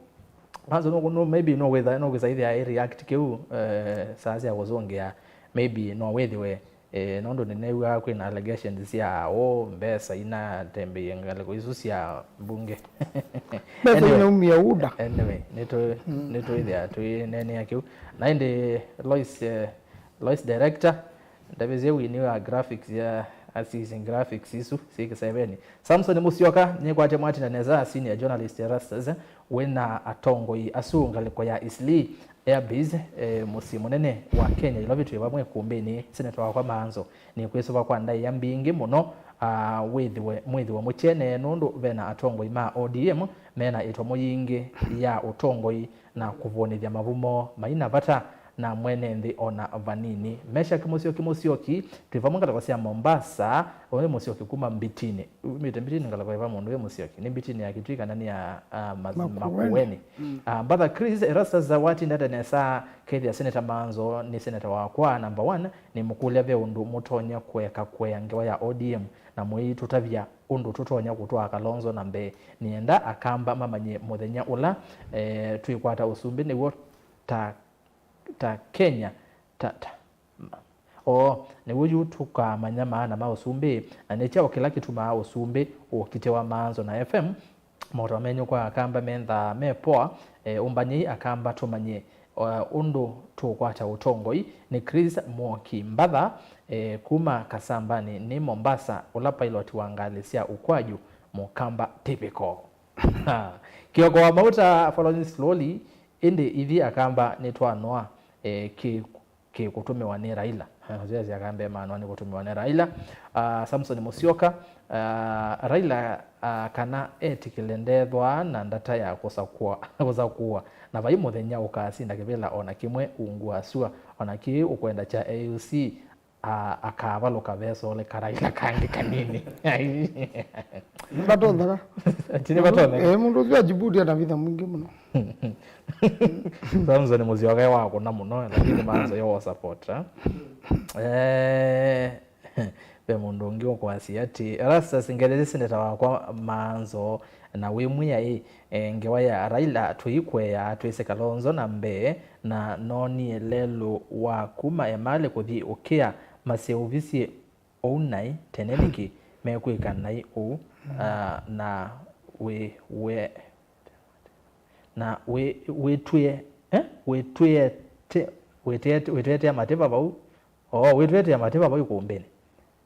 Kwanza no, no, maybe no wĩtha, no kwĩsa ĩthĩa ĩ react kĩu, eh, saa sya kũsũngĩa, maybe no wĩthĩwe, eh, nũndũ nĩnew'aa kwĩna allegations sya, oh, mbesa inatembeie ngalĩko isu sya mbunge. Mbesa inaumia UDA. Anyway, nĩtũ-, nĩtwĩthĩa twĩneenea kĩu. Na ĩndĩ Lois, eh, Lois director, ndavĩsye wini wa graphics ya Assisting graphics isu syĩ kĩseveni. Samson Musyoka, nĩkwatya mwatina nesa, senior journalist Erastus, wĩna atongoi asu ngalĩko ya Eastleigh Air Base, eh, mũsyĩ mũnene wa Kenya, Ilovi. Twĩ vamwe kumbĩnĩ, seneta wakwa Maanzo. Nĩkwĩsũva kwa ndaĩa mbingĩ mũno, ah, wĩthĩwe, mwĩthĩwe mũkyene nũndũ vena atongoi ma O D M mena ĩtomo yingĩ ya ũtongoi na kũvũnĩthya mavumo maina vata na mwene nthĩ ona vanini. Meshack Musyoki Musyoki, twĩ vamwe ngalĩko sya Mombasa, ũyũ Musyoki kuma Mbitini. Umĩte Mbitini ngalĩko ĩva mũndũ wĩ Musyoki? Nĩ Mbitini ya Kitui kana nĩ ya, ah, Mas-, Makueni. Makueni. Mm. Ah, Mbatha Chris, Erastus, watindate nesa, kethĩa Seneta Maanzo nĩ seneta wakwa number one, nĩmũkũlya ve ũndũ mũtonya kũeka kũea ngewa ya O D M, na mũitũtavya ũndũ tũtonya kũtwaa Kalonzo na mbee. Nĩenda Akamba mamanye mũthenya ũla, eh, twĩkwata ũsumbĩ nĩw'o ta, ta Kenya, ta, ta, o, nĩw'o yu tũkamanya maana ma ũsumbĩ, na nĩ kyaũ kĩla kĩtumaa ũsumbĩ ũkitĩwa. Maanzo na F M, motao menyu kwa Akamba menthaa me poa, eh, ũmbanyei Akamba tũmanye, eh, ũndũ tũũkwata ũtongoi. Nĩ Chris Mwoki Mbatha, eh, kuma Kasambani nĩ Mombasa, ũla pilot wa ngalĩ sya ũkwaju, Mũkamba typical. Kioko wa Mauta, following slowly, ĩndĩ ithi Akamba nĩtwanoa, eh, kĩ, kĩkũtũmĩwa nĩ Raila. Eh, ũsyaĩsya Akamba ĩmanoa nĩ kũtũmĩwa nĩ Raila. Ah, Samson Musyoka, ah, Raila, ah, kana etĩkĩle ndethwaa na ndata ya kũsakũa, kũsakũa. Na vai mũthenya ũkasinda kĩvĩla ona kĩmwe ungu wa sua, ona kĩĩ ũkwenda kya A U C, a-, akavalũka vesole karaila kangĩ kanini. Nĩvatonyeka. Ati nĩvatonyeka. Eh, mũndũ ũsu wa Djibouti ana vitha mwingĩ mũno. Samson Musyoka wa kũna mũno, lakini Maanzo yo support, eh? Eh, ve mũndũ ũngĩ ũkwasya ati, Erastus, ngelesye seneta wakwa Maanzo, na wĩ Mwĩaĩ, e, ngewa ya Raila tũikweaa twĩsĩ Kalonzo na mbee, na noonie lelũ wa kuma Emali kũthi Ũkĩa maseũvisye ũu naĩ tene nĩkĩ mekwĩka naĩ ũu, ah, na wĩ, wĩ, na wĩ, wĩtwĩe, eh? Wĩtwĩete, wĩtwĩete, wĩtwĩetea matĩva vau. Oh, wĩtwĩetea matĩva vau ikumbĩnĩ.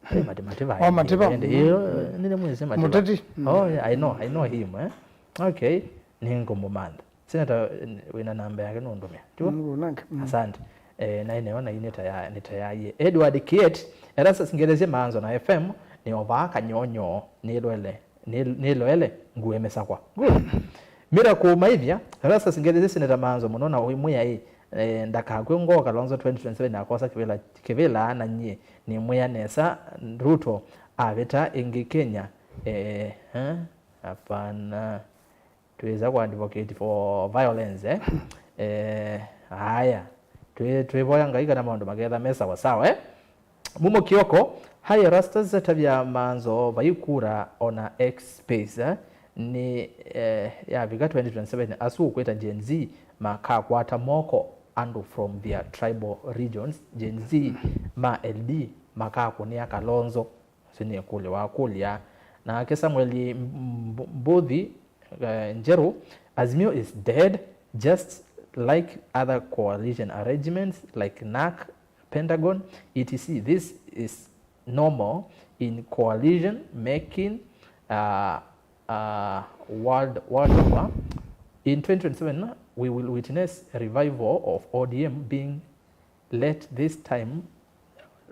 Hey, mati-, matĩva. Oh, matĩva. Ĩndĩ, mm, ĩyo, nĩnĩ mwĩsĩ matĩva. Mũteti. Mm. Oh, yeah, I know, I know him, eh? Okay, nĩngũmũmantha. Seneta, eh, wĩna namba yake nũndũmĩa. Tiwa? Mm, nake. Mm. Asante. Eh, na ĩneo na ĩ nĩ taya-, nĩ tayaaie. Edward Kiet, Erastus, ngelesye Maanzo na F M, nĩ ovaa kanyonyo, nĩlwele, nĩ-, nĩloele, nguĩ mĩsakwa. Good. Miracle Maivia, Erastus, ngelesye Seneta Maanzo mũno na wĩ Mwĩaĩ, eh, ndakakw'e ngoo Kalonzo twenty twenty-seven akosa kĩvĩla, kĩvĩla na nyie nĩmwĩa nesa Ruto avĩta ĩngĩ Kenya. Eh, eh, hapana. Twĩsa kũ advocate for violence, eh? Eh, aya. Twĩ-, twĩvoya Ngai kana maũndũ maketha me sawa sawa, eh? Mumo Kioko, hi Erastus, tavya Maanzo vai kura ona X space, eh? Nĩ, eh, yavika twenty twenty-seven, asu ũkwĩta Gen Z makakwata moko andũ from their tribal regions, Gen Z ma L D makakũnĩa Kalonzo. Ũsu nĩ ĩkũlyo wakũlya. Nake Samuel Mb-, Mbuthi, eh, Njeru, Azimio is dead, just like other coalition arrangements like NARC, Pentagon, et cetera. This is normal in coalition making, uh, uh, world, world over. In twenty twenty-seven, we will witness a revival of O D M being led this time,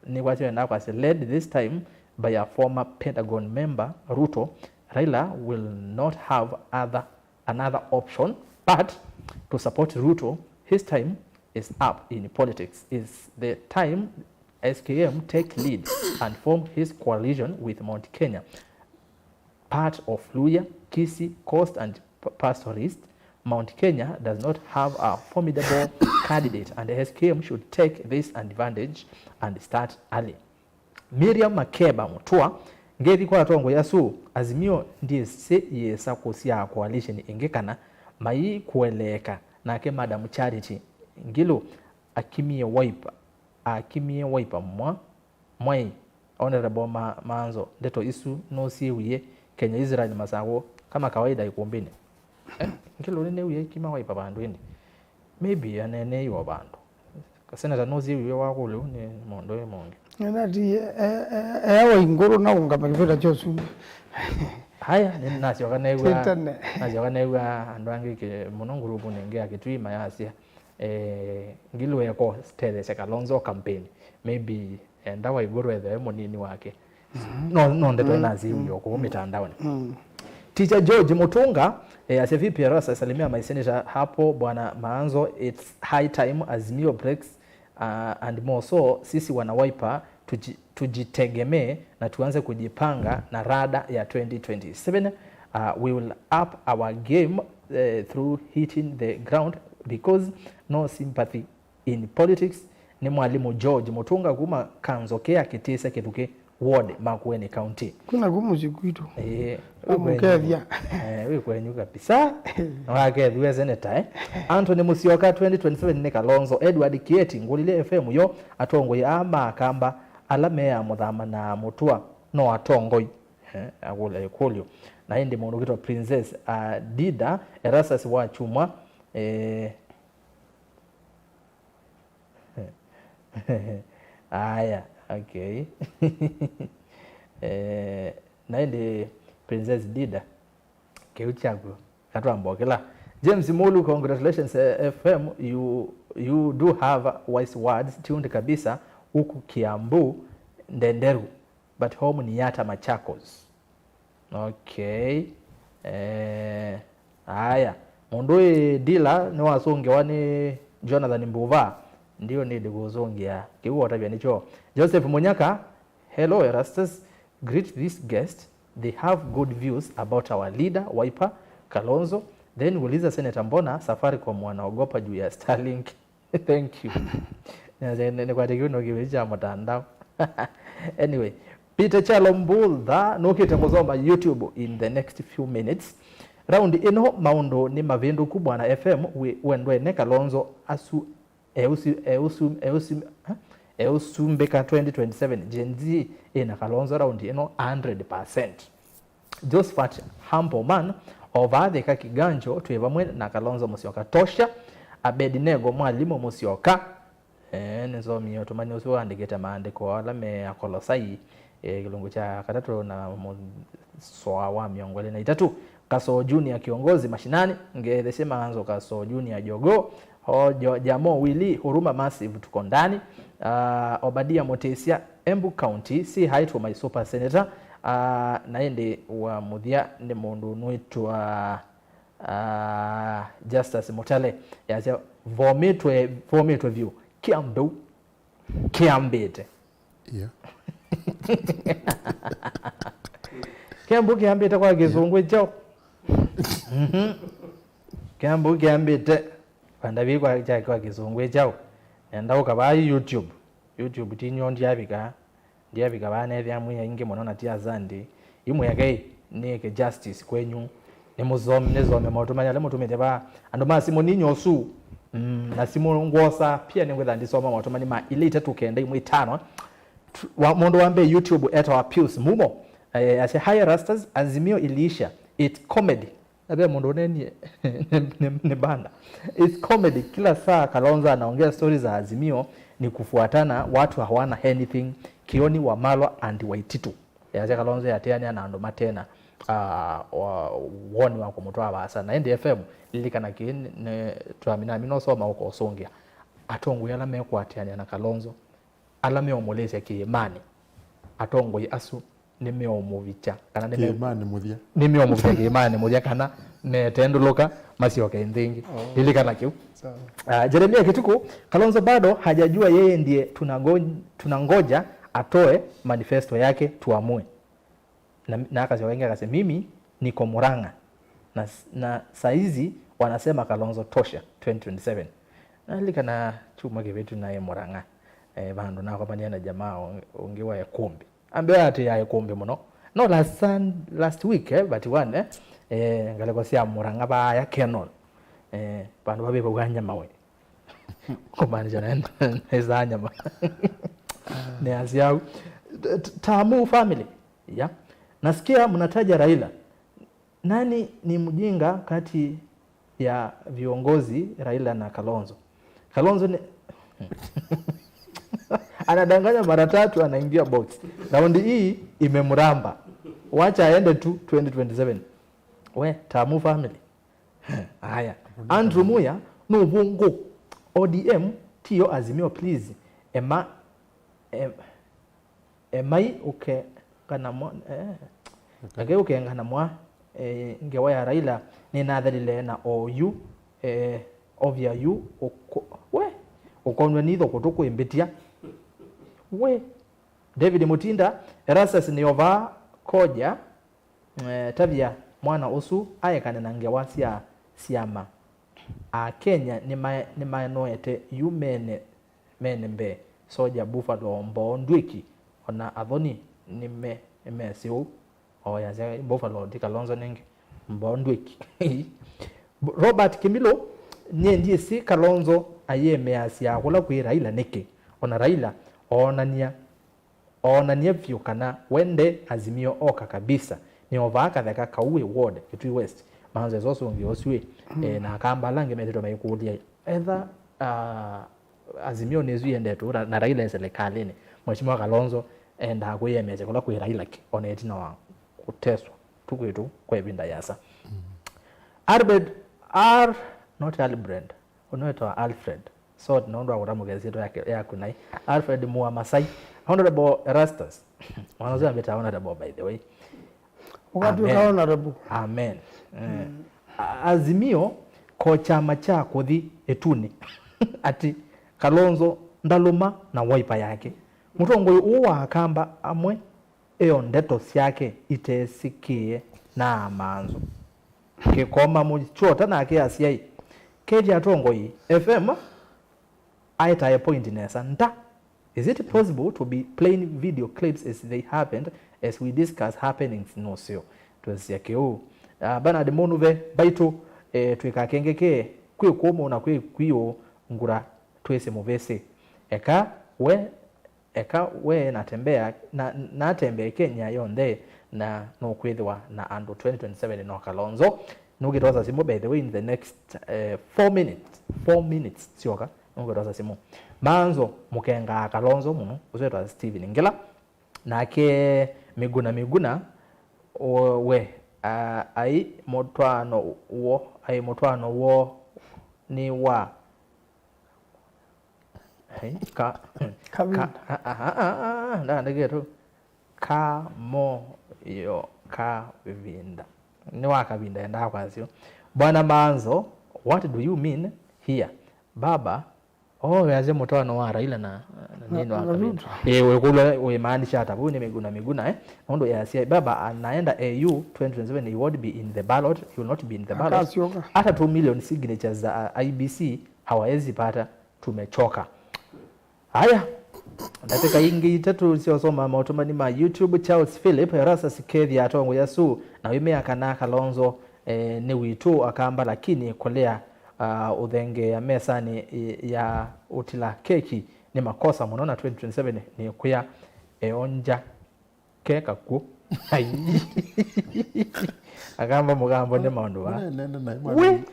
nĩkwasya enda kwasya, led this time by a former Pentagon member, Ruto. Raila will not have other, another option but to support Ruto. His time is up in politics. It's the time S K M take lead and form his coalition with Mount Kenya, part of Luhya, Kisii, Coast and p-, Pastoralist. Mount Kenya does not have a formidable candidate and S K M should take this advantage and start early. Miriam Makeba Mutua, ngethi kwa atongoi asu, Azimio ndyĩsĩ yĩsa kũsyaa coalition ĩngĩ kana maikũeleeka nake Madam Charity Ngilu akimie Wiper, akimie Wiper mwa Mwai, Honorable Ma-, Maanzo, ndeto isu nũsyĩwie Kenya Israel Masaku kama kawaida ikumbĩnĩ. Eh, Ngilu nĩnĩwie kima Wiper vandũ ĩndĩ. Maybe aneeneiwe o vandũ. Senata nũsyĩwie wakũlyo nĩ mũndũ wĩ mũngĩ. Nati eawa ingũrũ na ũngama kĩvĩla kya ũsumbĩ. Haya, nĩ nasyoka neew'a Sitane. Nasyoka neew'a andũ angĩ kĩ- mũno ngurupuni ĩngĩ ya Kitui mayasya eh, ngilweko sitetheesya Kalonzo campaign, maybe enda Waiguru ethĩwe mũnini wake. No, no ndeto ĩnasiw'e o kũu mĩtandaonĩ. Teacher George Mutunga eh, asya V P R asalimia maiseneta hapo bwana Maanzo, it's high time Azimio breaks uh, and more so sisi wana Wiper tuji, tujitegemee na tuanze kujipanga na rada ya twenty twenty-seven. Uh, we will up our game uh, through hitting the ground because no sympathy in politics. Nĩ Mwalimu George Mutunga kuma Kanzoke ya Kitise Kithuki ward Makueni County. Kuna kũ mũsyĩ kwitũ. Ĩĩ, wĩ kwenyu. Amũkethya. Eh, wĩ kwenyu kabisa. Wakethwe seneta eh. Anthony Musyoka twenty twenty-seven nĩ Kalonzo. Edward Kieti ngũlile F M yo atongoi aa ma Kamba ala meamũthama na mũtũa no atongoi. Eh, akũlya ĩkũlyo. Na ĩndĩ mũndũ ũkĩtwa Princess uh, Dida Erastus wa Chumwa eh, Aya, okay. Eh, na ĩndĩ Princess Dida, kĩu kyaku katwambokela. James Mulu, congratulations eh, F M, you, you do have wise words, tuned kabisa, huku Kiambu, Ndenderu, but home ni Yata Machakos. Okay. Eh, aya. Mũndũ ũyũ Dila nĩwasũngĩwa nĩ Jonathan Mbuva. Ndio nĩndĩ kũsũngĩa. Kĩu wotavya nĩkyo. Joseph Munyaka, hello Erastus. Greet this guest. They have good views about our leader, Wiper, Kalonzo. Then uliza Senator mbona Safaricom wanaogopa juu ya Starlink. Thank you. Nĩkwatĩkiwe no kĩwĩu kya mũtandao. Anyway, Peter Kyalo Mbutha nũkĩte kũsoma YouTube in the next few minutes. Raundi ĩno maũndũ nĩ mavĩndũku bwana F M, we- wendwene Kalonzo asu eusu- eusu- eusu- ha? Eusumbĩka twenty twenty-seven. Gen Z ĩna Kalonzo raundi ĩno hundred percent. Josephat Humble Man, o vaa Thika Kiganjo, twĩ vamwe na Kalonzo Musyoka tosha. Abednego Mwalimu Musyoka. Ee, nĩsomie ũtũmani ũsu waandĩkĩte maandĩko ala me Akolosai, ee, kĩlungu kya katatũ na mũsoa wa mĩongo ĩlĩ na itatũ. Kasoo Junior kiongozi mashinani, ngeethesye Maanzo Kasoo Junior Jogoo, o Jo- Jamo Willy, Huruma Massive tuko ndani, ah, Obadia Mutisya, Embu County, say hi to my super senator. Ah, na ĩndĩ wa mũthya nĩ mũndũ ũnwĩtwa, ah, Justus Mutale. Yasya, vomĩtwe, vomĩtwe vyũ. Kĩambĩu. Kĩambĩte. Yeah. Kĩambĩu kĩambĩte kwa kĩsũngũ kyaũ? Mhm. Kĩambĩu kĩambĩte. Kwenda vi kwa, kya- kwa kĩsũngũ kyaũ? Nenda ũka vaa YouTube. YouTube ti nyo ndyavika. Ndyavika vaa nethĩa mwĩ aingĩ mũno na ti asandi. Imwĩakei nĩĩke justice kwenyu. Nĩmũsome, nĩsome maũtũmani ala mũtũmĩte vaa. Andũ ma simũ ninyie ũsu, mm, na simũ ngwosa pia nĩngwĩtha ndisoma maũtũmani ma ilĩ itatũ kenda imwe itano. Tu- wa- mũndũ wa mbee YouTube etawa Pius Mumo. Eh, asya, hi Rastas, Azimio iliisha. It's comedy. Na ve mũndũ ũnenie nĩ, nĩ, nĩ banda. It's comedy. Kila saa Kalonzo anaongea stories za Azimio ni kufuatana, watu hawana anything. Kioni, Wamalwa and Waititu. Yasya Kalonzo yateanĩa na andũ matena, ah, wa- woni wa kũmũtwaa vaasa. Na ĩndĩ F M, lilikana kĩĩ nĩ- nĩ- twamina mina ũsoma ũkosũngĩa. Atongoi ala mekũateanĩa na Kalonzo, ala meũmũlĩsya kĩĩmanĩ, atongoi asu nĩmeũmũvikya kana nĩme- Kĩĩmanĩ mũthya. Nĩmeũmũvikya kĩĩmanĩ mũthya kana metendũlũka masyoke nthĩ ĩngĩ. Oh. Lilikana kĩu. Sawa. Ah, Jeremia Kituku, Kalonzo bado hajajua yeye ndiye tunango- tunangoja atoe manifesto yake tuamue. Na, na akasyoka ĩngĩ akasya, mimi niko Murang'a na, na saizi wanasema Kalonzo tosha twenty twenty-seven. Nalilikana kyumwa kĩvĩtu naĩ Murang'a, eh, vandũ nakomanie na jamaa ũng- ũngĩ wa ĩkũmbĩ. Ambĩa atĩ ya ĩkũmbĩ mũno. No last sun, last week, eh, but one, eh, eh, ngalĩko sya Murang'a vaaya Kenol. Eh, vandũ vavĩvawa nyama we. Kumaanisha naenda naisaa nyama. Nĩ asyau. T- t- Tamu family. Ya. Nasikia mnataja Raila. Nani ni mjinga kati ya viongozi Raila na Kalonzo? Kalonzo ni... Anadanganya mara tatu, anaingia box. Raundi hii imemramba. Wacha aende tu twenty twenty-seven. We, Tamu family. Haya. Andrew Muya, nũvũngũ. O D M, tiyo Azimio, please. Emma, em, Emai ũkenganamwa, eh. Eke ũkenganamwa, eh, ngewa ya Raila, nĩnathelile na oyu, eh, ovya yu, ũko-, we, ũkonw'e nitho kũtũ kwĩ mbĩtya. We. David Mutinda, Erastus nĩ ovaa koja, eh, tavya mwana ũsu aekane na ngewa sya syama. Akenya nĩmae-, nĩmanoete yu mene, mene mbee. Soja Buffalo mboo ndw'ĩki, ona athoni nĩme-, nĩmesĩ ũu. Oyasya Buffalo ti Kalonzo nĩngĩ. Mboo ndw'ĩki. Robert Kimilo, nyie ndyĩsĩ Kalonzo ayĩemeasya kũla kwĩ Raila nĩkĩ. Ona Raila oonania Oonanie vyũ kana we nde Azimio oka kabisa. Nĩ o vaa katheka kau wĩ ward, Kitui West. Manze, so ũsũngĩo ũsu ĩ, eh, na Akamba ala angĩ metĩtwe maikũlya, etha, ah, Azimio nĩsu yendetwe na, na Raila e serikalĩnĩ, Mheshimiwa Kalonzo endaa kwĩyemesya kũla kwĩ Raila kĩ, ona ĩtina wa kũteswa tu kwĩtũ kwa ĩvinda yasa. Albert R, not Albert. Ũnũĩtawa Alfred. So, nũndũ wa kũtamũka ĩsyĩtwa yake, yaku nai. Alfred Mua Masai. Honorable Erastus. Mwana ũcio ambĩtaa honorable, by the way. Ũkatw'ĩka Amen. Honorable. Amen. Eh, A-, Azimio ko kyama kya kũthi ĩtunĩ. Ati Kalonzo ndalũma na Wiper yake. Mũtongoi ũũ wa Akamba amwe ĩyo ndeto syake itesĩkĩe na amanzũ. Kĩkoma mũkyota nake asyai. Kethya atongoi F M aetae point nesa. Nda, is it possible to be playing video clips as they happened, as we discuss happenings? No, sio. Twesya kĩu. Ah, Bernard Mũnuve, baitũ, eh, twĩkakengeke, kwĩ kũmũ na kwĩ kwiũ ngura twĩsĩ mũvĩsĩ. Eka we Eka we natembea, na, natembee Kenya yonthe, na nũkwĩthĩwa na andũ twenty twenty-seven no Kalonzo. Nũkĩtosa simũ, by the way, in the next, eh, four minutes, four minutes syoka, nũkĩtosa simũ. Manzo mũkengaa Kalonzo mũno, ũsu wĩtwa Steven Ngila. Nake Miguna Miguna, o, we, a, ai mũtwaano woo, ai mũtwaano woo nĩ wa Hey, ka, Kavinda. Ka, ah, ah, ah, ah, ah, ndaandĩkĩte tu. Kamoyo kavinda. Nĩ wa kavinda endaa kwasyo. Bwana Manzo, what do you mean here? Baba, oh, weasya mũtwaano wa Raila na, na nini wa Na, na kavinda. Ruto. Eh, wĩkũlwa wĩmaanisha ata? Vau nĩ Miguna Miguna, eh? Nũndũ yasya, baba anaenda A U twenty twenty-seven, he won't be in the ballot, he will not be in the ballot. Akasyoka. Hata two million signatures za, uh, I B C hawawezi pata. Tumechoka. Haya, ndatĩka ingĩ itatũ sya ũsoma maũtũmani ma YouTube. Charles Philip, Erastus, kethya atongoi asu na wĩmea kana Kalonzo, eh, nĩ witũ Akamba, lakini kũlea, ah, ũthengeea mesanĩ, eh, ya ũtila keki nĩ makosa mũno, na twenty twenty-seven nĩ kwĩa eonja. Ke kakw'ũ. Ai. Akamba mũgambo nĩ maũndũ va. Nene na imwe. We.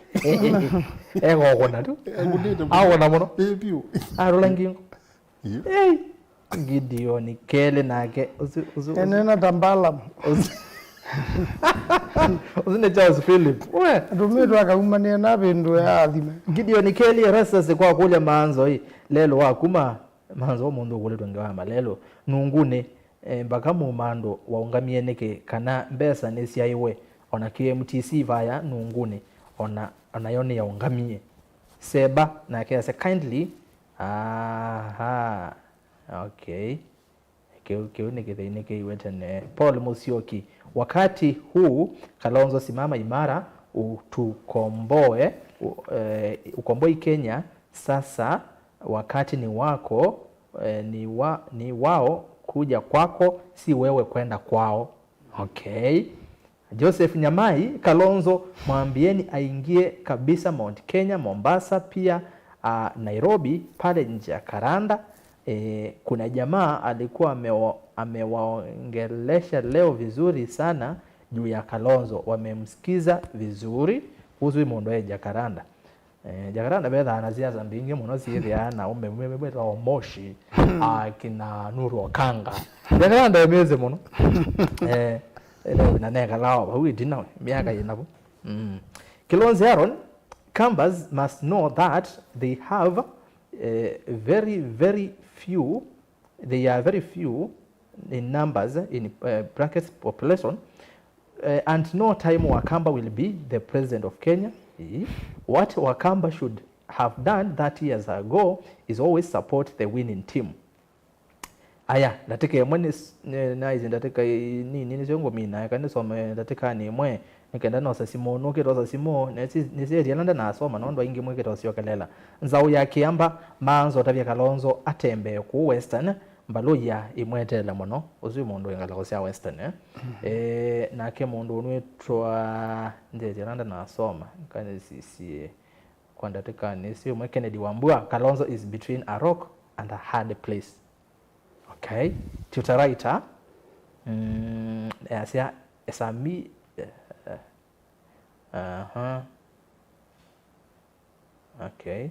Egokona tu. Agũnĩte mũno. Agona mũno. Ĩ, biũ. Arũla ngingo. Ĩ. Ei. Gideon Kelĩ nake. Ũsu, ũsu, ũsu. Enena ta Balaam. Ũsu. Ũsu nĩ Charles Philip. We. Atũmĩtwe akaumanĩa na vĩndũ ya athime. Gideon Kelĩ, Erastus, kwa kũlya Manzo ĩ. Lelo wakuma Manzo ũmũnthĩ ũkũlĩtwe ngewa ya malelo. Nungunĩ. E, mbaka mũmandũ waũngamie nĩkĩ, kana mbesa nĩsyaĩwe? Ona K M T C vaya nungunĩ, ona, onayo nĩyaũngamie. Seba nake asya, kindly. Aha. Okay. Kĩu, kĩu nĩ kĩthei nĩkĩiwe tene. Paul Musyoki, wakati huu, Kalonzo simama imara, utukomboe, u-, eh, ukomboe Kenya, sasa wakati ni wako, eh, ni wa-, ni wao kuja kwako, si wewe kwenda kwao. Okay. Joseph Nyamai, Kalonzo mwambieni aingie kabisa Mount Kenya, Mombasa pia, ah, Nairobi, pale Jacaranda. Eh, kuna jamaa alikuwa amewa-, amewaongelesha leo vizuri sana juu ya Kalonzo, wamemsikiza vizuri kuhusu hii mondo ya Jacaranda. Eh, Jacaranda vethaa na siasa mbingĩ mũno syĩthĩaa na ũme mwĩtawa Moshi, akina Nuru Okanga. Jacaranda emĩsĩ mũno. Eh, ene na nekalawa vau ĩtina we, myaka yĩna vo. Mm. Kilonzi Aaron, Kambas must know that they have, eh, very, very few, they are very few in numbers, in, uh, brackets, population, uh, and no time Wakamba will be the president of Kenya. Eh, what Wakamba should have done thirty years ago is always support the winning team. Aya, ndatĩka ĩmwe nĩ, nĩ, naisye ndatĩka i-, nini nĩsyo ngũmina, eka nĩsome ndatĩkanĩ ĩmwe, nĩ kenda nosa simũ, nũkĩte osa simũ, nĩsĩ-, nĩsyetie ala ndanasoma, nũndũ aingĩ mwĩkĩte ũsyokelela. Nzaũ ya Kĩamba, Maanzo ũtavya Kalonzo atembee kũu Western, Mbaluya ĩmweteele mũno. Ũsu nĩ mũndũ wĩ ngalĩko sya Western, eh? Eh, nake mũndũ ũnwĩtwa, nzĩtye ala ndanasoma, kanĩsisie kwa ndatĩkanĩ ĩsu ĩmwe, Kennedy Wambua, Kalonzo is between a rock and a hard place. Okay. Tutor writer. Mm, easya esami, eh, eh, aha. Okay.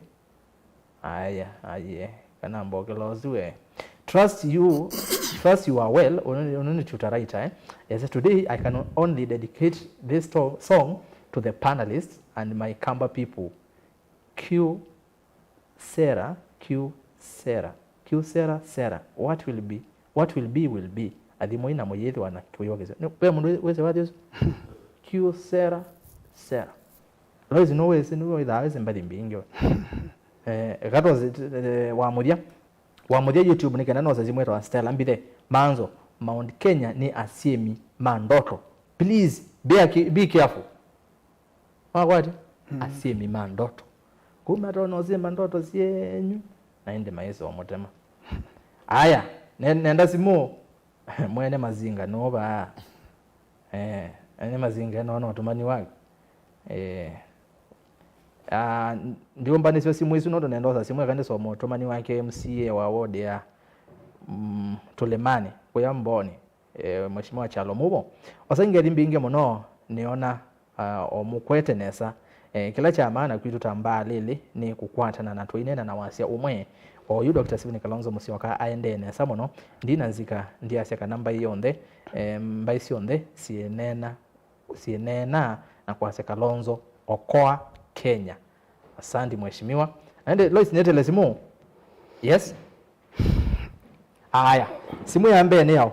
Aya, aye. Kana mbokela ũsu we. Trust you, trust you are well. Ũnũ nĩ, ũnũ nĩ tutor writer, eh? Yes, today I can only dedicate this to-, song to the panelists and my Kamba people. Q Sera, Q Sera, Q Sera, Sera. What will be, what will be, will be. Athimoi na mũyĩthĩwa na kĩwĩw'o kĩseo. Nĩ, ve mũndũ wĩsĩ wathi ũsu? Q Sera, Sera. Lois, no wĩsĩ, nĩwĩthaa wĩsĩ mbathi mbingĩ we. Eh, Gatos, eh, wa mũthya. Wa mũthya YouTube nĩ kenda nosa simũ ĩtawa Stella Mbithe. Maanzo, Mount Kenya nĩ asyĩmi ma ndoto. Please, be a, be careful. Wakwatya? Mm. Asyĩmi ma ndoto. Kũu matonya ũsyĩma ndoto syenyu, na ĩndĩ maĩsa ũmũtema. Aya, ne-, nenda simũ. Mwene Mazinga nũũ vaa? Eh, Mwene Mazinga nona ũtũmani wake. Eh. Ah, ndiũmbanĩsya simũ isu nũndũ nenda osa simũ eka nĩsoma ũtũmani wake M C A wa ward ya, mm, Tũlĩmanĩ, kũya Mboni. Eh, Mheshimiwa Kyalo Muvo. Osa ngethi mbingĩ mũno, nĩona, ah, o mũkwete nesa. Eh, kĩla kya maana kwitũ ta mbaalĩlĩ nĩ kũkwatana na tũineena na wasya ũmwe. Oyu Doctor Stephen Kalonzo Musyoka aendee nesa mũno. Ndina nzika, ndiasya kana mbaĩ yonthe, eh, mbaĩ syonthe syĩneena, syĩneenaa na kwasya Kalonzo, okoa Kenya. Asante, Mheshimiwa. Na ĩndĩ Lois, nĩetele simũ. Yes? Aya, simũ ya mbee nĩ yaũ?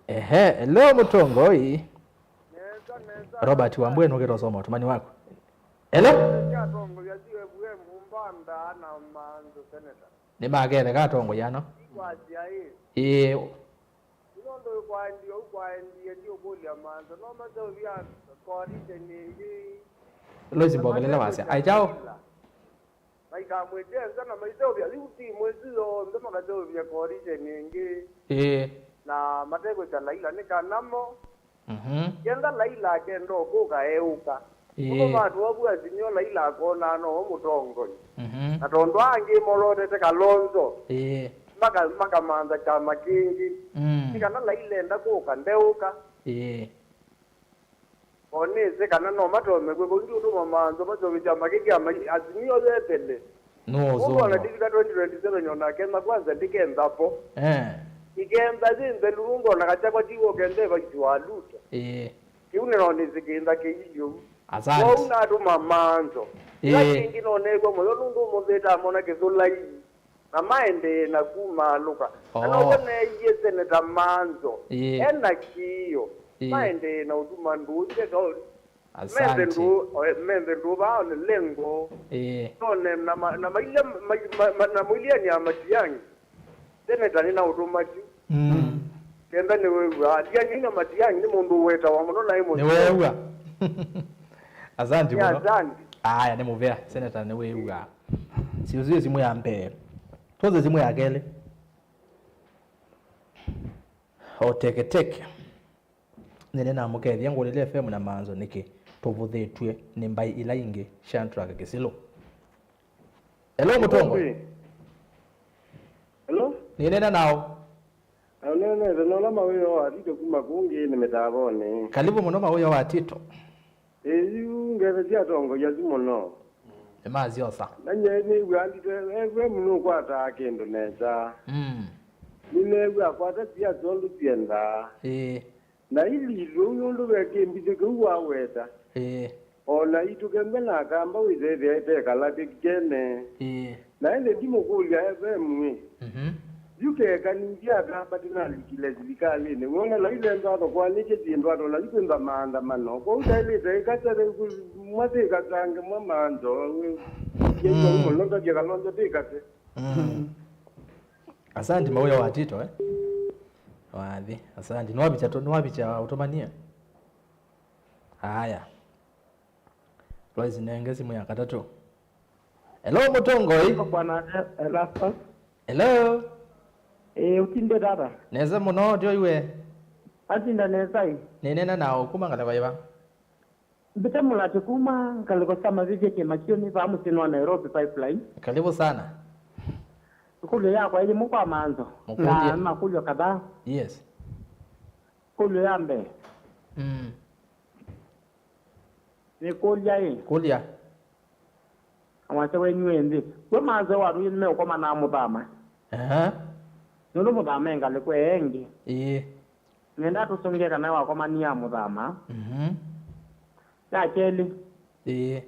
Ehe, hello, mũtongoi. Nesa, nesa. Robert Wambua, nũkĩte ũsoma ũtũmani waku. Hello? Nesa, atongoi asu F M Mbanda na Maanzo Senator. Nĩmaketheka atongoi ano. Ikwasya ĩ. Ĩĩ. Nũndũ kwaendie, ũkwaendie, ndiũkũlya Maanzo, no maseũvya coalition ĩngĩ. Lois Mbokelele wasya, ai kyaũ? Maikamwĩtya nza na maiseũvya, yu timu ĩsu yonthe makaseũvya coalition ĩngĩ. Ĩĩ. Na matekwĩkya Laila nĩ kana mo. Mhm. Kenda Laila akenda ũkũka eũka. Ĩĩ. Ũko matũavu asinio Laila akonaa no mũtongoi. Mhm. Na tondũ angĩ molotete Kalonzo. Ĩĩ. Maka-, makamantha kyama kĩngĩ. Mm. Nĩ kana Laila enda kũka ndeũka. Ĩĩ. O nĩsĩ kana no matomekwe vau, ndiũtũma Maanzo maseũvye kyama kĩngĩ ama-, Azimio yetele. Nũũ ũsũngĩwa? Ũndũ ona ndivika twenty twenty-seven ona Kenya Kwanza ndĩkentha vo. Eh. Ikentha yĩ nthelu nũndũ ona Gachagua tiwe ũkentha ĩvaisi wa Ruto. Ĩĩ. Kĩu nĩ no nĩsĩ kĩntha kĩilye ũu. Asante. Kwoou natũma Maanzo. Ĩĩ. Ĩla kĩngĩ no neew'a mũyo nũndũ ũmũnthĩ ndamona Kĩthũlai. Na maendee na kumaalũka. Na oh, novo neeie Seneta Maanzo. Ĩĩ. Ena kĩĩo. Ĩĩ. Maendee na ũtuma ndũũ. Asante. Methe ndũũ, o, methe ndũũ vaa one lengo. Ĩĩ. None na ma-, na mailya, ma-, ma-, ma-, na mũilianĩa Matiang'i. Seneta nĩ na ũtũmaki. Mm. Kenda nĩwew'a. Atiang'i na Matiang'i nĩ mũndũ ũwetawa mũno naĩ mũseo. Nĩwew'a. Asante mũno. Asante. Aya, nĩ mũvea. Seneta nĩwew'a. Siusiu simũ ya mbee. Tuoze simũ ya kelĩ. O teketeke. Nĩnĩ namũkethya ngũlĩle F M na Maanzo nĩkĩ tũvũthĩtw'e nĩ mbaĩ ila ingĩ. Shadrack Kĩsilũ. Hello, mũtongoi. Hello? Nĩnena nao. Aunenete nola mawĩo wa Tito kuma kũngĩ nĩ mĩtavonĩ. Kalivu mũno mawĩo wa Tito. Ĩĩ, yu ngetha sya atongoi asu mũno. Nĩmasyosa. Na nyie nĩw'aa ndito, F M nũkwataa kĩndũ nesa. Mm. Nĩneew'a akwata siasa ũndũ syendaa. Ĩĩ. Na ililw'e nũndũ ve kĩmbithĩ kĩu waweta. Ĩĩ. O na itũkembwe na akamba wĩsethĩa ĩtekala kĩkene. Ĩĩ. Na ĩndĩ ndimũkũlya F M ĩ. Mhm. Yu keka ningĩ akamba tũnalikile silikalĩnĩ. Wona na ile ndatho kwanĩtye syĩndũ atona yu kwĩmba maandamano. Kwoou taĩlĩte ĩkate mwa tĩkatange mwa manzo. Yĩsa Mm. mũno ndavya Kalonzo tĩkate. Mm. Asante, Mauya wa Tito, eh? Wathi, asante. Nĩwavicha tu, nĩwavicha ũtũmanie. Haya. Lois, nenge simu ya katatũ. Hello, Mũtongoi. Bwana Erastus. Hello. Eh, ũtinde tata. Nesa mũno, tyo iwe. Atinda nesa ĩ. Nĩnena nao kuma ngalĩko ĩva? Mbite Mũlati kuma ngalĩko sya Mavĩvye Kĩmakiũnĩ vaa mũsyĩnĩ wa Nairobi Pipeline. Karibu sana. Ĩkũlyo yakwa ĩyĩmwe kwa manzo. Mũkũlye. Na makũlyo kadhaa. Yes. Ĩkũlyo ya mbee. Mm. Nĩkũlya ĩ. Kũlya. Awasya wenyu ĩ nthĩ. We manze watũie nĩmeũkomana na mũthama. Aha. Nũndũ mũthama e ngalĩko ĩngĩ. Ĩĩ. Nenda tũsũngĩe kana wakomanie na mũthama. Mhm. Ya kelĩ. Ĩĩ.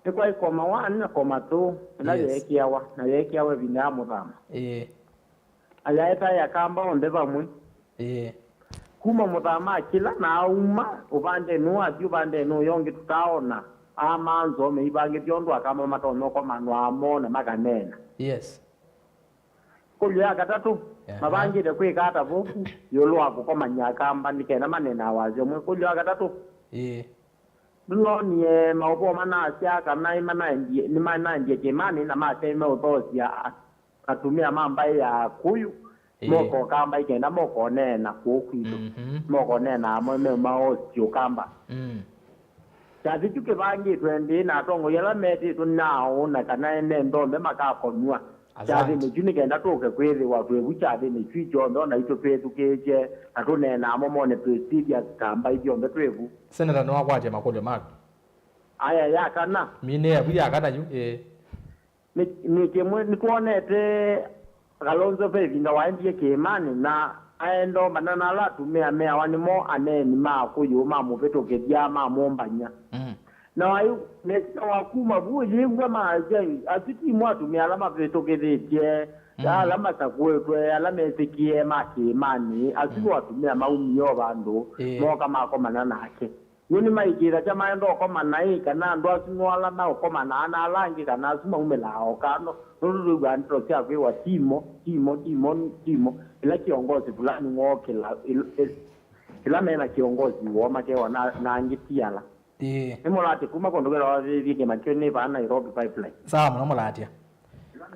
Nĩkwaĩ koma one na koma two, ĩla Yes. yeekĩawa, na yeekĩawa ĩvinda ya mũthama. Ĩĩ. Ayaeta ya kamba onthe vamwe. Ĩĩ. Kuma mũthama akĩla na auma ũvandenĩ ũũ athi ũvandenĩ ũya ũngĩ tũtaaona, amanzo meivangĩthya ũndũ akamba matonya ũkomanwa amo na makaneena. Yes. Kũlyo ya katatũ, Aha. mavangĩte kwĩka ata voku ĩũlũ wa kũkomany'a akamba nĩ kenda maneenaa wasya ũmwe? Kũlyo ya katatũ, Ĩĩ. Ndũnonie maũvoo manasya kana nĩmanaendie, nĩmanaendie kĩĩmanĩ na mateme ũthoosya a-, atumĩa ma mbaĩ ya Kũyũ Ĩĩ. moka ũkamba ikenda moka ũneena kũũ kwitũ. Mhm. Moka ũneena amwe meuma osi ũkamba. Mm. Kyathĩ kyu kĩvangĩtwe nthĩ na atongoi ala metĩtwe nĩ aũ na kana ene ndombe makakonw'a Asante. kyathĩnĩ kyu nĩ kenda tũke kwĩthĩwa twĩ vu kyathĩnĩ kyu kyonthe, o naitũ twĩthukĩĩkye na tũneena amwe mone twĩ serious ta mbaĩ syonthe twĩ vu. Seneta nĩwakwatya makũlyo maku. Aya ya kana. Minĩ yaku ya kana yu, ĩĩ. Nĩ, nĩ kĩmwe, nĩtwonete Kalonzo ve ĩvinda waendie kĩĩmanĩ na aenda ombana na ala atumĩa meawa nĩmo aneeni ma Kũyũ mamũvĩtũkĩthya, mamũmbany'a. Mm. Na waĩ, na ĩtina wa kuma vu, ũyĩw'a maasya, "Asu ti mo atumĩa ala mavĩtũkĩthĩtye, Mm. ala masakũĩtwe, ala mesĩkĩe ma kĩĩmanĩ, asu Mm. no atumĩa maumie o vandũ, Ĩĩ. moka makomana nake." Yu nĩmaĩkĩĩthasya maenda ũkomana ĩ, kana andũ asu no ala maũkomanaa na ala angĩ, kana asu maumĩlaa o kando, nũndũ twĩw'aa ndeto sya kwĩwa timo, timo, timo, timo, ĩla kĩongosi fulani wookĩla, ĩl-, ĩl-, ĩla mena kĩongosi woo makewa na, na angĩ ti ala. Ĩĩ. Nĩ Mũlatya kuma kũndũ kwĩtawa Vĩvĩ Kĩmakio nĩ vaa Nairobi Pipeline. Sawa mũno Mũlatya.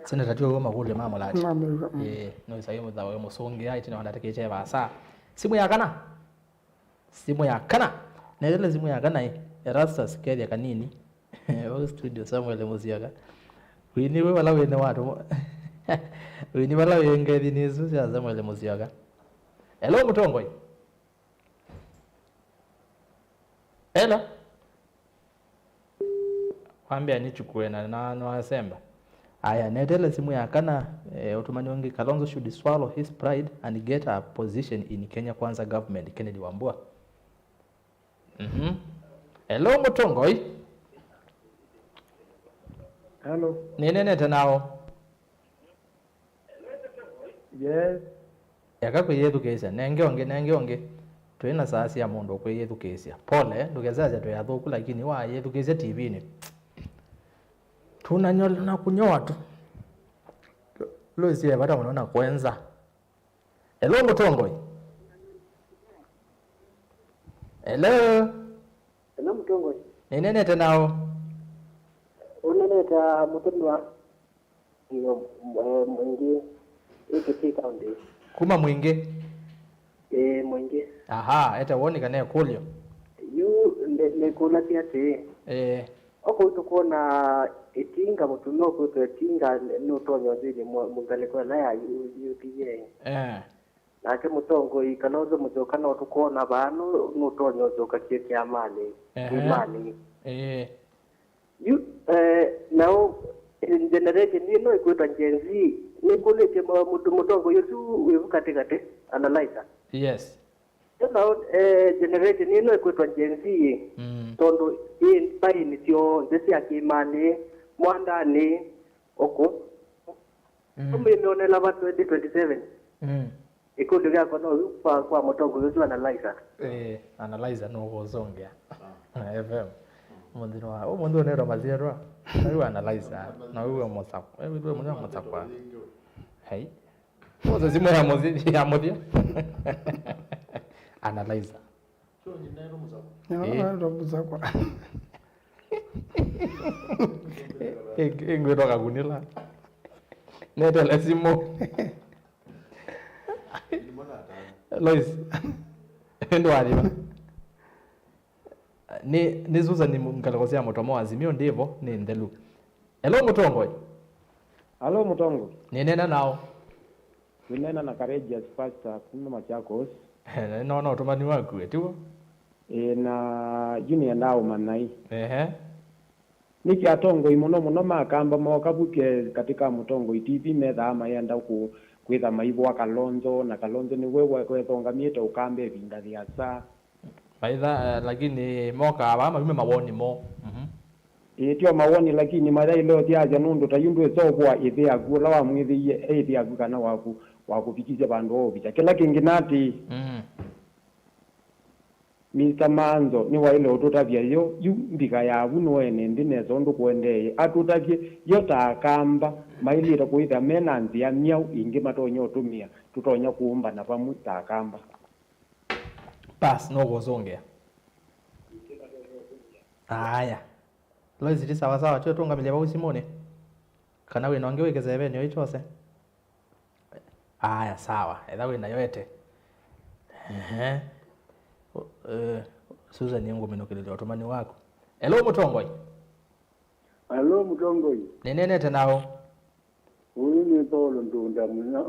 Seneta tyo wĩwa makũlyo ma Mũlatya. Namew'a, mm. Ĩĩ, no isaĩ mũthawa mũsũngĩa, ĩtina wa ndatĩkĩte vasa. Simu ya kana? Simu ya kana. Netele simu ya kana ĩ. Erastus kethya kanini. Vau studio Samuel Musyoka. Wini we vala wene watu. Wini vala wĩ ngethi nĩ isu sya Samuel Musyoka. Hello Mũtongoi. Hello. Wambĩa nĩchukue na, na, na wasemba. Aya, netele simu ya kana, eh, ũtũmani ũngĩ, Kalonzo should swallow his pride and get a position in Kenya Kwanza government, Kennedy Wambua. Mhm. Hello, Mũtongoi. Hello. Nĩnenete nao. Yes. Eka kwĩyĩthukĩĩsya. Nenge ũngĩ, nenge ũngĩ. Twĩ na saa sya mũndũ kwĩyĩthukĩĩsya. Pole, ndũkesasya twĩ athũku, lakini wayĩthukĩĩsya T V-nĩ. Tunanyola na kunyoa tu. Lũisie vata mũno na kwenza. Hello, Mũtongoi. Hello. Hello, Mũtongoi. Nĩnenete nao. Ũnenete na Mũtũmĩwa. Ĩĩ, eh, Mwingĩ, ĩ Kitui County. Kuma Mwingĩ? Ĩĩ, Mwingĩ. Aha, ete woni kana ĩkũlyo? Yu, nĩ, nĩkũlasya atĩĩ. Ĩĩ. Okorwo tũkwona ĩtinga, mũtumĩa ũkwĩtwa ĩtinga, nĩ ũtonya ũthĩnĩ mwa-, mũngalĩko ĩla ya U-, U P A. Eh. Nake mũtongoi Kalonzo Musyoka no tũkwona vaa nũ-, nũtonya ũsyoka kĩ-, kĩamanĩ, Ehe. kĩmanĩ. Ĩĩ. Yu, eh, nao, eh, generation ĩno ĩkwĩtwa Gen Z, nĩkũlĩtye ma-, mũtu-, mũtongoi ũsu wĩvu katĩ katĩ, analyzer. Yes. Yu nao, eh, generation ĩno ĩkwĩtwa Gen Z, Mm. tondũ ĩ mbaĩnĩ syonthe sya kĩmanĩ, mwandanĩ, ũkũ. Mm. Ũmĩmĩonela va twenty twenty-seven. Mm. Ĩkũlyo yakwa no yu kwa, kwa mũtongoi ũsu analyzer. Eh, analyzer no kũsongea. F M. Mũnthĩ wa, ũmũnthĩ ũnetwa masyĩtwa. Na yu analyzer. Na yu mũsakwa. Eh, wĩtwe mũnyo mũsakwa. Hei. Ũsa simu ya mũthi, ya mũthia. Analyzer. Ĩĩ. Ĩngwĩtwa kakunĩla. Netele simũ. Lois. Ndwathiwa. Nĩ, nĩ Susan ngalĩko sya mũtomo wa Azimio ndĩvo, nĩ nthelu. Hello, mũtongoi. Alo, mũtongoi. Nĩnena nao. Nĩnena na Courageous Pastor kuma Machakos. No, no, ũtũmani waku, etiwo? Ĩ, na yu nĩendaa ũmanya ĩ. Ehe. Nĩkĩ atongoi mũno mũno ma Kamba mooka vu ke katĩ ka mũtongoi T V methaa mayenda kũ-, kwĩtha maivũa Kalonzo, na Kalonzo nĩwe we-, wethongamĩte ũkamba ĩvinda yĩasa? Maitha, eh, lakini mokaa vaa maume mawoni moo. Mhm. Ĩĩ, tyo mawoni, lakini mayaĩle ũthi asya nũndũ ta yu ndwĩsa ũvũa ĩthe yaku ũla wamwĩthĩie e ĩthe yaku kana waku wakũvikisye vandũ wa ũvikya. Kĩla kĩngĩ natĩĩ, Mm. Mister Manzo nĩwaĩle ũtũtavya yo, yu mbika yavu nũene nthĩ nesa ũndũ kũendeeye. Atũtavye yo ta Akamba maĩlĩte kũĩthĩa me na nzĩa myaũ ĩngĩ matonya ũtũmĩa tũtonya kũũmbana vamwe ta Akamba. Pass, no kũsũngĩa. Aya. Lois, ti sawa sawa, twe tũngamĩlye vau simũnĩ. Kana wĩ na ũngĩ wĩ kĩsevenĩ ũitwose? Aya, sawa. Etha wĩ nayo ete. Ehe. Eh, Susan, nĩngũminũkĩlĩlya ũtũmani waku. Hello, mũtongoi. Alo, mũtongoi. Nĩnenete nao. Ũyũ nĩ Paul Ndunda Mũnya.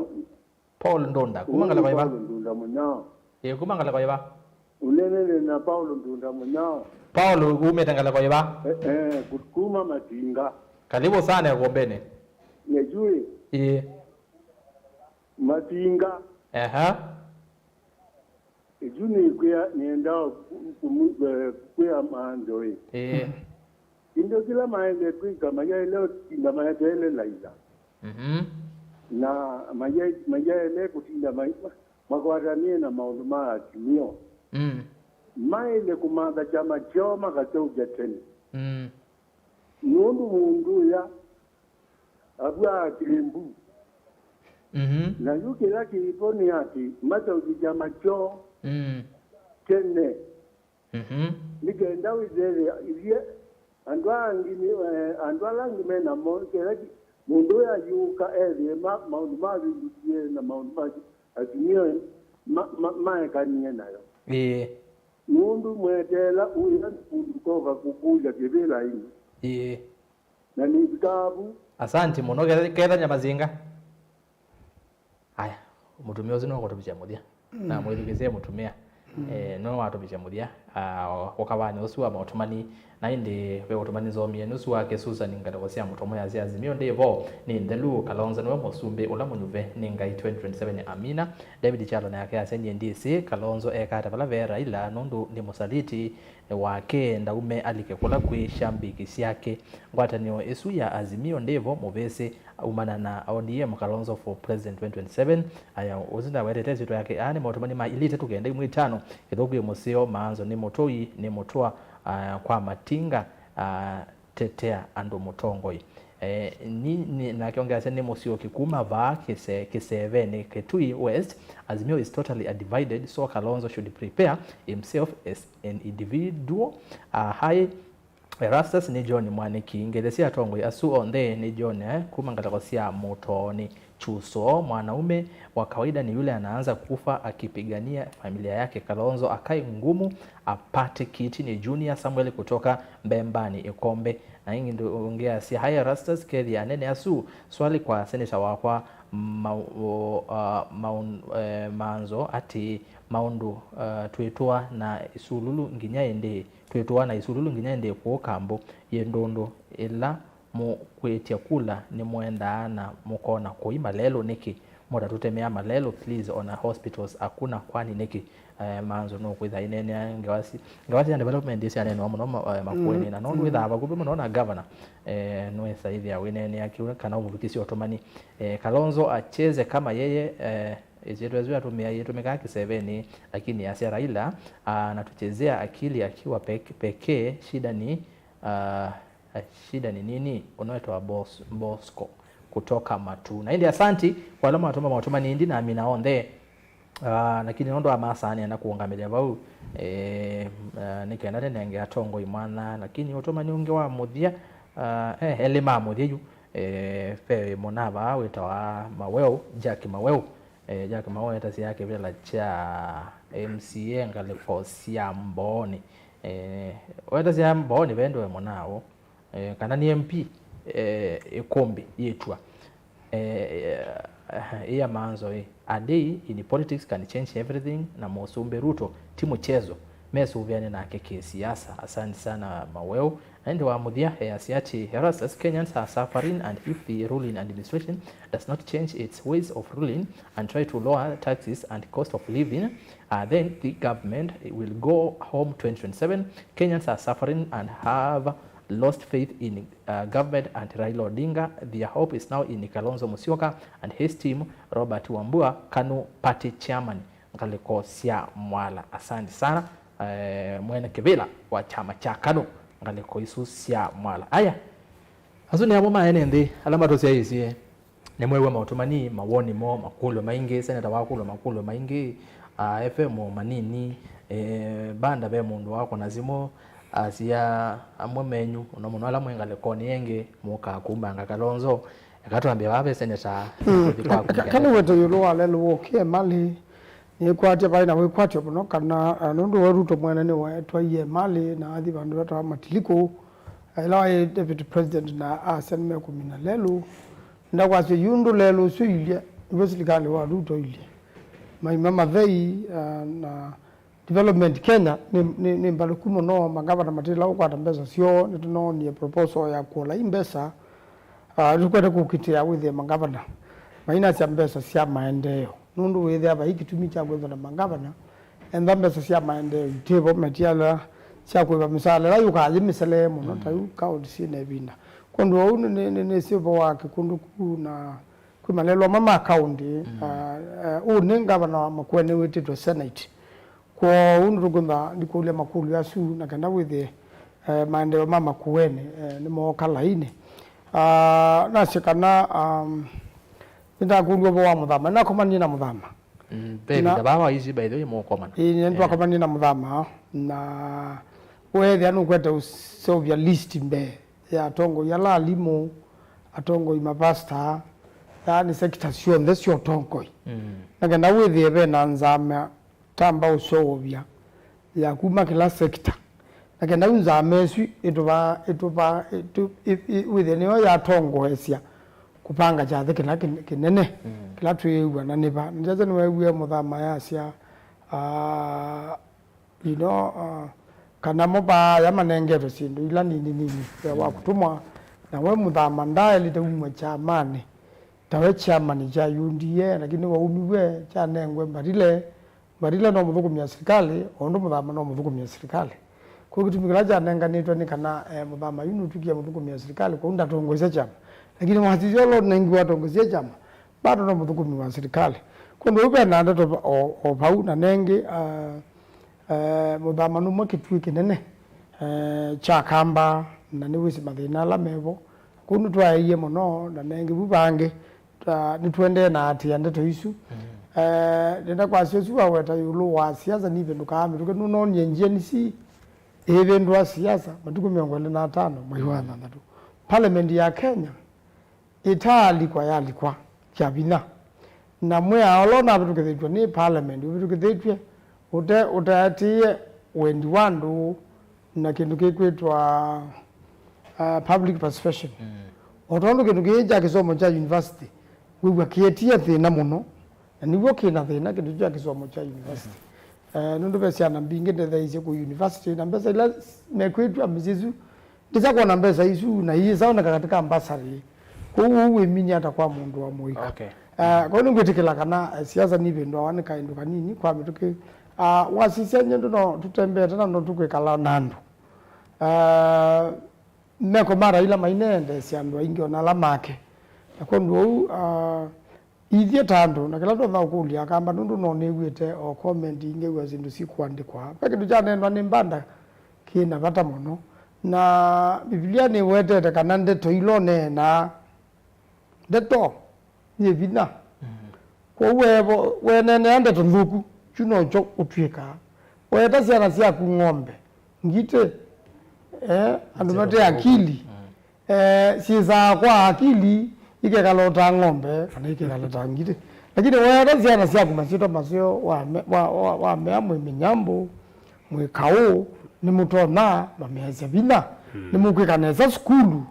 Paul Ndunda, kuma Ũyũ nĩ ngalĩko ĩva? Paul Ndunda Mũnya. Ĩĩ, kuma ngalĩko ĩva? Ũnenene na Paul Ndunda Mũnya. Paul, umĩte ngalĩko ĩva? Eh, eh, ku-, kuma Matinga. Karibu sana ĩkũmbĩnĩ. Nĩjui. Ĩĩ. Matinga. Eha. Ĩsu nĩ kwĩa nĩendaa kũ-, kũmũ-, eh, kwĩa Manzo ĩ. Ĩĩ. Kĩndũ kĩla maĩle kwĩka, mayaĩle kũtinda maeteele Laila. Mhm. Na maya-, mayaĩle kũtinda mai-, makwatanĩe na maũndũ ma Azimio. Mm. Maĩle kũmantha kyama kyoo makaseũvya tene. Mm. Nũndũ mũndũ ũya avwaa kĩlĩmbu. Mhm. Na yu kĩla kĩvo nĩ atĩ maseũvye kyama kyoo Mm. tene. Mhm. Nĩ kenda wĩthĩe ithyĩ andũ aa angĩ nĩ, eh, andũ ala angĩ me namo, nĩ kenda ki-, mũndũ ũyũ ayũka ethĩe ma-, maũndũ mavĩndũkie na maũndũ ma Azimio ma-, ma-, maekanie nayo. Ĩĩ. Nũndũ mweteela ũya nĩ kũndũ koka kũkũlya kĩvĩla ĩno. Ĩĩ. Na nĩvikaa vu. Asanti mũno, ketha, ketha nyamazinga. Aya, mũtumĩa ũsu no kũtũvikya mũthya. Mm. Na mwĩthukĩĩsye mũtumĩa. Mm. Eh, no watũvikya mũthya. Ah, ũkavanĩ ũsu wa maũtũmani. Na ĩndĩ ve ũtũmani nzomie nũsu wake Susan ngalĩko sya mũtomo ya sya Azimio ndĩ vo. Nĩ nthelu, Kalonzo nĩwe mũsumbĩ ũla mũnyuve nĩ Ngai twenty twenty-seven. Amina. David Chalo nake asya nyie ndĩsĩ Kalonzo ekata vala ve Raila nũndũ nĩ mũsaliti wake, ndaume alike kũla kwĩ shambiki syake. Ngwatanĩo ĩsu ya Azimio ndĩvo, mũvĩsĩ aumana na O D M, Kalonzo for President twenty twenty-seven. Aya, ũsu ndawetete ĩsyĩtwa yake. Aa nĩ maũtũmani ma ilĩ itatũ kenda imwe itano. Kĩthũkũ ĩ mũseo, maanzo nĩ mũtũi, nĩ mũtũa, aa, kwa matinga, aa, tetea andũ mũtongoi. Eh, ni, ni, nake ongeasya nĩ mũsyoki kuma vaa kĩse-, kĩsevenĩ Kitui West. Azimio is totally a divided, so Kalonzo should prepare himself as an individual. Ah, hi, Erastus, nĩ John Mwaniki. Ngethe sya atongoi asu onthe nĩ John, eh, kuma ngalĩko sya Mũtoonĩ. Chuso, mwanaume wa kawaida ni yule anaanza kufa akipigania familia yake. Kalonzo akae ngumu, apate kiti ni Junior Samuel kutoka Mbembani Ikombe. Na ĩngĩ ũngĩ asya, "Hi Erastus, kethĩa anene asu, swali kwa seneta wakwa ma, o, uh, maun, eh, manzo atĩ maũndũ, uh, twĩtũa na isululu nginya ĩndĩ, twĩtũa na isululu nginya ĩndĩ kũũ Kambũ? Yĩ ndũndũ ĩla mũkwĩtya kula nĩmũendaa na mũkona kũi malelũ nĩkĩ? Mũtatũtemea malelũ please, ona hospitals akuna, kwani nĩkĩ?" Eh, manzo no kwĩtha inenea ngewasi ngewasi ya development isi anenwa mũno ma, eh, Makueni, na nondu wĩthaa vakuvĩ mũno na governor, eh, nwĩsa ithia wĩnenea kiu kana ũmũvikisye ũtũmani. Eh, Kalonzo acheze kama yeye, eh, isyĩtwa isu atumia itumika kiseveni, lakini asya Raila, ah, anatuchezea akili akiwa pek-, pekee. Shida ni, ah, shida ni nini? Unaitwa Bos-, Bosco kutoka Matu. Na indi asanti kwa ala matuma maũtũmani indi na amina onthe. Ah, lakini nũndũ wa masaa nĩenda kũũngamĩlya vau, eh, ah, nĩ kenda nĩnenge atongoi mwanya, lakini ũtũmani ũngĩ wa mũthya, ah, eh, elĩ ma mũthya yu, eh, ve mũna vaa wĩtawa Maweu, Jack Maweu. Eh, Jack Maweu wetasya kĩvĩla kya M C A ngalĩko sya Mbooni. Eh, wetasya Mbooni vendewe mũna ũ. Eh, kana nĩ M P, eh, ĩkũmbĩ yĩtw'a. Eh, eh, ĩya manzo ĩ, a day in politics can change everything, na Mũsumbĩ Ruto ti mũchezo, mesũvĩane nake kĩsiasa. Asante sana Maweu. Na ĩndĩ wa mũthya, eh, asya atĩ, "Erastus, Kenyans are suffering, and if the ruling administration does not change its ways of ruling and try to lower taxes and cost of living, uh, then the government will go home twenty twenty-seven. Kenyans are suffering and have lost faith in, uh, government and Raila Odinga. Their hope is now in Kalonzo Musyoka and his team, Robert Wambua, KANU party chairman, ngalĩko sya Mwala." Asante sana, eh, mwene kĩvĩla wa kyama kya KANU, ngalĩko isu sya Mwala. Aya, asu nĩ amwe ma ene nthĩ ala matũsyaĩĩsye. Nĩmwew'a maũtũmani, mawoni moo, makũlyo maingĩ, seneta wakũlwa makũlyo maingĩ, a F M manini, e, banda ve mũndũ wakwa na simũ, asya amwe menyu, mũno mũno ala mwĩ ngalĩkonĩ ĩngĩ, mũkaa kumbanga Kalonzo. Eka twambie vaa ve seneta, mm, kũthi kwaku. Ka-, ka-, kana wete ĩũlũ wa lelũ wũkie malĩ, nĩkwatya vai na wĩkwatyo mũno, kana, a, nũndũ wa Ruto mwene nĩwe twaie malĩ na athi vandũ vetawa Matiliku, ĩla waĩ deputy president na asya nĩmekũmina lelũ. Ndakwasya yu ndũ lelũ ũsu ilye, nĩw'o silikalĩ wa Ruto ilye. Maima mathei, ah, na development Kenya nĩ, nĩ, nĩ mbalũku mũno, mangavana matĩla ũkwata mbesa syoo, nĩtũnoonie proposal ya kũola i mbesa, ah, tũkwete kũkitĩa wĩthĩe mangavana mainasya mbesa sya maendeeo. Nũndũ wĩthĩa vai kĩtumi kya kwĩthwa na mangavana, entha mbesa sya maendeeo itĩvo, metiala sya kũĩva mĩsaala ĩla yũkaa yĩ mĩselee mũno, mm, ta yu kaũnti syĩ na ĩvinda. Kwondũ ũu nĩ, nĩ, nĩ, nĩsĩ ũvoo wa kĩkũndũ kuu na kwĩ malelũ amwe ma kaũnti. Mm. Ah, eh, ũũ nĩ ngavana wa Makueni wĩtĩtwe Senate. Kwoou nĩtũkwenda ndikũlya makũlyo asu na kenda wĩthĩe, eh, maendeeo ma Makueni, eh, nĩmooka lainĩ. Ah, nasye kana, um, nĩndakũlw'a ũvoo wa Mũthama. Nĩnakomanie na Mũthama. Mm, ve na ĩvinda vaa waisi, by the way, mũkomana. Ĩĩ, nĩ, eh, twakomanie na Mũthama, na weethĩa nũkwete ũseũvya list mbee ya atongoi ala alimũ, atongoi mapasta, yaani sector syonthe sya ũtongoi. Mm. Na kenda wĩthĩe ve na nzama tamba ũseũvya ya kuma kĩla sector. Na kenda yu nzama ĩsu ĩtũva, ĩtũva, ĩtũ-, ĩ-, ĩ-, wĩthĩe nĩyo yatongoesya kũpanga kyathĩ kĩla kĩ-, kĩnene, mm, kĩla twĩĩw'a na nĩva. Nĩkyakya nĩweewie Mũthama yasya, ah, you know, ah, kana mo vaaya manengetwe syĩndũ ila nini nini mbee wa, mm, kũtũmwa, na we Mũthama ndaaĩlĩte umw'a kyamanĩ ta we chairman kya U D A, lakini waumiw'e kyanengwe Mbarile. Mbarile no mũthũkũmi wa silikalĩ, o ũndũ Mũthama no mũthũkũmi wa silikalĩ. Kwoou kĩtumi kĩla kyanenganĩtwe nĩ kana, eh, Mũthama yu nũtw'ĩkie mũthũkũmi wa silikalĩ, kwoou ndatongoesya kyama. Lakini wasisya ũla ũnengiwe atongoesye kyama, bado no mũthũkũmi wa silikalĩ. Kwondũ ũu ve na ndeto o, o vau na nengĩ, ah, eh, Mũthama nũmwe kĩtuĩ kĩnene, eh, kya Kamba, na nĩwĩsĩ mathĩna ala mevo. Kwoou nĩtwaeie mũno, na nengĩ vu vangĩ, ta, nĩtũendee na atĩa ndeto isu. Mm. Eh, nenda kwasya ũsu waweta ĩũlũ wa siasa nivĩndũkaa mĩtũkĩ, nũnoonie Gen Z ĩvĩndũa siasa matukũ mĩongo ĩlĩ na atano mwei wa thanthatũ. Parliament ya Kenya ĩtaalikwa yalikwa kya vinya, na mwĩao ũla ũnavĩtũkĩthĩtw'e nĩ parliament ũvĩtũkĩthĩtw'e ũte, ũtaatĩĩe wendi wa andũ na kĩndũ kĩkwĩtwa, uh, public participation. O tondũ kĩndũ kĩĩ kya kĩsomo kya university, wĩw'a kĩetie thĩna mũno, na nĩw'o kĩna thĩna kĩndũ kya kĩsomo kya university. Eh, nũndũ ve syana mbingĩ ndetheeisye kũ university, na mbesa ila mekwĩtw'a mĩsyĩ ĩsu ndĩsa kwona mbesa isu, na iisaoneka katika mbasarĩ. Kwoou wĩminya ata kwa mũndũ wa mũika? Okay. Ah, kwa hiyo nĩngwĩtĩkĩla kana, eh, siasa nivĩndũawa nĩ kaĩndũ kanini kwa mĩtũkĩ. Ah, wasisya nyie ndũ no tũtembeete na no tũkwĩkala na andũ. Ah, meko mara ila maineendeesya andũ aingĩ ona ala make. Na kwondũ ũu, ah, ithyĩ ta andũ, na kĩla tũtonya ũkũlya Akamba, nũndũ no nĩw'ĩte o comment ingĩ w'a syĩndũ syĩkũandĩkwa. Ve kĩndũ kyaneenwa nĩ Mbanda kĩ na vata mũno. Na Mbivilia nĩwetete kana ndeto ila ũneenaa, ndeto yĩ vinya. Kwoou wevo-, weneenea ndeto nthũku, kyu nokyo ũtw'ĩkaa. Weeta syana syaku ng'ombe, ngitĩ, eh, andũ mate akili, eh, syĩsaa kwa akili, ikekala ta ng'ombe, kana ikekala ta ngitĩ. Lakini weeta syana syaku masyĩtwa maseo, wame-, wa-, wa-, wamea mwĩ mĩnyambũ, mwĩ kaũ, nĩmũtonya mameasya vinya, nĩmũkwĩka nesa sukulu.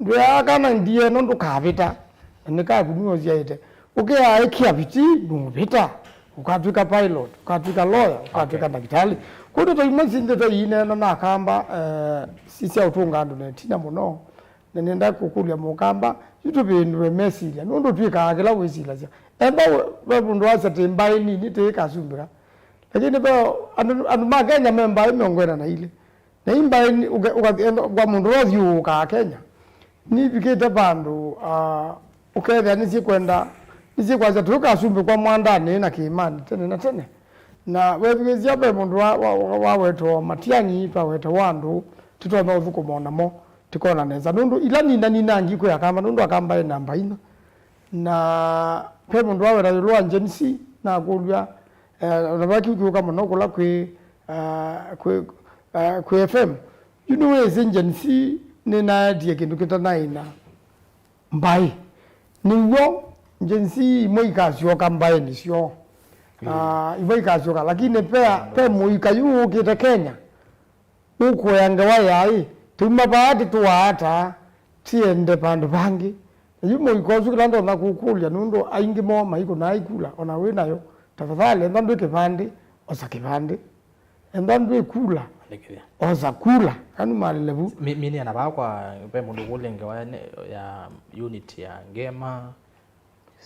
Ndwĩaa kana ndieno ndũkavĩta, na nĩ kaku nĩwe ũsyaĩte. Ũkĩaa ĩkĩa viti, nũũvĩta. Ũkatw'ĩka pilot, ũkatw'ĩka lawyer, ũkatw'ĩka ndakĩtalĩ. Kwoou ndeto imwe si ndeto iineena na Akamba, eh, si sya ũtũnga andũ na ĩtina mũno. Na nĩenda kũkũlya Mũkamba, yu tũvĩndũe mesilya, nũndũ twĩkaa kĩla wĩsilasya. Enda we, ve mũndũ wasya tĩ mbaĩ nini tĩĩkasumbĩka. Lakini ve andũ, andũ ma Kenya me mbaĩ mĩongo ĩna na ilĩ. Na imbaĩ ni-, ũke-, ũkathi-, enda-, kwa mũndũ ũla ũthiũũkaa Kenya, nivikĩte vandũ, ah, ũkethĩa nĩsyĩkwenda, nĩsyĩkwasya tũikasumbĩkwa mwandanĩ na kĩĩmanĩ tene na tene. Na wethukĩĩsya ve mũndũ wa, wa, wa, wawetwa Matiang'i, vawetawa andũ tũtonya ũthũkũma namo, tũkona nesa. Nũndũ ila nina, ninangi kwĩ Akamba, nũndũ Akamba e namba inya. Na ve mũndũ waweta ĩũlũ wa Gen Z, nakũlw'a, eh, ona va kĩu kĩũka mũno kũla kwĩ, ah, kwĩ, ah, kwĩ F M. Yu nĩwĩsĩ Gen Z nĩnaetie kĩndũ kĩtanaina mbaĩ. Nĩw'o Gen Z imwe ikasyoka mbaĩnĩ syoo. Ah, imwe ikasyoka, lakini ve, ve mũika yu ũkĩte Kenya. Ũkũea ngewa yaĩ, tũuma vaa tĩtũaata, tiende vandũ vangĩ. Na yu mũika ũsu kĩla ndonya kũkũlya, nũndũ aingĩ moo maikũnaa ikula, ona wĩ nayo, tafadhali, ethwa ndwĩ kĩvandĩ, osa kĩvandĩ. Ethwa ndwĩ kula, andĩkĩthya, osa kula, kanu malile vu. Mi-, minia na vaa kwa, ve mũndũ ũkũlya ngewa ya, ya unit ya ngema,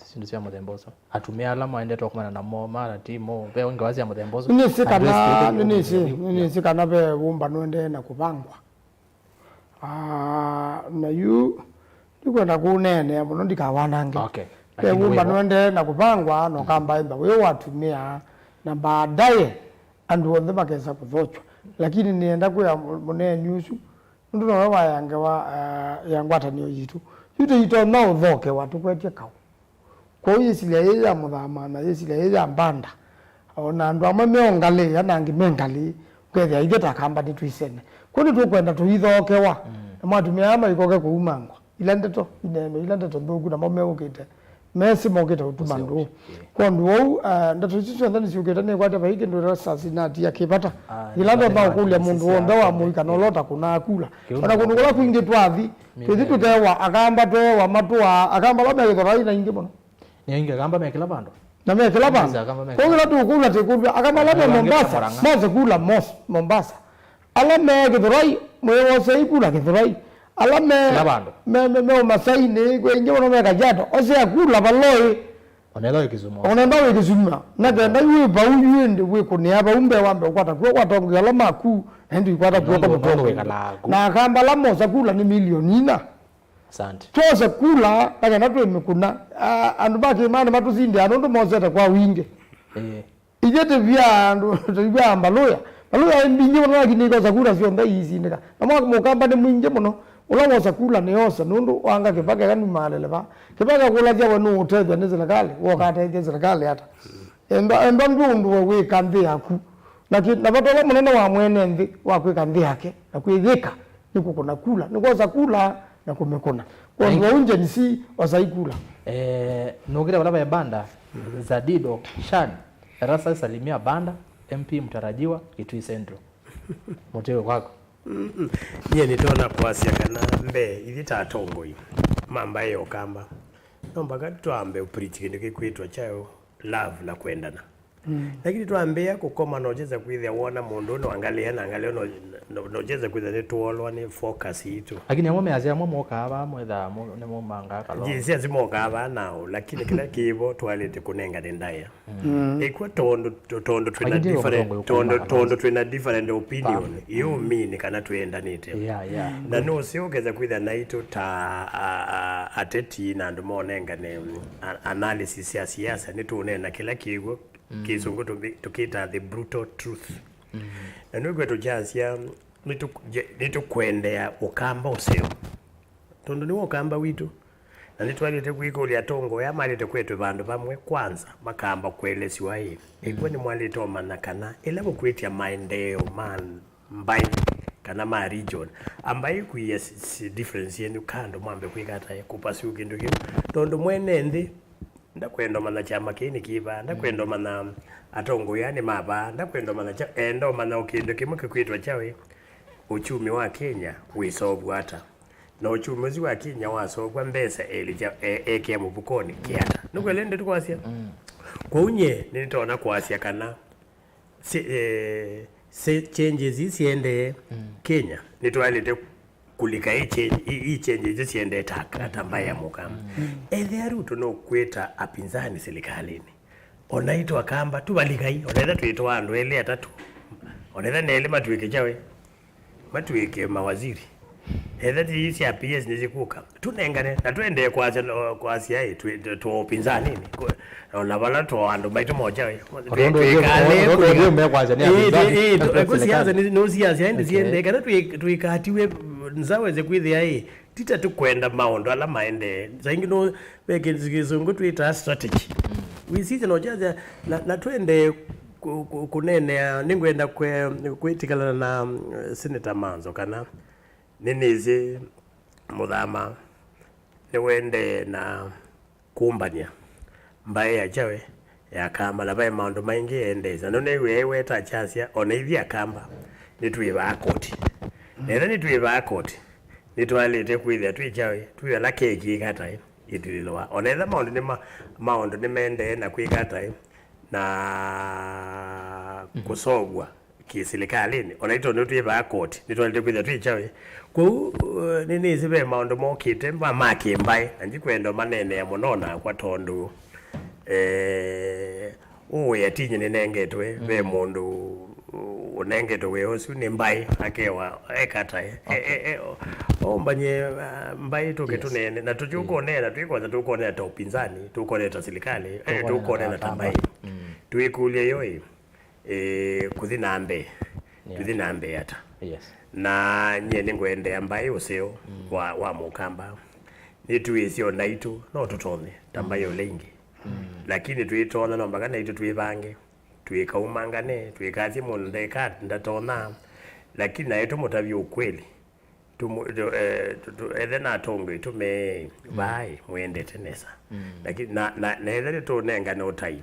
syĩndũ sya mũthemba ũsu. Atumĩa ala maendete kũmana namo, mara ti mo, ve ngewa sya mũthemba ũsu. Nĩnĩsĩ kana, nĩnĩsĩ, nĩnĩsĩ kana ve wũmbano ũendee na kũvangwa. Ah, na yu ndikwenda kũneenea mũno ndikawanange. Okay. Ve wũmbano ũendee na kũvangwa, na Ũkamba ĩmba wĩ wa atumĩa, na baadaye andũ onthe makesa kũthokya. Lakini nĩenda kwĩa mũ-, mũneeni ũsu, nũndũ nowe waya ngewa, ah, ya ngwatanĩo yitũ. Yu tũitonya ũthokewa tũkwetye kaũ. Kwoou yĩsilya yĩĩ ya Mũthama na yĩsilya yĩĩ ya Mbanda, o na andũ amwe me o ngalĩ ĩya na angĩ me ngalĩ, ũkethĩa ithyĩ ta Akamba nĩtwĩsene. Kwoou nĩtũkwenda tũithookewa. Na mwatumĩa aya maikoke kũumangwa. Ila ndeto ineenwe, ila ndeto nthũku, namo meũkĩte. Mesĩ mokĩte ũtuma ndũũ. Kwondũ ũu, ah, ndeto isu syonthe nĩsyũkĩte, nĩkwatya vai kĩndũ Erastus natia kĩ vata. Ah, ĩla ndonya ũkũlya mũndũ w'onthe wa mũika na ũla ũtakũnaa kula. Ona kũndũ kũla kwingĩ twathi, twĩthi tũkewa Akamba, twewa matũa, Akamba ala me Gĩthurai na ingĩ mũno. Nĩ aingĩ Akamba me kĩla vandũ. Na me kĩla vandũ. Kwoou kĩla tũkũlya tĩkũlya, Akamba ala me Mombasa, mose kula mos-, Mombasa. Ala me Gĩthurai, mwĩwosei kula Gĩthurai. Ala me, me, me, me Ũmasainĩ, kwĩ aingĩ mũno me Kajiado, osea kula vala ũĩ. Onetha wĩ Kisumu. Onetha wĩ Kisumu. Na kenda yu wĩ vau, yu ĩndĩ wĩkũnĩa vau mbee wambe ũkwata kw'o, watongoesya ala maku, na ĩndĩ ikwata kw'o kwa mũtongoesya. Na Akamba ala mosa kula nĩ milioni ina. Asante. Twose kula, na kenda twĩmĩkũna. A-, andũ ma kĩĩmanĩ matũsindĩaa nũndũ mosete kwa wingĩ. Ĩĩ. Ithyĩ tũvyaa andũ, tũivyaa mbalũya. Mbalũya mbingĩ mũno, lakini ikosa kura syonthe iisindĩka. Na mwa-, Mũkamba nĩ mwingĩ mũno. Ũla wosa kula nĩ osa, nũndũ wanga kĩvaka eka numaalele va. Kĩvaka kũlasya we nũũtethya nĩ silikalĩ, wokatethya silikalĩ ata? Enda, enda ndũndũe wĩka nthĩ yaku. Na kĩ-, na vata ũla mũnene wa mwene nthĩ wa kwĩka nthĩ yake, na kwĩyĩka. Nĩ kũkũna kula, nĩ kwosa kula na kũmĩkũna. Kwondũ ũu Gen Z osai kula. Eh, nũkĩte vala ve Banda, Zadido, Shan, Erastus salimia Banda, M P mtarajiwa, Kitui Central. Mũtĩ wĩ kwaku. Mm-mm. Nyie nĩtonya kwasya kana mbee, ithyĩ ta atongoi ma mbaĩ ya Ũkamba, no mpaka twambe ũpreach kĩndũ kĩkwĩtwa kyaũ, love na kwendana. Mm. Lakini twambĩĩa kũkoma, no kyesa kwĩthĩa wona mũndũ ũyũ nĩwangalĩa na ngalĩa, no, no, no kyesa kwĩthĩa nĩtũolwa nĩ focus yitũ. Lakini amwe measya amwe mokaa vaa mwethaa mo- nĩmomangaa kalonzo. Yes, yes, mokaa vaa nao, lakini kĩla kĩvo twaĩlĩte kũnengane ndaĩa. Mm. Ĩkw'a tondũ, tondũ twĩna Lakini different, ũtongo tondũ, ũkũma tondũ twĩna different opinion, Pam. Yu mini kana twĩendanĩte. Yeah, yeah. Na nũseo ũkesa kwĩthĩa naitũ ta a- a- ateti na andũ monengane, mm, a- analysis ya siasa, nĩtũneena kĩla kĩw'o, Kĩsũngũ tũmi- tũkĩtaa the brutal truth. Na nĩw'o tũkyasya, nĩtũ- je- nĩtũkwendea Ũkamba ũseo. Tondũ nĩwe Ũkamba witũ. Na nĩtwaĩlĩte kwĩkũlya atongoi aa maĩlĩte kwetwe vandũ vamwe kwanza, makamba kũelesw'a ĩ, ĩkw'a nĩmwaĩlĩte ũmanya kana ĩla mũkwĩtya maendeeo ma mbaĩ kana ma region, ambai kwĩĩa si- si- difference yenyu kando, mwambe kwĩka ata ĩ, kũpasu kĩndũ kĩu. Tondũ mwene nthĩ ndakwenda ũmanya kyama kĩĩ nĩ kĩva, ndakwenda ũmanya atongoi aa nĩ ma vaa, ndakwenda ũmanya kya, enda ũmanya o kĩndũ kĩmwe kĩkwĩtwa kyaũ ĩ, ũkyumi wa Kenya wĩsovwa ata. Na ũkyumi ũsu wa Kenya wasovwa, mbesa elĩ kya- e- ekĩa mũvukonĩ kĩ ata. Nĩkweli ndeto kwasya? Kwoou nyie nĩtonya kwasya kana si- eh, si- changes ii siendee Kenya, nĩtwaĩlĩte kũlika ii change- ii- ii changes ii siendee ta aka ta mbaĩ ya Mũkamba. Ethĩa Ruto nũkwĩta apinzani silikalĩnĩ, o naitũ Akamba tũvalikai, o na ethĩa twĩtwa andũ elĩ atatũ, o na ethĩa nĩ elĩ matw'ĩke kyaũ ĩ, matw'ĩke mawaziri. Ethĩa ti sya P S nĩsyĩkũka, tũnengane, na twendee kwasya, no- kwasya ĩ, twĩ- tũ- tũ ũpinzaninĩ. Kũ- o na vala tũ andũ maitũ mocha ĩ, Tondũ twĩ- twĩkale ũthiũ- kũlika. Ũthiũ mekwasya nĩ Ĩĩ, apinzani. Ĩĩ, ĩĩ, tũ- ĩkwĩ siasa nĩ- no siasa ĩndĩ Okay. siendee, kana twĩ- twĩkatiwe nza wese kwĩthĩa ĩ, ti ta tũkwenda maũndũ ala maendee. Saa ingĩ no ve kĩ- kĩsũngũ twĩtaa strategy. Wĩsisya no kyasya, na, na twendee kũ- kũ- kũneenea, nĩngwenda kwe- kwĩtĩkĩlana na, mm, Senator Manzo kana nĩnĩsĩ Mũthama nĩwendee na kũmbany'a mbaĩ ya kyaũ ĩ, ya Akamba, na ve maũndũ maingĩ eendeesya. Nũnĩw'e aiweta akyasya, o na ithyĩ Akamba nĩtwĩvaa koti. Na ethĩa nĩtwĩvaa koti, nĩtwaĩlĩte kwĩthĩa twĩ kyaũ ĩ, twĩ ala kekĩĩka ata ĩ, ĩtilĩlwa. O na ethĩa maũndũ nĩ ma- maũndũ nĩmaendee na kwĩka ata ĩ, na kũsovw'a kĩsilikalĩnĩ, o na itũ nĩtwĩvaa koti, nĩtwaĩlĩte kwĩthĩa twĩ kyaũ ĩ. Kwoou, uh, nĩnĩsĩ ve maũndũ mokĩte ma- ma kĩmbaĩ, na ndikwenda ũmaneenea mũno nakwa tondũ, eh, ũũ wĩa ti nyie nĩnengetwe, ve mũndũ ũnengetwe wĩa ũsu nĩ mbaĩ, akewa ekatae. E- e- e- o- ombany'e, uh, mbaĩ tũke Yes. tũneene, na tũkyũkũneena, twĩkwatha tũkũneena ta upinzani, tũkũneena ta silikalĩ, eh, Tũkũneena tũkũneena ta ta mbaĩ. Akamba. Twĩkũlye yo ĩ, eh, kũthi na mbee. Yeah. Tũthi na mbee ata? Yes. Na nyie nĩngwendea mbaĩ ũseo wa, wa Mũkamba. Nĩtwĩsĩ o naitũ no tũtonye ta mbaĩ ũla ingĩ. Lakini twĩtonya no mpaka naitũ twĩvange, twĩkaumangane, twĩkasye mũndũ ndeka ndatonya. Lakini naĩ tũmũtavye ũkweli. Tũmũ- tũ- eh, tũ- tũ- ethe na atongoi tũmee, "Vaĩ, mwendete nesa." Lakini na, na, na ethe nĩtũnengane ũtai.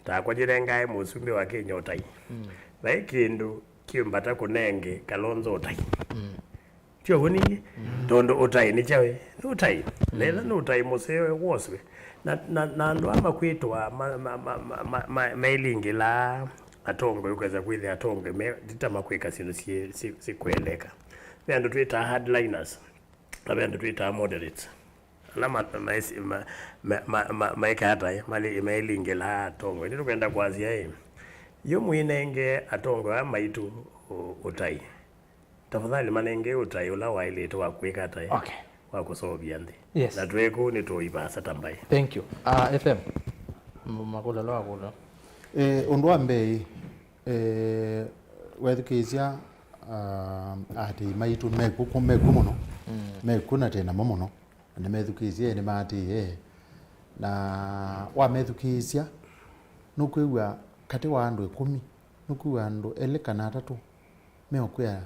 Takwa njĩnengae mũsumbĩ wa Kenya ũtai. Vai kĩndũ kĩ mbata kũnenge Kalonzo ũtai. Tyo w'o ningĩ? Tondũ ũtai nĩ kyaũ ĩ? Nĩ ũtai. Na etha nĩ ũtai mũseo woswe. Na, na, na andũ aa makwĩtwa ma- ma- ma- ma- ma- ma- mailingĩlaa atongoi, ũkesa kwĩthĩa atongoi me- ti ta makwĩka syĩndũ syĩ- syĩ- syĩkwendeka. Ve andũ twĩtaa hardliners, na ve andũ twĩtaa moderates. Ala ma- ma- ma- ma- ma- maĩka ata ĩ? Mali- mailingĩlaa atongoi. Nĩtũkwenda kwasya ĩ, yu mwĩnenge atongoi aa maitũ ũ- ũtai. Tafadhali manenge ũtai ũla waĩlĩte wa kwĩka ata ĩ? Okay. Wa kũseũvya nthĩ. Yes. Na twĩ kũu nĩtũivaasa ta mbaĩ. Thank you. Uh, F M, m- makũlelo akũlelo. Eh, ũndũ wa mbee, eh, wethukĩĩsya, ah, aatĩĩi maitũ mekw'o, mekw'o mũno. Mekw'o na tĩ namo mũno. Na nĩmethukĩĩsye, nĩmaatĩĩe. Na wamethukĩĩsya, nũkwĩw'a katĩ wa andũ ĩkũmi, nũkwĩw'a andũ elĩ kana atatũ meũkwĩa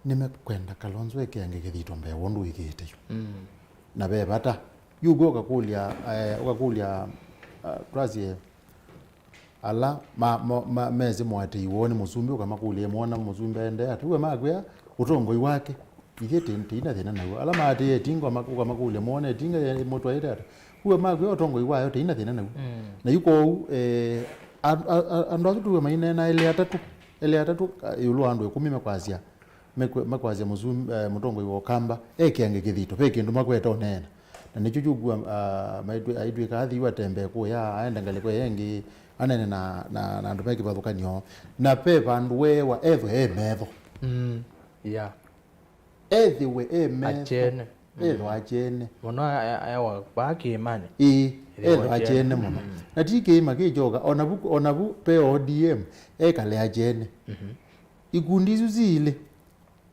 nĩmekwenda Kalonzo ekĩange kĩthito mbee wa ũndũ wĩkĩĩte yu. Na ve vata. Yu ũkw'a ũkakũlya, eh, ũkakũlya, ah, twasye, ala ma- mo- ma- mesĩ mũatĩi woo nĩ mũsumbĩ, ũkamakũlya, "Mwona mũsumbĩ aendee ata?" W'e makwĩa, ũtongoi wake, ithyĩ tĩ-, tĩina thĩna naw'o. Ala maatĩĩe Etinga ũkamakũlya mone Etinga ĩmũtwaĩte ata. Kuwa makwĩa ũtongoi wayo tĩina thĩna naw'o. Mm. Na yu kwoou, eh, a-, a-, a-, andũ asu tuwe maineena elĩ atatũ, elĩ atatũ, a, ĩũlũ wa andũ ĩkũmi mekwasya, mekwe-, mekwasya mũsum-, eh, mũtongoi wa Ũkamba, e kĩange kĩthito, ve kĩndũ makwete ũneena. Na nĩkyo kyũkua, ah, maitwĩ-, aitw'ĩka athi watembee kũya, aende ngalĩko ĩyo ĩngĩ, anene na, na, na andũ me kĩvathũkany'o. Na ve vandũ weewa ethwe e metho. Mm. Yeah. Ethĩwe e metho. Akyene. Ethwa akyene. Mũno a-, a-, ewa vaa kĩĩmanĩ. Ĩĩ, ethwa akyene mũno. Mm. Na ti kĩĩma kĩkyoka, onavu, onavu pe O D M, ekale akyene. Mhm. Ikundi isu siilĩ,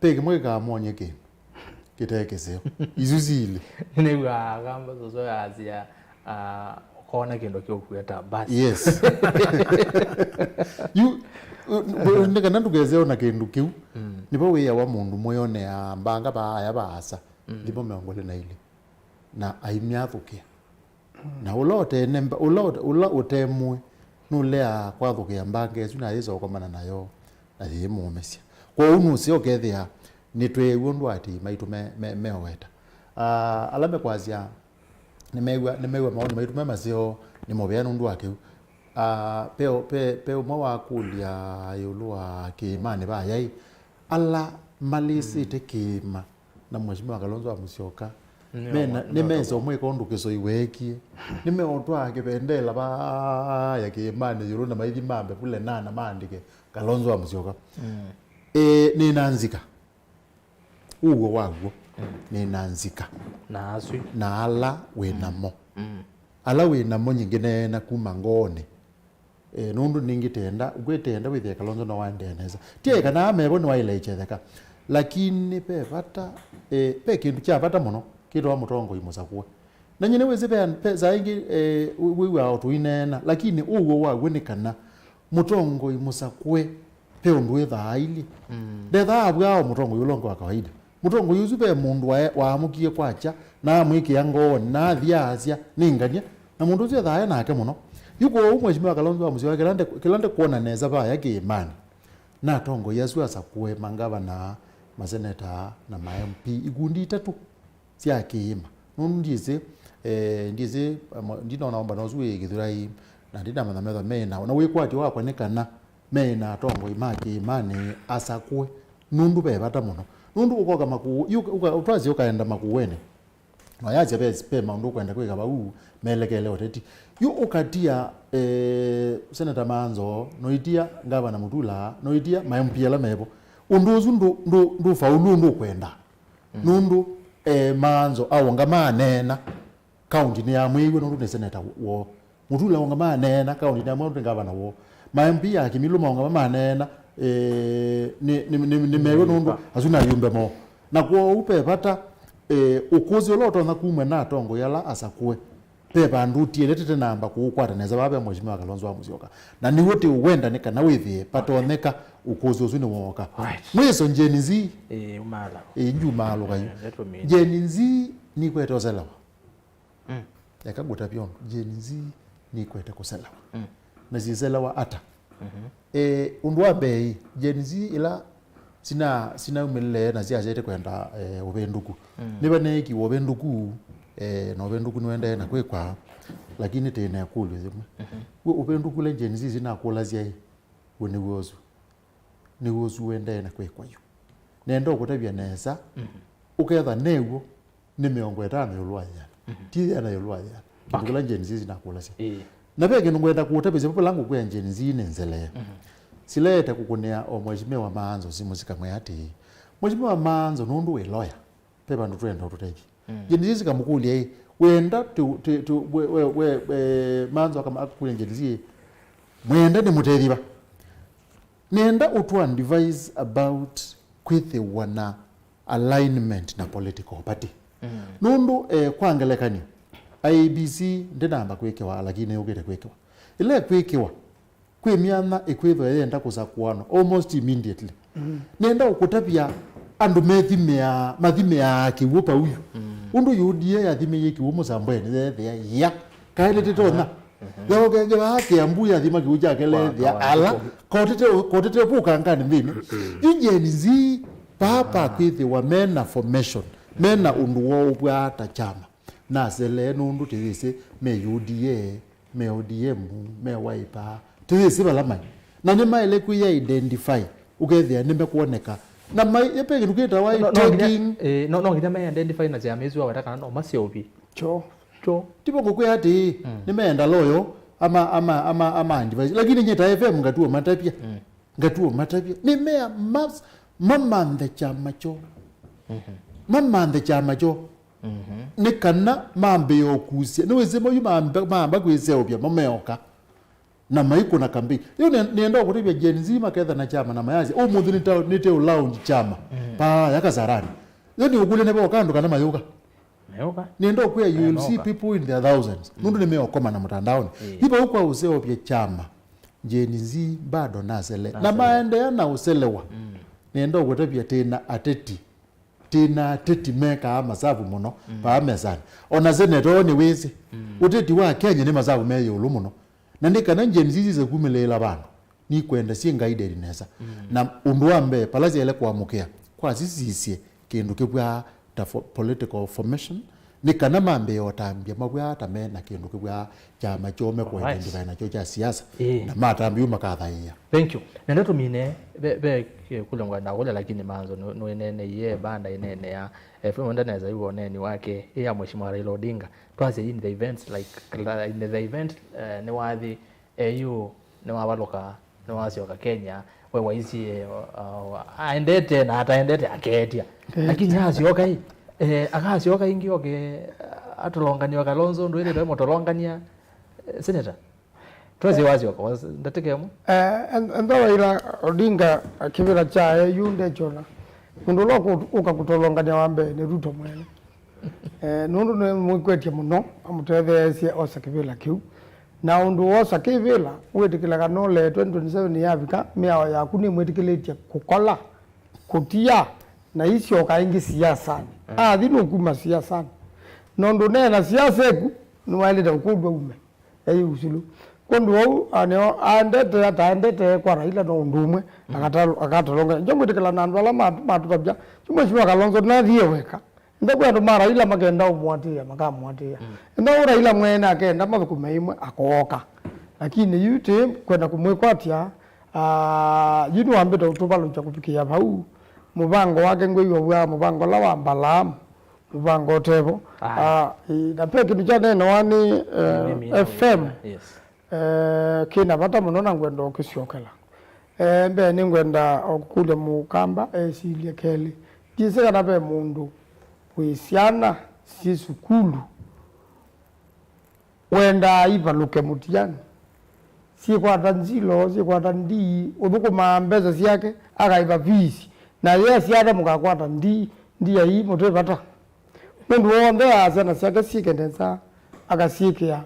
ve kĩmwe kĩkamwony'e kĩndũ kĩte kĩseo. Isu siilĩ. Nĩw'aa kamba soso yasya, ah, ũkona kĩndũ kĩũkuĩta basi. Yes. Yu, u-, u-, nĩ kana ndũkeseo na kĩndũ kĩu. Mm. Nĩvo wĩawa mũndũ mwĩonea mbanga vaaya vaasa. Mm. Nthimo mĩongo ĩlĩ na ilĩ. Na aimyathũkĩa. Na ũla ũtene mba-, ũla ũte-, ũla ũte mũĩ nũleaa kwathũkĩa mbanga ĩsu na yĩsa ũkomana nayo na yĩmũũmĩsya. Kwoou nũseo ũkethĩa nĩtweew'a ũndũ atĩĩ maitũ me-, me-, meoweta. Ah, ala mekwasya nĩmew'a, nĩmew'a maoni maitũ me maseo nĩ mũvea nũndũ wa kĩu. Ah, pe, pe, pe ũmwe wakũlya ĩũlũ wa kĩĩmanĩ vayai, ala malĩsĩte kĩĩma na Mheshimiwa Kalonzo wa Musyoka. Nĩ mena, nĩ mesa ũmwĩka ũndũ Kĩsoi weekie. Nĩmeũtwaa kĩvendela vaya kĩĩmanĩ ĩũlũ na maithi mambe vule nana maandĩke Kalonzo wa Musyoka. Mm. Ĩ, nĩ na nzika. Ũw'o waw'o. Mm. Nĩ na nzika. Na asu. Na ala wĩ namo. Mm. Ala wĩ namo nyingĩ neena kuma ngoonĩ. E, nũndũ nĩngĩ tenda, ngwĩtenda wĩthĩe Kalonzo no waendee nesa. Ti eka na amevo nĩwaĩle ĩkyetheka. Lakini ve vata, e, ve kĩndũ kya vata mũno kĩtawa mũtongoi mũsakũe. Na nyie nĩwĩsĩ ve, ve saa ingĩ, e, wĩ-, wĩw'aa o tũineena, lakini ũw'o waw'o nĩ kana mũtongoi mũsakũe ve ũndũ wĩthaa ailyĩ. Mm. Ndethaa avwaa o mũtongoi ũla ũngĩ wa kawaida. Mũtongoi ũsu ve mũndũ wae-, waamũkie kwakya, na amwĩkĩa ngoonĩ, na athi aasya, "Nĩ ngany'a." Na mũndũ ũsu ethaa e nake mũno. Yu kwoou Mheshimiwa Kalonzo wa Musyoka, kĩla nde-, kĩla ndekwona nesa vaya kĩĩmanĩ, na atongoi asu asakũe, mangavana, maseneta, na ma M P, ikundi itatũ sya kĩĩma. Nũndũ ndyĩsĩ, eh, ndyĩsĩ, amo-, ndinona ũmbano ũsu wĩ Gĩthurai, na ndinamanya methwa mena, na wĩkwatyo wakwa nĩ kana mena atongoi ma kĩĩmanĩ asakũe, nũndũ ve vata mũno. Nũndũ ũkoka Makũũ-, yu ũka-, ũtwasya ũkaenda Makũũenĩ, na yasya ve, ve maũndũ ũkwenda kwĩka vau, melekele ũteti. Yu ũkatia, eh, Senator Manzo, noitia Ngavana Mutula, noitia ma M P ala mevo. Ũndũ ũsu ndũ-, ndũ-, ndũfaulu ũndũ ũkwenda. Mm. Nũndũ, eh, Manzo aũngama aneena, kaunti nĩyamwĩiwe nũndũ nĩ seneta woo. Mutula aũngama aneena, kaunti nĩyamwĩiwe nũndũ nĩ ngavana woo. Ma M P ya Kĩmilũ maũngama maneena, eh, nĩ, nĩ, nĩ, nĩmeew'e nũndũ asu nĩ ayumbe moo. Na kwoou ve vata, eh, ũkũsĩ ũla ũtonya kumw'a na atongoi ala asakũe. Ve vandũ ũtiele tete namba kũũkwata nesa vaa ve Mheshimiwa Kalonzo wa Musyoka. Na nĩw'o tĩ ũwenda nĩ kana wĩthĩe vatonyeka ũkũsĩ ũsu nĩwooka. Right. Mwĩso Gen Z. Ĩĩ, umaalũka. Ĩĩ, njumaalũka yu. Eh, nĩtũmĩne. Gen Z nĩkwete ũselewa. Mm. Eka ngũtavye ũndũ. Gen Z nĩkwete kũselewa. Mm. Na syĩselewa ata? Mhm. Eh, ũndũ wa mbee, Gen Z ila sina-, sinaumĩlile na syasyaĩte kwenda, eh, ũvĩndũku. Mm. Nĩvaneekiwe ũvĩndũku, eh, na ũvĩndũku nĩwendee na kwĩkwa, lakini tĩ na ĩkũlyo yĩmwe. Mhm. We ũvĩndũku ũla Gen Z sinakũlasya ĩ, we nĩw'o ũsu? Nĩw'o ũsu ũendee na kwĩkwa yu? Nenda ũkũtavya nesa, mhm, ũketha new'o, nĩ mĩongo ĩtano ĩũlũ wa yĩana. Mhm. Ti yĩana ĩũlũ wa yĩana. Kĩndũ, okay, kĩla Gen Z sinakũlasya. Ĩĩ. Na ve kĩndũ ngwenda kũũtavĩsya vau, vala ngũkwĩa Gen Z nĩ nzelee. Mhm. Sileete kũkũnĩa o Mheshimiwa Maanzo simũ sikamwĩa atĩĩ, Mheshimiwa Maanzo, nũndũ wĩ lawyer, ve vandũ twenda ũtũtethye. Mm. Gen Z sikamũkũlya ĩ, wenda tũ-, tũ-, tũ-, we, we, we, we, Maanzo akama-, akakũlya Gen Z ĩ, mwenda nĩmũtethye va? Nenda ũtũ advise about kwĩthĩwa na alignment na political party. Mm. Nũndũ, eh, kwa ngelekany'o, I E B C ndĩnamba kwĩkĩwa, lakini nĩyũkĩte kwĩkĩwa. Ĩla ĩkwĩkĩwa, kwĩ myanya ĩkwĩthwa yenda kũsakũanwa almost immediately. Mm. Nenda ũkũtavya andũ methimĩaa, mathimĩaa kĩw'ũ vau yu. Mm. Ũndũ U D A yathimĩie kĩw'ũ Mũsambweni, yeethĩa ya. Kaĩ nĩtĩtonya? Mhm. Yaũkenge vaa Kĩambu yathima kĩw'ũ kyake, leethĩa ala. Kotete, kotete vũkanganĩ nthĩnĩ. Mm. Yu Gen Z Paa pakwĩthĩwa mena formation, mena ũndũ woo ũvwaa ta kyama. Naselee nũndũ tĩyĩsĩ me U D A, me O D M, me Wiper. Tĩyĩsĩ vala maĩ. Na nĩmaĩle kwĩ identify, ũkethĩa nĩmekwoneka. Na mai, ve kĩndũ kĩtawa No, no nginya, taking eh, no, no nginya me identify na kyama ĩsu waweta kana no maseũvye. Kyo. Kyo. Tivo kũkwĩa atĩ, nĩmeenda loyo, ama, ama, ama, ama advice. Lakini nyie ta F M ngatuo matavya. Ngatuo matavya. Nĩmea mas-, mamanthe kyama kyoo. Mamanthe kyama kyoo. Nĩ kana mambĩĩe ũkusya. Nĩwĩsĩ moyu mamba, mamba kwĩseũvya mo meoka. Na maikũna campaign. Yu nĩ-, nĩenda ũkũtavya Gen Z maketha na kyama na mayasya, "Ũmũnthĩ nĩte-, nĩte ũlaunch kyama." Paa ya Kasarani. Yu nĩ ũkũlya nĩvoka andũ kana mayũka. Meũka. Nĩenda ũkwĩa, you will see Meũka. people in their thousands. Nũndũ nĩmeũkomana mũtandaonĩ. Ĩĩ. Yu vau kwa ũseũvya kyama, Gen Z bado nasele. Na Nasele. maendeea na ũselewa. Nĩenda ũkũtavya tĩna ateti. Tĩna ateti mekaa masavu mũno paa mesanĩ. Ona seneta ũũ nĩwĩsĩ. Ũteti wa Kenya nĩ masavu me ĩũlũ mũno. Na nĩ kana Gen Z sise kumĩlĩĩla vandũ, nikwenda syĩ guided nesa. Na ũndũ wa mbee, pala syaĩle kũamũkĩa, kwa sisisye kĩndũ kĩvw'aa ta fo-, political formation, nĩ kana mambĩĩe ũtambya mavw'aa ta me na kĩndũ kĩvw'aa kyama kyoo mekũ Alright. identify nakyo kya siasa, Ĩĩ. na matambya yu makathaĩĩa. Thank you. Nenda tũmine, ve, ve kũlya ngwenda kũlya, lakini manzo nũ-, nũĩneeneie, banda ĩneenea, eh, F M ndanesa yu woneni wake, ĩ ya Mheshimiwa Raila Odinga. Twasye in the events, like, in the event, eh, nĩwathi, eh, yu nĩwavalũka, nĩwasyoka Kenya, we waisye, uh, aendete na ataendete akeetya. Akeetya. Lakini asyoka ĩ, eh, akasyoka ĩngĩ oke, uh, atolongania o Kalonzo, ndwĩthĩtwe mũtolongania, eh, senator? Twasye wasyoka, was-, ndatĩka ĩmwe? Eh, en-, entha Raila Odinga kĩvĩla kyae yu ndekyona. Mũndũ ũla ũkũ-, ũka kũtolongania wa mbee nĩ Ruto mwene. Eh, nũndũ nĩmwĩkwetye mũno, amũtetheesye osa kĩvĩla kĩu. Na ũndũ wosa kĩvĩla, wĩtĩkĩla kana ũlee twenty twenty-seven yavika, mĩao yaku nĩmwĩtĩkĩlĩtye kũkola, kũtia, na isyoka ĩngĩ siasanĩ. Athi nũkuma siasanĩ. Na ũndũ ũneena siasa ĩku, nĩwaĩlĩte ũkũlw'a ume. Ei ũsilo. Kwondũ wau, a, nĩo aendete, ataendete kwa Raila no ũndũ ũmwe, akata-, akatolonga. Njo ngwĩtĩkĩla na andũ ala ma-, matũtavya, yu Mheshimiwa Kalonzo nathie weka. Enda kwĩ andũ ma Raila makenda ũmũatĩĩa, makamũatĩĩa. Enda ũ Raila mwene akenda mathũkũme imwe, akooka. Lakini yu ti kwenda kũmwĩkwatya, ah, yu nĩwambĩte ũtũvalũkya kũvikĩa vau. Mũvango wake ngwĩw'a wĩa mũvango ũla wa Mbalaamu, mũvango ũtevo. Aye. Ah, ĩ, na pe kĩndũ kyaneenawa nĩ, eh, Mimi F M. Yes. Eh, kĩna vata mũno na ngwenda ũkĩsyokela. Eh, mbee nĩngwenda o kũkũlya mũkamba esilye kelĩ. Ndyĩsĩ kana ve mũndũ wĩ syana syĩ sukulu wendaa ivalũke mũtiani, syĩkwata nzilo, syĩkwata ndii, ũthũkũmaa mbesa syake, akaĩva fees, na ye syana mũkakwata ndii, ndiai mũtwĩ vata. Mũndũ w'onthe aa syana syake syĩke nesa, akasyĩkĩa,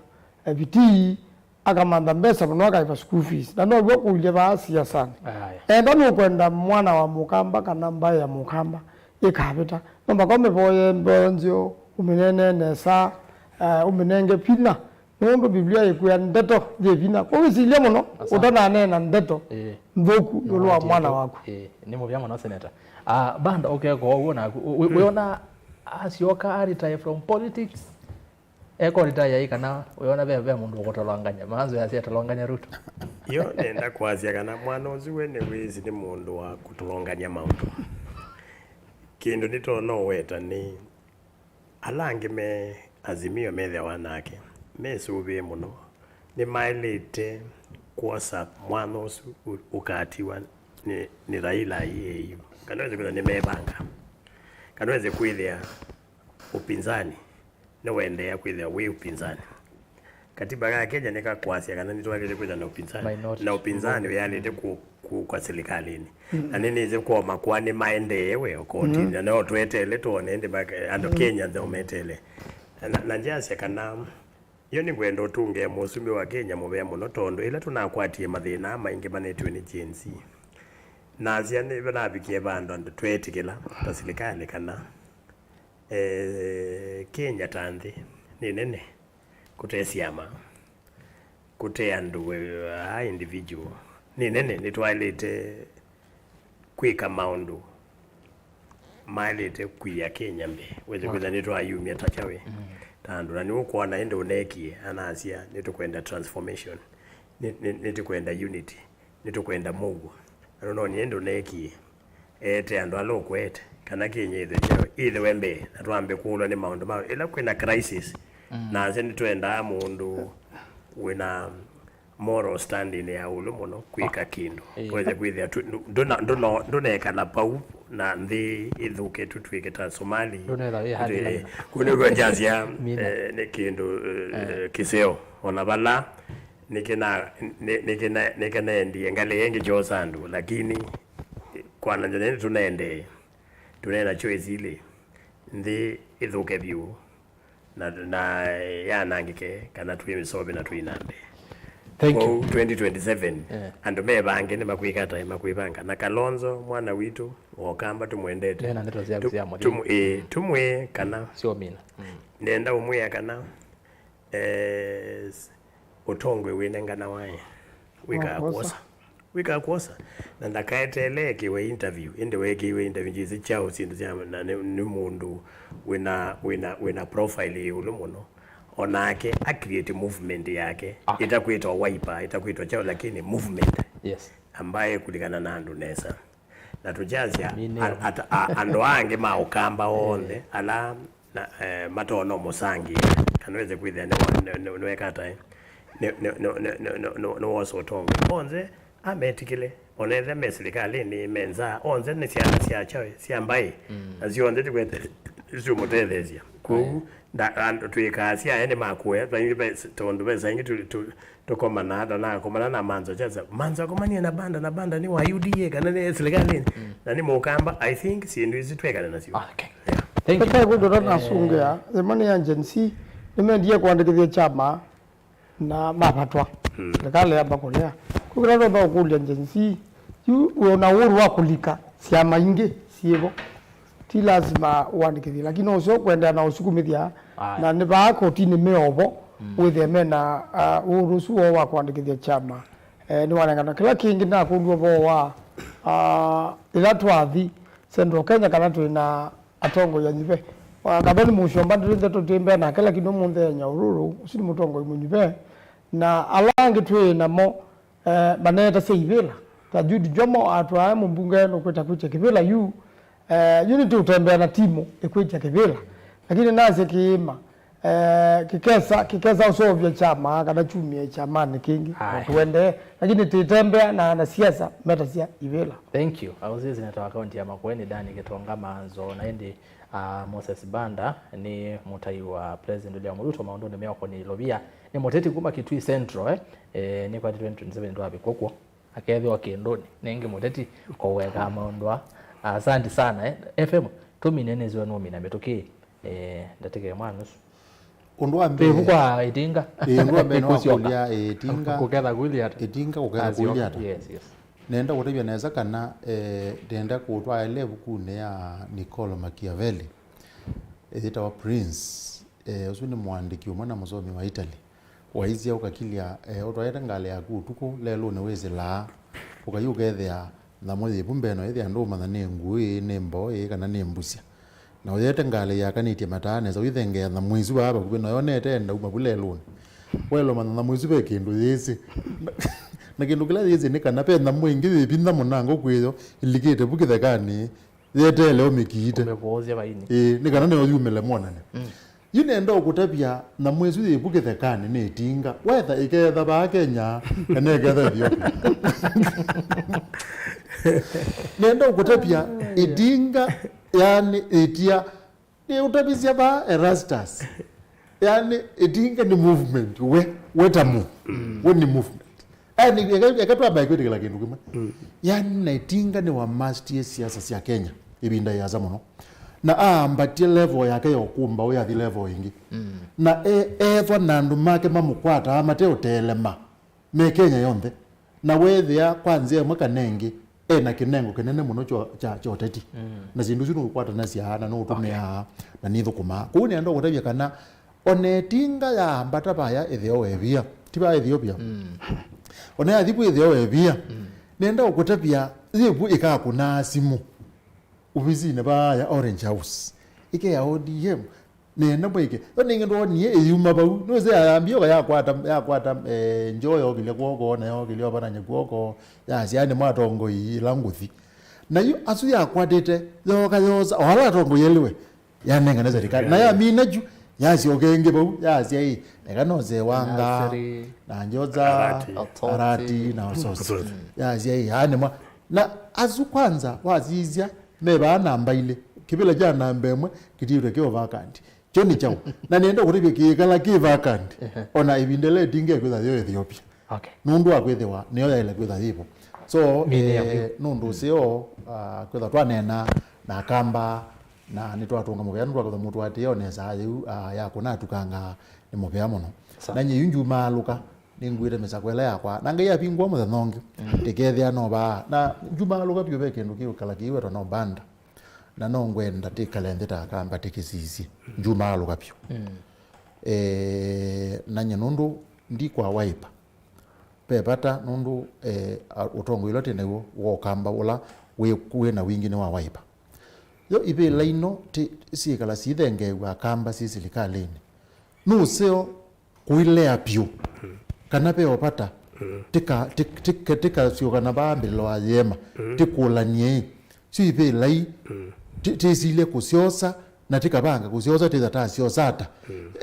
eh, vitii, akamantha mbesa mũno akaĩva school fees. Na now'o kũilye vaa siasanĩ. Aya. Enda nũkwenda mwana wa mũkamba kana mbaĩ ya mũkamba ĩkavĩta. No mpaka ũmĩvoye mboyo nzeo, ũmĩneenee nesa, eh, ũmĩnenge vinya. Nũndũ Biblia ĩkwĩa ndeto yĩ vinya. Kwoou wĩsilye mũno, Asante. ũtananeena ndeto Ĩĩ. nthũku ĩũlũ wa mwana waku. Ĩĩ, nĩ mũvea mũno, Senator. Ah, Banda, ũkeka ũw'o naku. Ũ-, ũ-, wĩona asyoka a retire from politics, eko retire ĩ kana wĩona ve, ve mũndũ ũkũtolonganya? Manzo yasya tolonganya Ruto. Yo nenda kwasya kana mwana ũsu we nĩwĩsĩ nĩ mũndũ wa kũtolonganya maũndũ. Kĩndũ nĩtonya ũweta nĩ ala angĩ me Azimio methĩawa nake mesũvĩe mũno, nĩmaĩlĩte kwosa mwana ũsu ũ-, ũkatiwa nĩ, nĩ Raila aiee yu. Kana wĩsĩ kwĩthĩa nĩmevanga. Kana wĩsĩ kwĩthĩa upinzani nĩwaendeea kwĩthĩa wĩ upinzani. Katiba ka Kenya nĩkakwasya kana nĩtwaĩlĩte kwĩthĩa na upinzani. Minority. Na upinzani wĩanĩte ku-, ku-, kwa silikalĩnĩ. Mm. Na nĩnĩsĩ kwa makũa nĩmaendee we o kotinĩ. Mm. Na no tweteele twone ĩndĩ andũ Kenya ntheo meteele. Na, na ndyasya kana yo nĩngwenda ũtũngĩa mũsumbĩ wa Kenya mũvea mũno, tondũ ĩla tũnakwatie mathĩna aa maingĩ manetwe nĩ Gen Z, nasya nĩ navikie vandũ andũ tweetĩkĩla ta silikalĩ kana, eh, Kenya ta nthĩ nĩ nene. Kũte syama, kũte andũ, eh, a individual. Nĩ nene, nĩtwaĩlĩte kwĩka maũndũ maĩlĩte kwia Kenya mbee. Wĩsĩ kwĩthĩa nĩtwayumya ta kyaũ, ta andũ. Na nĩũkwona ĩndĩ ũneekie, anasya, "Nĩtũkwenda transformation. Nĩ- nĩ- nĩtũkwenda unity. Nĩtũkwenda mũuo." Na nũnonie ĩndĩ ũneekie, eete andũ ala ũkwete, kana Kenya ĩthĩwe kyaũ, ĩthĩwe mbee, na twambe kũlwa nĩ maũndũ ma ĩla kwĩna crisis. Nasya nĩtwendaa mũndũ wĩna moral standing ya ũlũ mũno kwĩka kĩndũ. Ĩĩ. Wĩsĩ kwĩthĩa tu- ndũna- ndũna- ndũnekala pau na nthĩ ĩthũke tu twĩke ta Somali. Ndũnetha wĩ hard liner. Kũu nĩkw'o ngyasya, eh, nĩ kĩndũ, eh, kĩseo. Ona vala nĩkĩna- nĩ- nĩkĩna- nĩkĩnaendie ngalĩ ĩngĩ kyosa andũ, lakini kwananzya nĩtũnaendee, tũneena choice ilĩ, nthĩ ĩthũke vyũ na, na yanangĩke, kana twĩmĩsove na tũinambe. Thank you. Kwoou twenty twenty-seven, eh, andũ mevange nĩmakwĩka ata, makwĩvanga. Na Kalonzo, mwana witũ, wa Ũkamba tũmwendete. Ena ndeto syaku sya mũthya. Tũmwĩe kana syomina. Mm. Nenda ũmwĩa kana, eh, ũtongoi wĩnenganawa, eh, wĩkaa kwosa. Wĩkaa kwosa, na ndakaeteele ekĩwe interview, ĩndĩ weekĩiwe interview, njĩsĩ kyaũ syĩndũ sya, na nĩ, nĩ mũndũ wĩna, wĩna, wĩna profile ĩũlũ mũno. Onake a create movement yake, ĩtakwĩtwa Wiper, ĩtakwĩtwa kyaũ, lakini movement, yes, ambaye kũlikana na andũ nesa. Na tũkyasya, a- ata- a- andũ angĩ ma Ũkamba onthe, ala na, eh, matonya ũmũsangĩa, kana wĩsĩ kwĩthĩa nĩ- nĩ- nĩ- nĩweka ata, eh? Nĩ- nĩ- nĩ- nĩ- nĩ- nĩ- nĩ- nĩwosa ũtongoi. Onthe ametĩkĩle, ona ethĩa me silikalĩnĩ, me nza, onthe nĩ syana sya kyaũ, sya mbaĩ, na syonthe tikwete- nĩsiũmũtetheesya. Kwoou, nda- andũ twĩkaa syae nĩ makũya, tondũ ve saa ingĩ tu- tu- tũkomanaa, ndanakomana na Manzo Chaza. Manzo akomanie na Banda, na Banda nĩ wa U D A kana nĩ silikalĩnĩ. Na nĩ Mũkamba, I think syĩndũ isu twĩkale nasyo. Ah, okay. Yeah. Thank you. Eka ĩkũlyo ta nasungĩa, ĩmwe nĩ ya Gen Z, nĩmendie kũandĩkĩthya kyama na mavatwa. Serikali yamba kũlea. Kwĩ kĩla twamba kũkũlya Gen Z, yu wĩ na ũhuru wa kũlika syama ingĩ syĩvo. Ti lasima ũandĩkĩthye, lakini ũseo kũendeea na ũsukumĩthya, na nĩ vaa kotinĩ meovo, wĩthĩe mena, ah, ũhuru ũsu woo wa kũandĩkĩthya kyama. Eh, nĩwanengana. Kĩla kĩngĩ nakũlw'a ũvoo wa, ah, ĩla twathi Central Kenya kana twĩ na atongoi anyuve. Wa Kaveni Mũsyomba ndĩrĩ ndeto twĩ mbee nake, lakini ũmũnthĩ e Nyahururu, ũsu nĩ mũtongoi mũnyuve. Na ala angĩ twĩ namo, eh, maneetasya ivĩla. Ta Jude Jomo atwaa mũmbunge nũkwĩta kwĩtya kĩvĩla yu, eh, yu nĩtũũtembea na timu ĩkwĩtya kĩvĩla. Lakini nasye kĩĩma, eh, kĩkesa, kĩkesa ũseũvya kyama kana kyumie kyamanĩ kĩngĩ. Aye. Na tũendee. Lakini tĩtembea na anasiasa metasya ivĩla. Thank you. Our senator wa kaunti ya Makueni, Dani Gitonga Manzo, na ĩndĩ, ah, Moses Banda nĩ mũtai wa President William Ruto maũndũnĩ meũkonĩa ilovia. Nĩ mũteti kuma Kitui Central, eh? Eh, nĩ kwa twenty twenty-seven ndwavĩkwa kw'o. Akethĩwa kĩndũnĩ, nĩngĩ mũteti kũwekaa maũndũ aa. Asante sana, eh. F M, tũmine nĩsĩwe nũmina mĩtũkĩ, eh, ndatĩka ĩmwe na nusu. Ũndũ wa mbee, twĩ vu kwa Ĩtinga. Ĩĩ, ũndũ wa mbee nĩ wa kũsyoka. Kũlya, ĩĩ, Ĩtinga. Kũketha kũilye ata? Ĩtinga kũketha kũilye ata? Yes, yes. Nenda kũtavya nesa kana, eh, ndenda kũtwaĩla ĩvukunĩ ya Nicolo Machiavelli, ĩyĩtawa Prince. Eh, ũsu nĩ mũandĩki ũmwe na mũsomi wa Italy. Waisye ũkakilya, eh, ũtwaĩte ngalĩ yaku ũtukũ, lelũnĩ wĩsĩlaa, ũkai ũkethĩa nyamũ yĩ vu mbee, no ĩthĩa ndũũmanya nĩ ngũĩ, nĩ mboo ĩĩ, kana nĩ mbũsya. Na ũyĩete ngalĩ yakanĩtye mataa nesa, ũithengeea nyamũ isu vaa vakuvĩ, na yonete ndauma vu lelũnĩ. Waĩle ũmanya nyamũ isu ve kĩndũ yĩsĩ. Na kĩndũ kĩla yĩsĩ nĩ kana ve nyamũ ĩngĩ yĩvitha mũnango kwĩyo, ĩlikĩte vu kĩthekanĩ, yeteele ũmĩkiite. Ũmĩvũũsye vainĩ. Ĩĩ, nĩ kana nĩyo yumĩle mwonane. Mm. Yu nenda ũkũtavya nyamũ ĩsu yĩ vu kĩthekanĩ nĩ ĩtinga. Wetha ĩketha vaa Kenya, kana ĩketha Ethiopia. Nenda ũkũtavya ĩtinga, yani ĩtia, nĩũtavisya vaa Erastus. Yani, ĩtinga nĩ movement, we, we ta mũ-, we nĩ movement. Yani, eka, eka twambae kwĩtĩkĩla kĩndũ kĩmwe. Yani, na ĩtinga nĩwamastie siasa sya Kenya ĩvinda yĩasa mũno. Na aambatie level yake ya ũkũmbaũ yathi level ĩngĩ. Na e-, ethwa na andũ make mamũkwataa mateũteelema me Kenya yonthe. Na weethĩa kwa nzĩa ĩmwe kana ĩngĩ, e na kĩnengo kĩnene mũno kyo-, kya, kya ũteti. Na syĩndũ isu nũkwatanasya na nũũtũmĩaa na nĩithũkũmaa. Kwoou nĩenda ũkũtavya kana ona ĩtinga yaambata vaya ĩtheo wa ĩvia, ti vaya Ethiopia. Ona yathi vu ĩtheo wa ĩvia, nĩenda ũkũtavya yĩ vu ĩkakũnaa simũ. ovisinĩ vaa ya Orange House. Ĩke ya O D M. Nĩenda mwĩke. Yo nĩngĩ ndwonie ĩyuma vau. Nĩwĩsĩ yayambie oka yakwata, yakwata, eh, njoo yokĩlya kwoko, na yokĩlya ovanany'a kwoko, yasya nĩ mwatongoi ĩla ngũthi. Na yu asu yakwatĩte, yoka yosa, o ala atongoi eliwe, yanengane serikali. Na yamina ju, yasyoka ĩngĩ vau, yasya ĩ, neka nose wanga, Nasiri, na njoza, Arati. Arati, na Ososi. Ososi. Yasya ĩ, aa nĩ mwa. Na asu kwanza, wasisya, me vaa namba ilĩ. Kĩvĩla kya namba ĩmwe, kĩtiĩtwe kĩ o vacant. Kyo nĩ kyaũ? Na nĩenda kũtavya kĩkala kĩ vacant. Ehe. Ona ĩvinda ĩla ĩtingĩ kwĩtha yo Ethiopia. Okay. Nũndũ wa kwĩthĩwa nĩyo yaĩle kwĩtha yĩvo. So, Mĩnĩ ya eh, vyũ. Nũndũ ũseo, ah, kwĩtha twaneena na Akamba, na nĩtwatũnga mũvea nũndũ wa kwĩtha mũtũatĩĩa o nesa yĩu, ah, ya kũnatukanga nĩ mũvea mũno. Sa. Na nyie yu njumaalũka, nĩngwĩte mĩsako ĩla yakwa. Na Ngai avingũa mũthenya ũngĩ, mm, ndĩkethĩa no vaa. Na njumaalũka vyũ ve kĩndũ kĩũkala kĩiwetwa no banda. Na no ngwenda tĩkale nthĩ ta Akamba tĩkĩsisye. Njumaalũka vyũ. Mm. Eh, na nyie nũndũ ndi kwa Wiper, ve vata nũndũ, eh, a-, ũtongoi ũla twĩ naw'o wa Ũkamba ũla wĩ, wĩ na wingĩ nĩ wa Wiper. Yo ivĩla ino ti-, syĩkala sithengeew'a Akamba syĩ silikalĩnĩ. Nũseo kũilea vyũ kana ve o vata, tika-, tik-, tik-, tikasyoka na vaa mbĩlĩlo wa yĩema, tikũlany'e ĩ. Syo ivĩla ii, ti-, tĩsilye kũsyosa, na tikavanga kũsyosa, tĩtha tasyosa ata.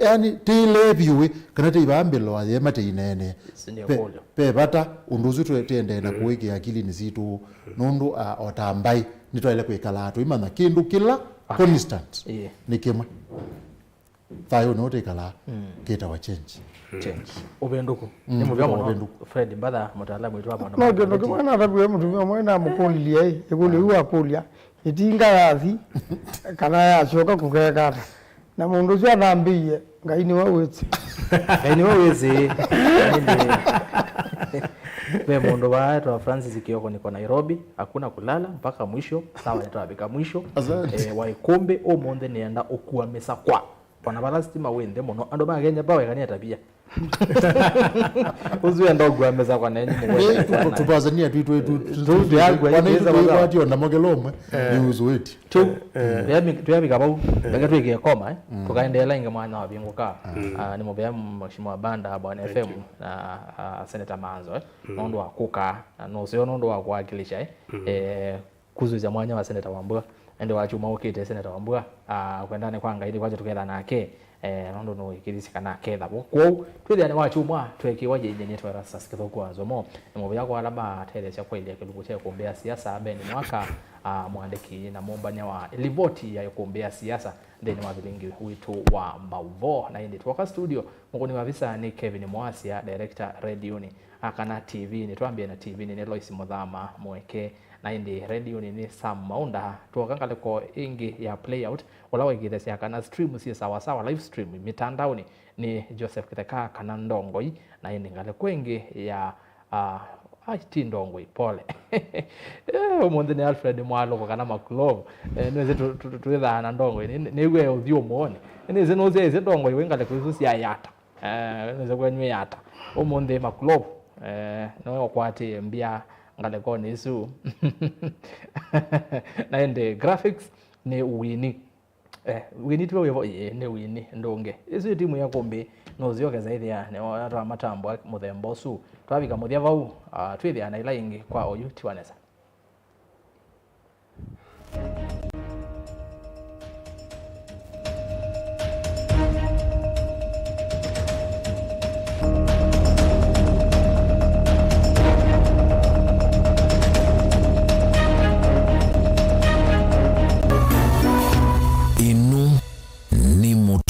Yaani, tĩilee vyũ ĩ, kana tĩivaa mbĩlĩlo wa yĩema tĩineenea. Isu nĩ ve, ũkũlyo. Ve vata ũndũ ũsu twe-, tĩendee na kũwĩkĩa akilinĩ sitũ, nũndũ, ah, o ta mbaĩ, nĩtwaĩle kwĩkalaa tũimanya kĩndũ kĩla constant nĩ kĩmwe. Thayũ nĩwe tĩkalaa, kĩtawa change. Change. Ũvĩndũku. Mm, nĩ mũvea mũno, ũvĩndũku. Fred Mbatha, mũtaalamu witũ wa maũndũ ma kĩndũ kĩmwe natavw'e mũtumĩa ũmwe namũkũlilye ĩ, ĩkũlyo yu wakũlya, ĩtinga yathi, kana yasyoka kũkeeka ata? Na mũndũ ũsu athambĩie, Ngai nĩwe wĩsĩ. Ngai nĩwe wĩsĩ. Ĩndĩ ve mũndũ vaa etwa Francis Kioko, niko Nairobi, hakuna kulala mpaka mwisho. Sawa, nĩtwavika mwisho. Asante. Eh, wa Ĩkũmbĩ, ũmũnthĩ nĩenda ũkua mĩsakwa. Ona vala sitima wĩ nthĩ mũno, andũ ma Kenya Power ĩkanĩa tabia. Ũsu enda ũkua mĩsakwa nenyu mũkwenda. Tũpasania twitũ twĩtũ. Tũtwĩakwa wana itũ twĩkwatio na mokelo ũmwe. Nĩ ũsũĩti. Tũ, twĩavika vau, reke twĩkĩe koma, eh. Tũkaendeela ĩngĩ mwanya wavingũka. Ah, nĩ mũvea Mheshimiwa Banda, Bwana F M, na, ah, Senator Manzo, eh. Nũndũ wa kũka, na nũseo nũndũ wa kũwakilisha, eh. Eh, kũsũsya mwanya wa Senator Wambua. Ĩndĩ wa kyumwa ũkĩte Senator Wambua, ah, kwendani kwa Ngai nĩkwakya tũketha nake, eh, nũndũ nũĩkĩthisye kana aketha vo. Kwoou, twĩthĩane wa kyumwa twekiwa yĩnyĩ nĩ Erastus Kĩthũku wa Nzomo. Nĩ mũvea kwa ala matetheesya kwaĩlya kĩlungu kya Ĩkũmbĩ ya Siasa, Ben Mwaka, ah, mũandĩki na mũmbany'a wa livoti ya Ĩkũmbĩ ya Siasa nthĩnĩ wa vilingi witũ wa maũvoo. Na ĩndĩ twoka studio, mũkũni wa visa nĩ Kevin Mwasya, director redioni, a, kana T V-nĩ. Twambĩe na T V-nĩ nĩ Lois Mũthama Mweke, na ĩndĩ redioni nĩ Sam Maunda. Twoka ngalĩko ĩngĩ ya Playout, ũla waĩkĩĩthasya kana stream syĩ sawasawa, live stream mĩtandaonĩ nĩ Joseph Kĩtheka kana Ndongoi, na ĩndĩ ngalĩko ĩngĩ ya, ah, ai, ti Ndongoi, pole. Eh, ũmũnthĩ nĩ Alfred Mwalũko kana Makulov. Eh, nĩwĩsĩ tũ-, tũ-, tũ-, twĩthaa na Ndongoi. Nĩ-, nĩw'e ũthyũmũonĩ. Nĩwĩsĩ nũsyaĩsye Ndongoi wĩ ngalĩko isu sya yata. Eh, nĩwĩsĩ kwenyu yata. Ũmũnthĩ Makulov, eh, nĩwe ũkwatĩĩe mbya ngalĩkonĩ isu. Na ĩndĩ graphics nĩ Winnie. Eh, Winnie tiwe wĩvo? Ĩĩ, nĩ Winnie Ndũnge. Ĩsu ĩ timu ya Ĩkũmbĩ, nũsyoke saithĩa nĩwatwamatambwa mũthemba ũsu. Twavika mũthya vau, ah, twĩthĩa na ila ingĩ kwa oyu ti Vanessa.